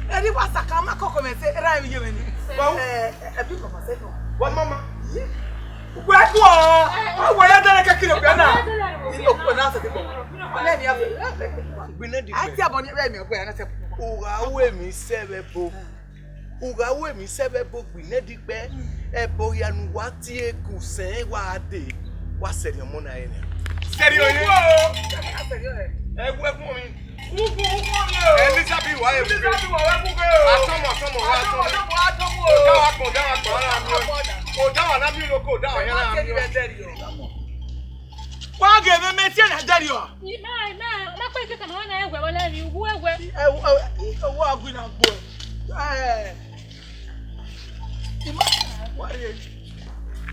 Eri wa sa kan ma kọkọ mẹ se, era emwi ye mwẹ ni. Ẹ, ẹ, ẹ bi kọkọ se kọ. Wa mama. Wẹ kọ. Ọ wẹ ya dẹrẹ kẹ kiri okpia na. Ino kpẹ na se ti kọ. Ọnẹ ni a fẹ. Gbinẹ di. A ti abọ ni ẹ mi ọgbẹ na se. U gha ru emwi sẹ vbe ẹbo. U gha ru emwi sẹ vbe ẹbo gbinẹ dikpẹ, ẹbọ hia ne uwa tie ku sẹn wa dee, wa sẹrriọ ọmọ na ẹre nian. Sẹrriọ ẹre. Ẹ wu ẹkun mi. Ugu, ugu mi o. Elizabeth wa ẹkun. Elizabeth wa ẹkun ke o. Atọmọ, atọmọ, atọmọ. Atọmọ, atọmọ, atọmọ o. Oda wa gbọn, oda wa gbọn, ara mi o. Oda wa na mi o, oda wa ya na mi o. Wa ghe vbe mẹ tie na dẹrriọ. Ima, ima, ma kpe ke kama na ẹwẹ wọlẹ ri, uwu ẹwẹ. Ẹ, ẹ, ẹ, wa gui na gbo. Ẹ, ima, wa ye.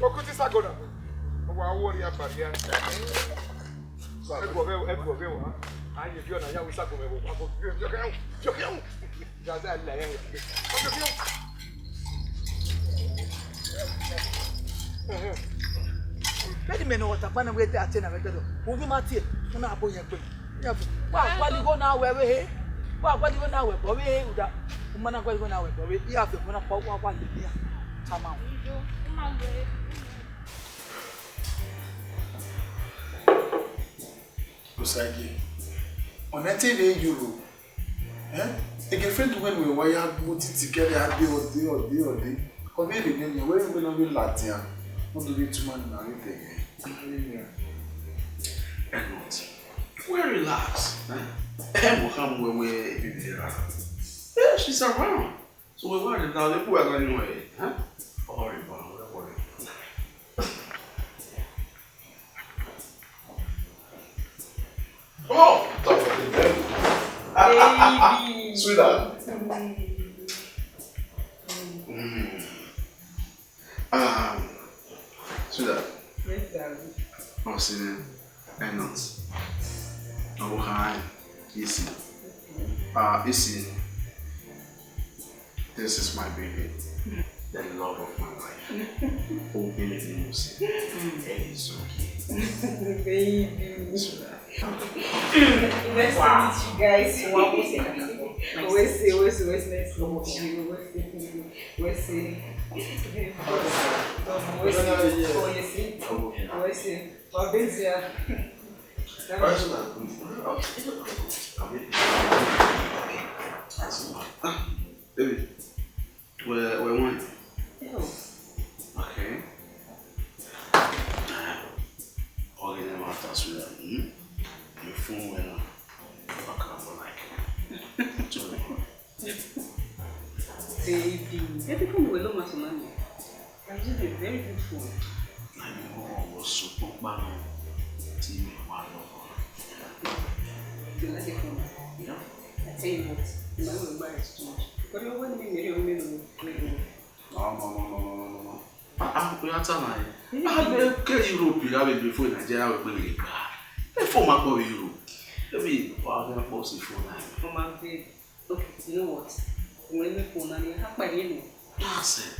Okuti sagoda. Wa wo ri abaria. Ẹ gbọ vẹ, ẹ gbọ vẹ wa. A ye bi ọna ya wi sago mẹ wo. Wa ko bi ọna ya wi. Gaza la ya. Vbene imẹ ne ọ takpa na wẹ a tie na vbe ẹdẹdọ, ovbi ma tie, u na bo yẹn kpe. Wa gualọ igho na wẹ vbe he, wa gualọ igho na wẹ ẹbọ vbe he, uda, u ma na gualọ igho na wẹ ẹbọ vbe, iran fẹ, u ma na kpa, wa gualọ lele iran. Tama. Ido, u ma wẹ. Osagie, ọna te vbe Europe. Eh? A girlfriend wẹ ne uwẹ wa ya gbe otiti kẹrẹ a de, ọ de, ọ de, ọ de. Ọ vbe rre nene, wẹ vbe ne ọ vbe ladian. Ọ do vbe tuma ne a vbe dẹghe. Edmond, well relax. Eh? Eh, mo kha mu wẹ wẹ baby ra. Eh, she's around. So we want to now, they put another one, eh? Huh? Don't worry about it, don't worry. Oh, talk about it, baby. Sweetheart. Mm. Um, sweetheart. Yes, darling. Oh, see, eh, not. Oh, hi. Easy. Ah, easy. This is my baby, the love of my life. Oh, baby, you see, it's okay. Baby. Nice to meet you guys. What's it? What's it? What's it? What's it? What's it? What's it? What's it? What's it? Baby, where, where wine? Okay. Uh, okay, then after so that, hmm? Your phone went on. Fuck, I don't like it. Sorry. Baby, baby, come with Loma Solani. I'm just a very good phone. I know what's so popular. Team, why not? You like the phone? Yeah. I tell you what, my own buy is too much. But you want me, me, me, me, me. No, no, no, no, no, no, no, no. Ah, ah, we are telling you. I be ke Europe, I be before Nigeria, we be like, ah. Before my go Europe. Let me, why I boss phone now? For my babe. Okay, you know what? When we phone and you have my name. That's it.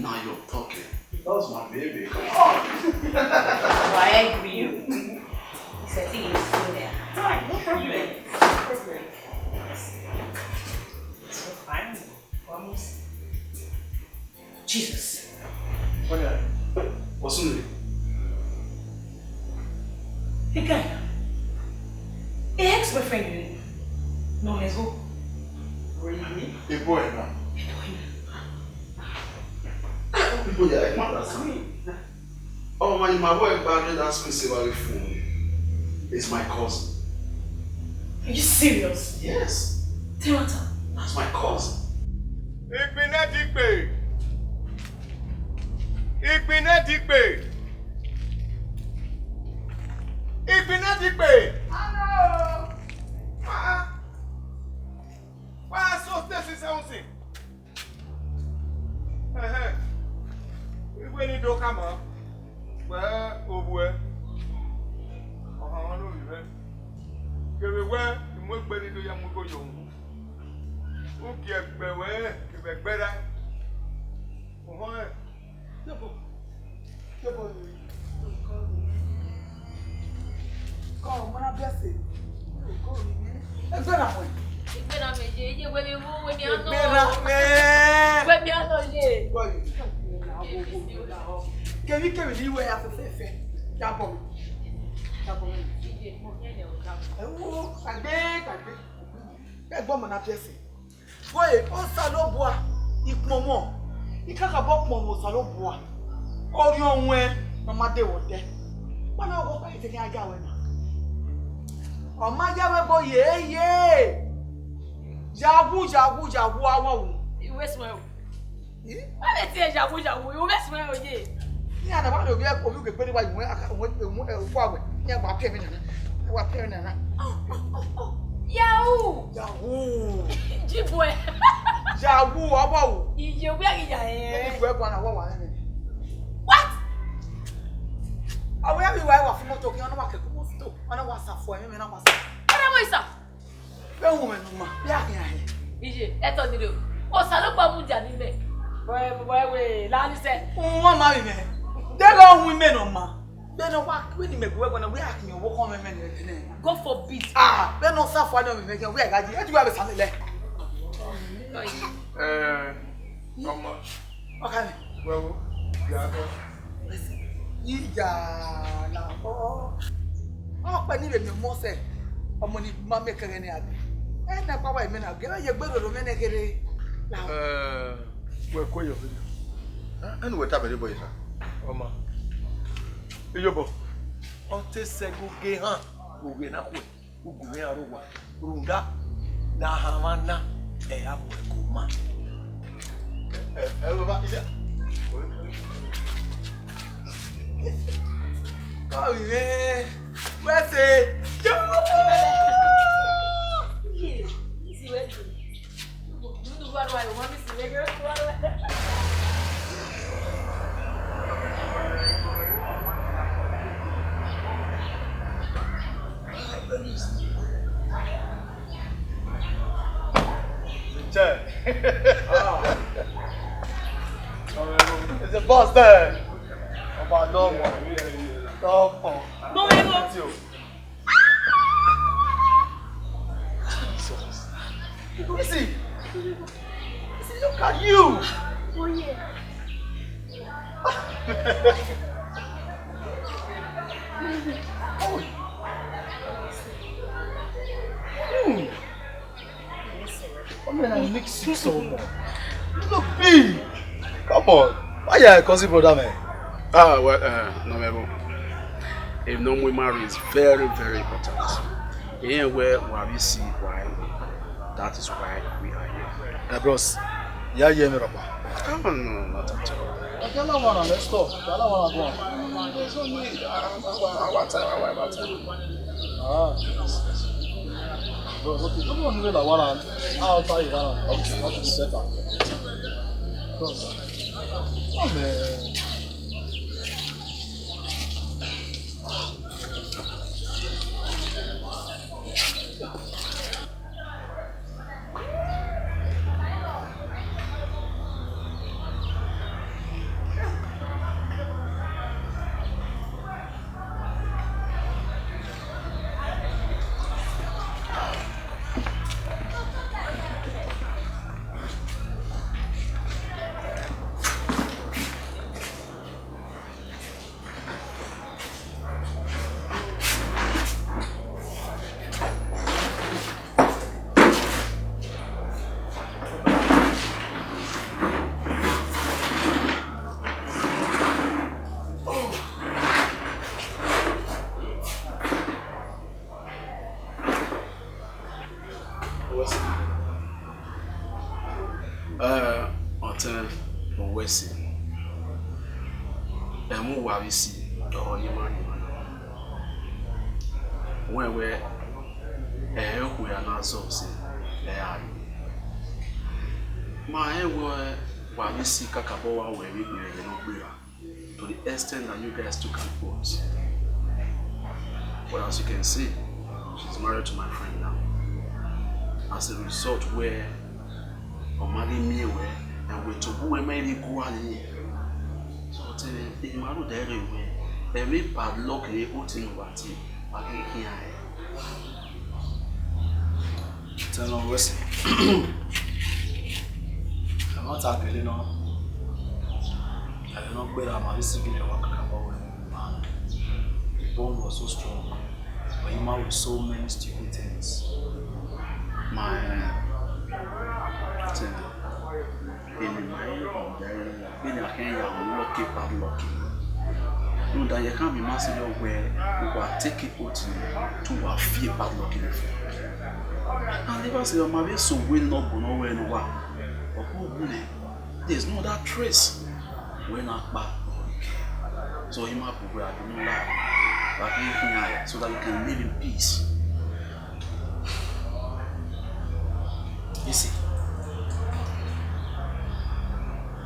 Now you're talking. That's my baby. Come on. Oh, I agree. It's a thing. It's in there. All right, no problem. No problem. So fine. Vamos. Jesus. What the? What's in it? Hey, guy. Hey, ex-boyfriend, you know. No, let's go. Really? A boy, man. A boy. People, yeah, I can't understand. Oh, man, my boy, bad, that's me, say, about the phone. It's my cousin. Are you serious? Yes. Tell her. That's my cousin. Ìpínlẹ̀ Dìgbè. Ìpínlẹ̀ Dìgbè. Ìpínlẹ̀ Dìgbè. Hello. Ah. Why so this is something? Ẹhẹn. Igbe ni do khama wẹ ovbuẹ, ọ hanmwa ne ovbi mwẹ. Kevbe wẹ I mu egbe ni do ya mu igho ye uhunmwu. U gie ẹgbẹ ruẹ kevbe ẹgbẹe rae. Uhunmwu rẹn. Come on, man, I bless you. Egbe na mẹ. Egbe na mẹ ye, ye, wẹ mi wu, wẹ mi anọ. Egbe na mẹ. Wẹ mi anọ ye. Kevbe kevbe ni wẹ ya fẹfẹfẹ. Dabọ. Dabọ. Ẹ wo, kagbe, kagbe. Ẹgbọn, man, I bless you. Wẹ, Osanobua, ikpọnmwẹ, ikakabọ ọkpọnmwẹ Osanobua, Orhiọn ruẹn ne ọ ma de vbe odẹ. Wẹ na wọ ọkpa ite khian ya wẹ na. Ọ ma ya wẹ gbe oye, ye. Ya wu, ya wu, ya wu, a wa wu. Iwe suẹn o. Ih? Wẹ vbe tie ya wu, ya wu, iwe suẹn o ye. Iran na wa rhie ovbi, ovbi ughegbe ni wa yu, wẹ, wẹ, wẹ, wẹ, wa wẹ. Iran wa piẹn emwi nana. Wa piẹn emwi nana. Yahoo! Yahoo! G-boy. Yahoo, ọvbọvbo. Iye wẹ ghi ya ẹ. Ẹni gu ẹguan na wọ wa nene. What? Avbe ya vbe wa wa fi moto khian, ọ na wa kẹkẹ moto, ọ na wa sa fo ẹmwẹ na wa sa. Ọna mo isa. Vbe wu mwẹ ne ọ ma, vbe a khian hẹ? Iye, ẹtọ ni rre o. Osanobua mudia ni mẹ. Bọẹ, bọẹ, wẹ, la ni sẹ. Uwọn ma vbe mẹ. Deghẹ ọ wu imẹ ne ọ ma. Vbene ọ wa, vbene imẹ gu ẹguan na, wẹ a khian ọvbokhan mwẹ mẹ nẹ. God forbid. Ah, vbene ọ sa fua ne ọ vbe mẹ khian, wẹ a gha yi. E ju wa vbe sa lele. Eh, ọmọ. Ọkhan. Wẹ wo, ya kọ. Iya la kọ. Ọ kpẹ ni vbe miẹn ọmọ sẹ, ọmọ ni ma mẹ kẹghẹ ne a dee. Ẹ na kpa wa imẹ na, gẹmwẹ ye gbe roro mwẹ nẹ kherhe. La. Eh, wẹ kue yọ vberriọ. Eh, ẹnu wẹ tama ẹre bọ ye sa. Ọ ma. Iyobọ. Ọ te sẹ ẹgogo ehan, oghẹ na khuẹ, ugbẹn mwẹ aro wa. Rhunmwuda ne a hanmwa na, ẹ ya mu ẹko ma. Ẹ, ẹ, ẹ, baba, ida. Kọ vbe mwẹ, wẹ sẹ. Che. It's the boss there. Ọba dọmọ. Dọmọ. Jesus. Easy. Easy, look at you. Oh, yeah. Oh. Hmm. Come here and make six or more. You look big. Come on. Why you are a cousin brother, man? Ah, well, uh, no, my bro. If no, we marry is very, very important. Here where we see why. That is why we are here. Uh, bros, yeah, yeah, me, Papa. Come on, no, not at all. Okay, no, no, no, let's go. I don't wanna go. No, no, no, there's no need. Our, our, our time, our, our time. Ah. Bro, okay, come on, we la wala. I'll tell you that. Okay, that should be better. Bro. Oh, man. Ẹ, ọtẹn, Owẹsi, ẹmwẹ uwa vbe si, ọrọ ne ima yin. Wẹ wẹ, ẹ i re okhuo hia na zọ sẹ, ẹ i ra ru. Ma rẹn wẹ wa vbe si kakabọ wa wẹ vbe egbe ẹghẹ ne ọ gberra, to the extent that you guys took an oath. But as you can see, she's married to my friend now. As a result, wẹ ọ ma ghi miẹn wẹ, ẹvbo tobọ uwẹ ma rhie gualọ. So, te emwa rhunmwuda ẹre wẹ, ẹmwẹ padlock ne oath ne uwa tie, wa ghi khian ẹre. Tell them, listen. Ẹmwata gele nọ, ẹghẹ ne ọ gberra, ma vbe si gele wa kakabọ wẹ, man. The bond was so strong, but you man with so many stupid things. My, uh, thing. Eni ma i rhunmwuda ẹre, vbene a khian ya unlock padlock. Rhunmwuda, I khama ima sẹ wẹ, uwa take oath ne, te uwa fi padlock ne fo. And ever since, ọ ma vbe sẹ uwẹ ne ọ gbọnnọ wẹ ne uwa, ọ khuo gu nẹ, there is no other trace wẹ ne a kpa. So, ima bu wẹ a do no lie, wa ghi khian ẹre, so that we can live in peace. Isi,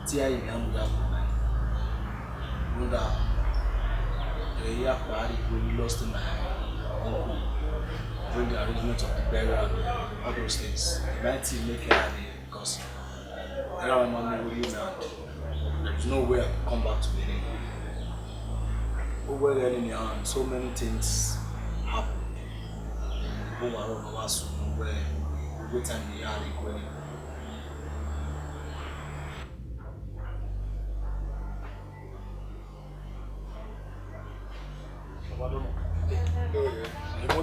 te a ye ne a mudia kpo na, rhunmwuda, ẹ i ya kpa, I lost my uncle during the arrangement of the burial and all those things. It might still make her happy because I don't remember where you now. There is no way I could come back to Benin. Over there in your hand, so many things happen. Over all of us, where, every time we are going.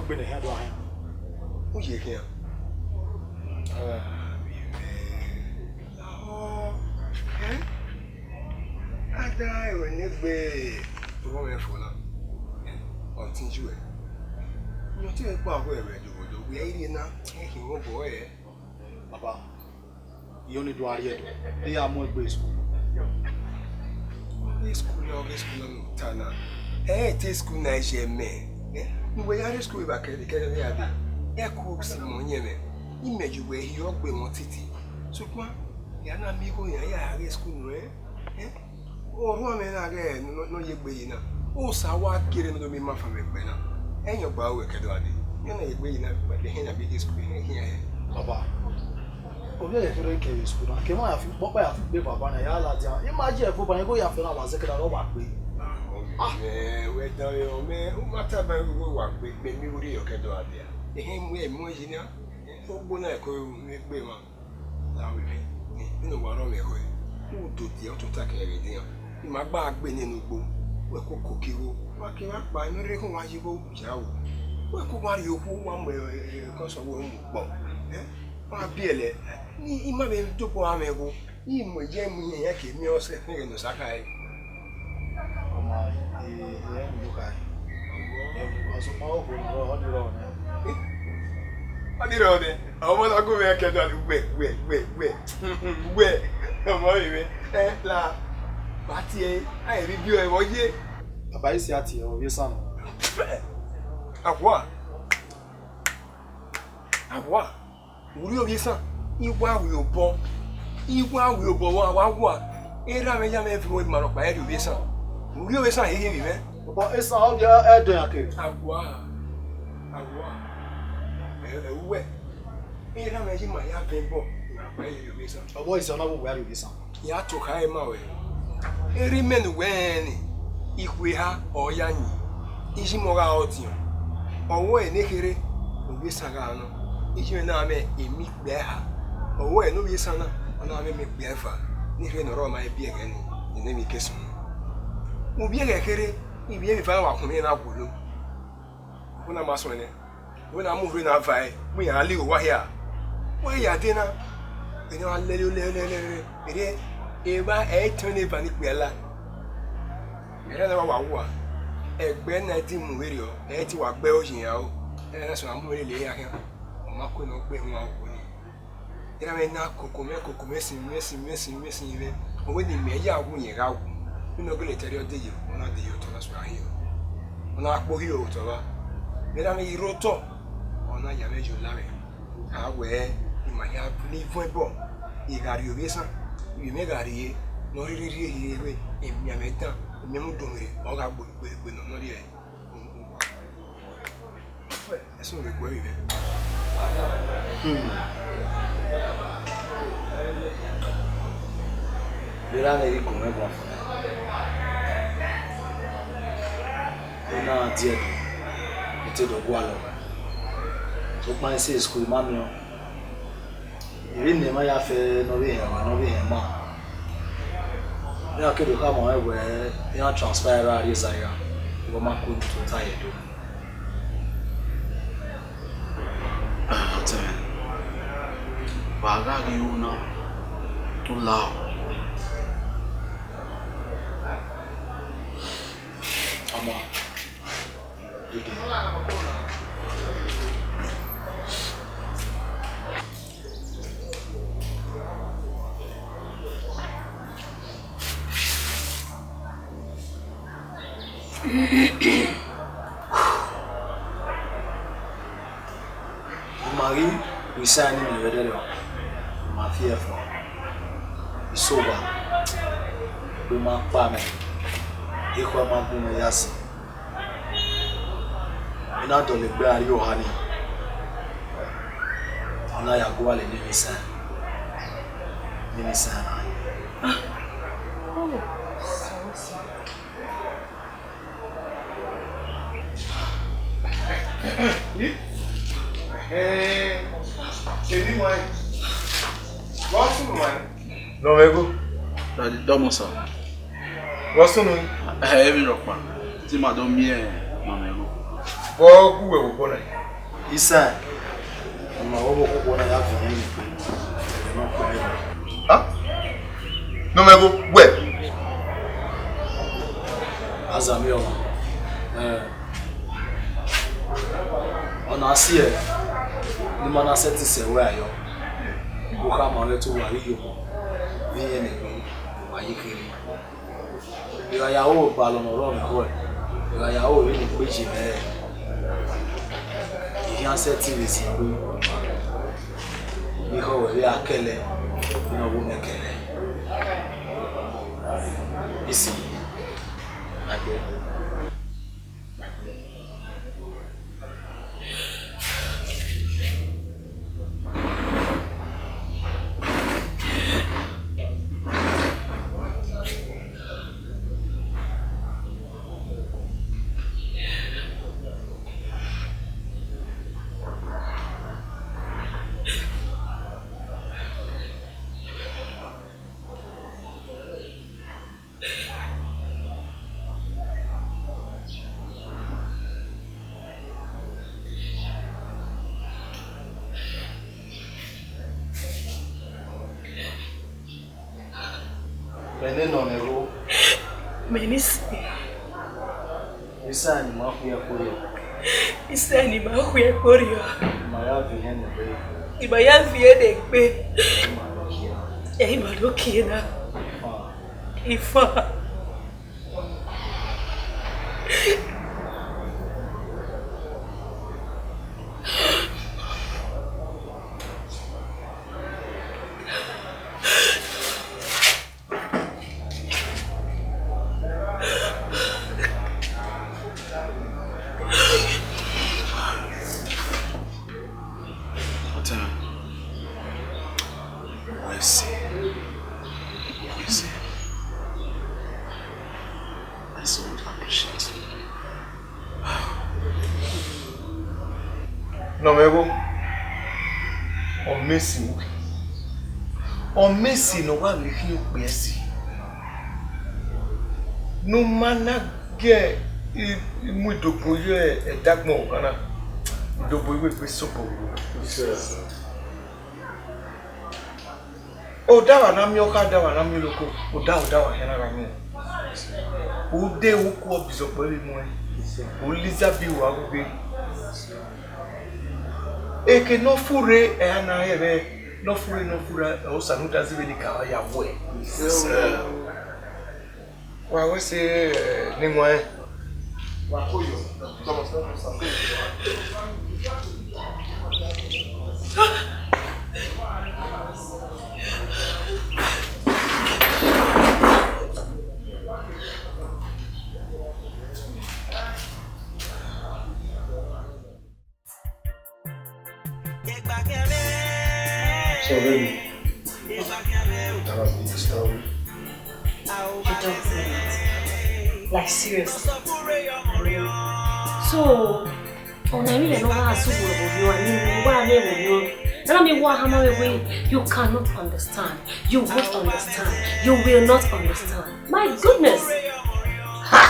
Vbene ehia do ahian. U ye khian. Ah, vbe mwẹ. Lahọ, eh? A da ẹre ne egbe ọmọ mwẹ fo na. Ọ tin ju ẹ. Iyẹn ọtẹn kpa ọghe ẹmwẹ do do, wẹ i rhie na, ẹ khin vbe obọ ẹre. Baba, iyẹn ọnii do a rhie do, de ya mu egbe school. Ọghe school, ọghe school na ne u ta na. Ẹ i te school na ye mẹ. Eh? Ne uwẹ ya rre school vbe kẹdẹ kẹdẹ ya dee. Ẹ ku si mọ yẹn mẹ. Imẹ ye uwẹ hi ọgbe wọn titi. Sokpan, ya na miẹn igho yan ya ghe school nẹ. Eh? Orhuan mwẹ na ghẹ ne ọ ye egbe yi na, Osa wa kere ne ọ do miẹn ima fan vbe ẹgbẹ na. Ẹyọngba ruẹ kẹdẹ a dee, iran na ye egbe yi na vbe ehẹn na bieje school ehẹn khian hẹ. Baba, ovbi ẹghẹ kherhe kevbe school na, ke emwa ya fi ukpọkpa ya fi gbe baba na, ya ladian, ima ye ẹvbo ba igho ya fẹ na wa zẹ kẹdẹ ọ wa gbe. Ah, mẹ, wẹ dan vbe ọ, mẹ, u ma tama igho wa gbe, mẹ miẹn igho rhie yọ kẹdẹ a dee. Ehẹn mu ẹmwẹ yi na, ogbo na ẹko vbe egbe mwa. Lahọ vbe mwẹ, vbene uwa rrọọ mwẹ ẹkhọe, u do dia otota kẹ vbe dian. I ma gba gbe nene ugbo, wẹ ko koko igho, wa ke vbe kpa ne ọ rre khọn wa ye igho ya ru. Wẹ ko wa rhie okhuo wa mu ẹkọsọ wẹ mu kpọ. Eh? Wa biẹlẹ, ni ima vbe dobọ ra mwẹ igho, I mu ye mu iran ke miẹn ọsẹ ẹghẹ ne Osa khare. Ọma, e, e, e, do khare. Ọsọkpa okhuo ne ọ rrọọ, ọ ni rrọọ nẹ. Ọ ni rrọọ nẹ. Ọmọ na gu mwẹ kẹdẹ, wẹ, wẹ, wẹ, wẹ. Wẹ, ọmọ vbe mwẹ. Ẹ, la, ba tie, a i rhie ibiọ ẹvbo ye. Baba, I si a tie, ovbi esan nọ. Awa. Awa. Urhi ovbi esan, I wa wi obọ, I wa wi obọ vbe a wa wa, erha mwẹ ya mwẹ viọ ima rhọkpa ẹrriọ ovbi esan. Urhi ovbi esan hehie vbe mwẹ. Obọ esan ọ vbe ẹdẹ ya kere. Awa, awa, ẹ, ẹ uwẹ, erha mwẹ ya ima ya vẹ obọ, ima rhọkpa ẹrriọ ovbi esan. Obọ esan na vbe uwẹ ẹrriọ ovbi esan. Ya to khare ma ruẹ. Erha imẹ ne uwẹ rẹn nẹ, ikhuo eha ọ ya yin, iyimẹ ọ gha re ọdiọn. Ọ wẹ ne kherhe, ovbi esan gha nọ, iyimẹ na mwẹ emọ ikpia eha. Ọ wẹ ne ovbi esan na, ọ na mwẹ emọ ikpia eva, ne kherhe ne ọ rrọọ ma biẹ ẹghẹ nii, ne emwi ke sunu. Ovbi ẹghẹ kherhe, ivbi emwi eva na wa khun mwẹ na wulo. Ọna ma suẹn nẹ, wẹ na mu urhe na va ẹre, mu iran lighe owa hia. Wẹ ya dee na, ene ọ lele, lele, lele, lele, erriọ evba ẹ i tọn ne eva ni kpia la. Erha na wa wa wa, ẹgbẹ na i di mu vberriọ, ẹ i te wa gbe ẹre oyi iran o, ẹre na suẹn a mu vberriọ lele iran khian, ọ ma kue ne ọ gbe ẹre wan okhuo nii. Erha mwẹ na koko mwẹ, koko mwẹ sin mwẹ sin mwẹ sin mwẹ sin mwẹ. Ọ wẹ ne imẹ ya wu, irẹn gha wu. Vbene ọ gele ta ẹre, ọ de ye, ọ na de ye otọ na suẹn a hiọ. Ọ na kpo hiọ otọ vba. Erha mwẹ i rre otọ, ọ na ya mwẹ ye ola mwẹ. A wẹ, ima hia ni vuọn ẹbọ, I gha rrie ovbi esan, ivbi mwẹ gha rrie, ne ọ rhirhi rhie rhie wẹ, emianmwẹ dan, emianmwẹ udomwurri, ọ gha gbe gbe gbe nọ ne ọ rhie. Ẹsẹ vbe gue vbe. Hmm. Vbe erha mwẹ ghi gun mwẹ guan fo na, I na die ẹdẹ, I te do gualọ. Sokpan I si school I ma miẹn ọẹn. Emwi ne emwa ya fẹ ne ọ vbe họn, ne ọ vbe họn ima. Iran ke do khama mwẹ wẹẹ iran transfer ra rrie Zaria, vbe ọ ma ku ne tota ye do. Ọtẹn mwẹ, wa gha ghi ru na, u lao. Ọmọ. I ma ghi resign ni vbe ẹdẹrriọ, I ma fi ẹfọn, I sẹ owa, egbe ma kpa mwẹ, ekhọe ma gun mwẹ ya sin. I na dọlegbe gha rrie oha nii, ọ na ya gualọ ne Minisẹn, Minisẹn na. Nọ mwẹ go. Daddy, dọmọ sa. Vbọ sunu? Eh, emwi rhọkpa. Te ima do miẹn nọ mwẹ go. Vbọ gu wẹ vbe obọ na? Isan, ima vbe ọvbokhan na ya viọ mwẹ egbe, ẹghẹ ne ọ kpẹre nọ. Ha? Ne ọ mwẹ gho wẹ? Azamẹ ọmwa, eh, ọ na si ẹe ne ima na sẹtin sẹ wẹ ayọ, u khama mwẹ te uwa ghi ye obọ vbe irẹn ne egbe ne uwa ye kherhe. Evba ya ho obalọ ne ọ rrọọ mwẹ ẹre, evba ya ho vbene egbe ye mwẹ ẹre, I khian sẹtin vbe zin egbe, ne I khọ wẹ vbe a kẹlẹ, ne ọ wu mwẹ kẹlẹ. Isi, ma gbẹ. Mẹ ne nọ mwẹ ẹro. Mẹ ne isi. Isan ne ima khuiẹ kporhiọ. Isan ne ima khuiẹ kporhiọ. Ima ya viọ irẹn ne egbe. Ima ya viọ irẹn ne egbe. Ima do kie na. Ima do kie na. Ifa. Ifa. What time? I see. I see. I so appreciate you. Nọ mwẹ ẹro, ọ Messi, ọ Messi ne ọ wa vbe khian okpia ẹse, ne u ma na gie i, i mu idobo ye ẹdagbọn ọghan na, idobo iwegbe sobọ. Odaro na miẹn ọkha, odaro na miẹn oloko, odaro odaro khian na gha miẹn. U de, u ku ọbi zọkpọ vbe muẹn, u liza bi ru aghoghe. Eke ne ọ furre, ẹre a na rẹn vbe, ne ọ furre, ne ọ furre, Osa ne u da zẹ vbene I ka ya wẹ. Wa wẹ sẹ, eh, ne I wan ẹn. Wa ko yọ. So, baby, that was the story. You don't mean it. Like, seriously. So, ọna emwi nọ gha sẹ uwẹ vbe ovbi uwa, ne uwa mwẹ vbe ovbi uwa. Tell me what, how many way you cannot understand. You won't understand. You will not understand. My goodness. Ha!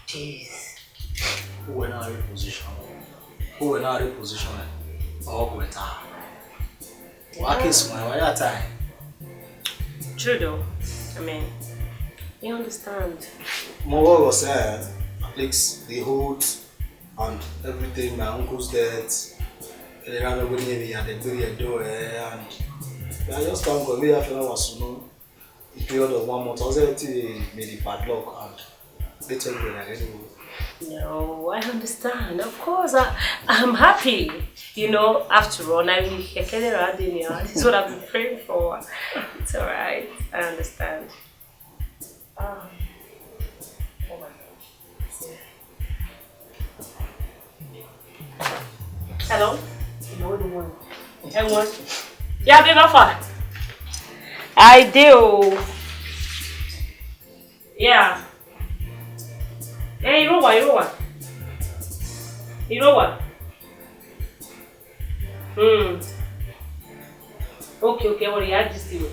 Jeez. Uwẹ na rre position. Uwẹ na rre position. Ọ gua ta. Wa ke suẹn, wa ya tae. True though. I mean, you understand. Mo wa go say, please, the whole and everything, my uncle's death, and then I'm going to be at the period door, eh, and I just thank God we have our son. The period of one month, I was there till me the padlock and they tell me that anyway. No, I understand. Of course, I, I'm happy. You know, after all, I mean, this is what I've been praying for. It's all right. I understand. Um, oh my God. Hello? Hello? Yeah, babe, how far? I do. Yeah. Hey, you know what? You know what? You know what? Hmm. Okay, okay, what do you have this thing?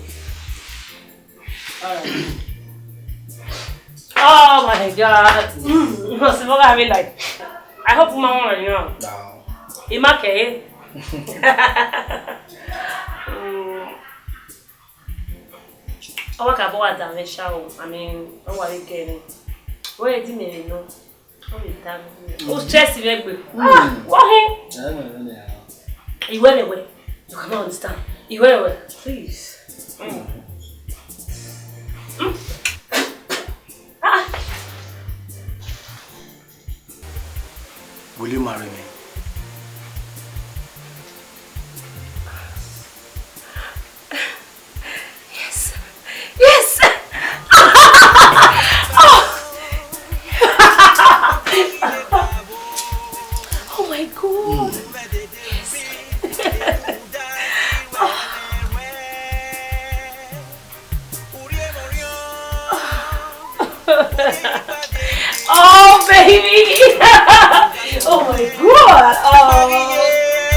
All right. Oh my God. Mm, you must never have it like. I hope ma wan yan. Ima kẹre. Mm. Ọ wa ka bọ wa da mwẹ sha o, I mean, ọ wa re gẹre. Wẹ di mẹ re nọ. Ọ vbe da. O stress vbe gbe. Ah, what he? Iwẹ rẹ wẹ. You cannot understand. Iwẹ rẹ wẹ. Please. Mm. Mm. Ah. Will you marry me? Yes. Yes. Oh. Oh my God. Yes. Oh, baby. Oh my God. Oh.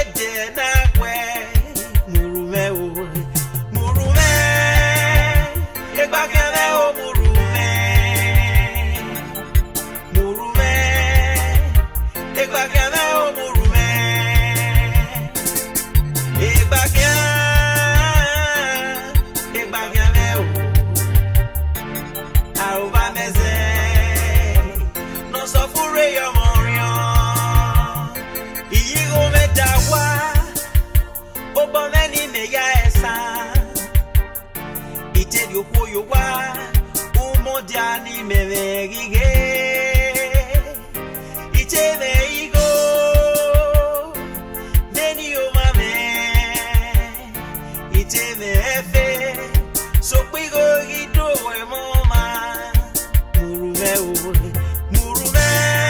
Egbagianmwẹ o, arovbamẹzẹ, ne ọ sọ furre ye ọmọ orhiọn. Iyigho mwẹ da wa, obọ mwẹ ne imẹ ya ẹsan. I te rhie okhuo ye owa, u mudia ne imẹ mwẹ ghi ghe. I te mwẹ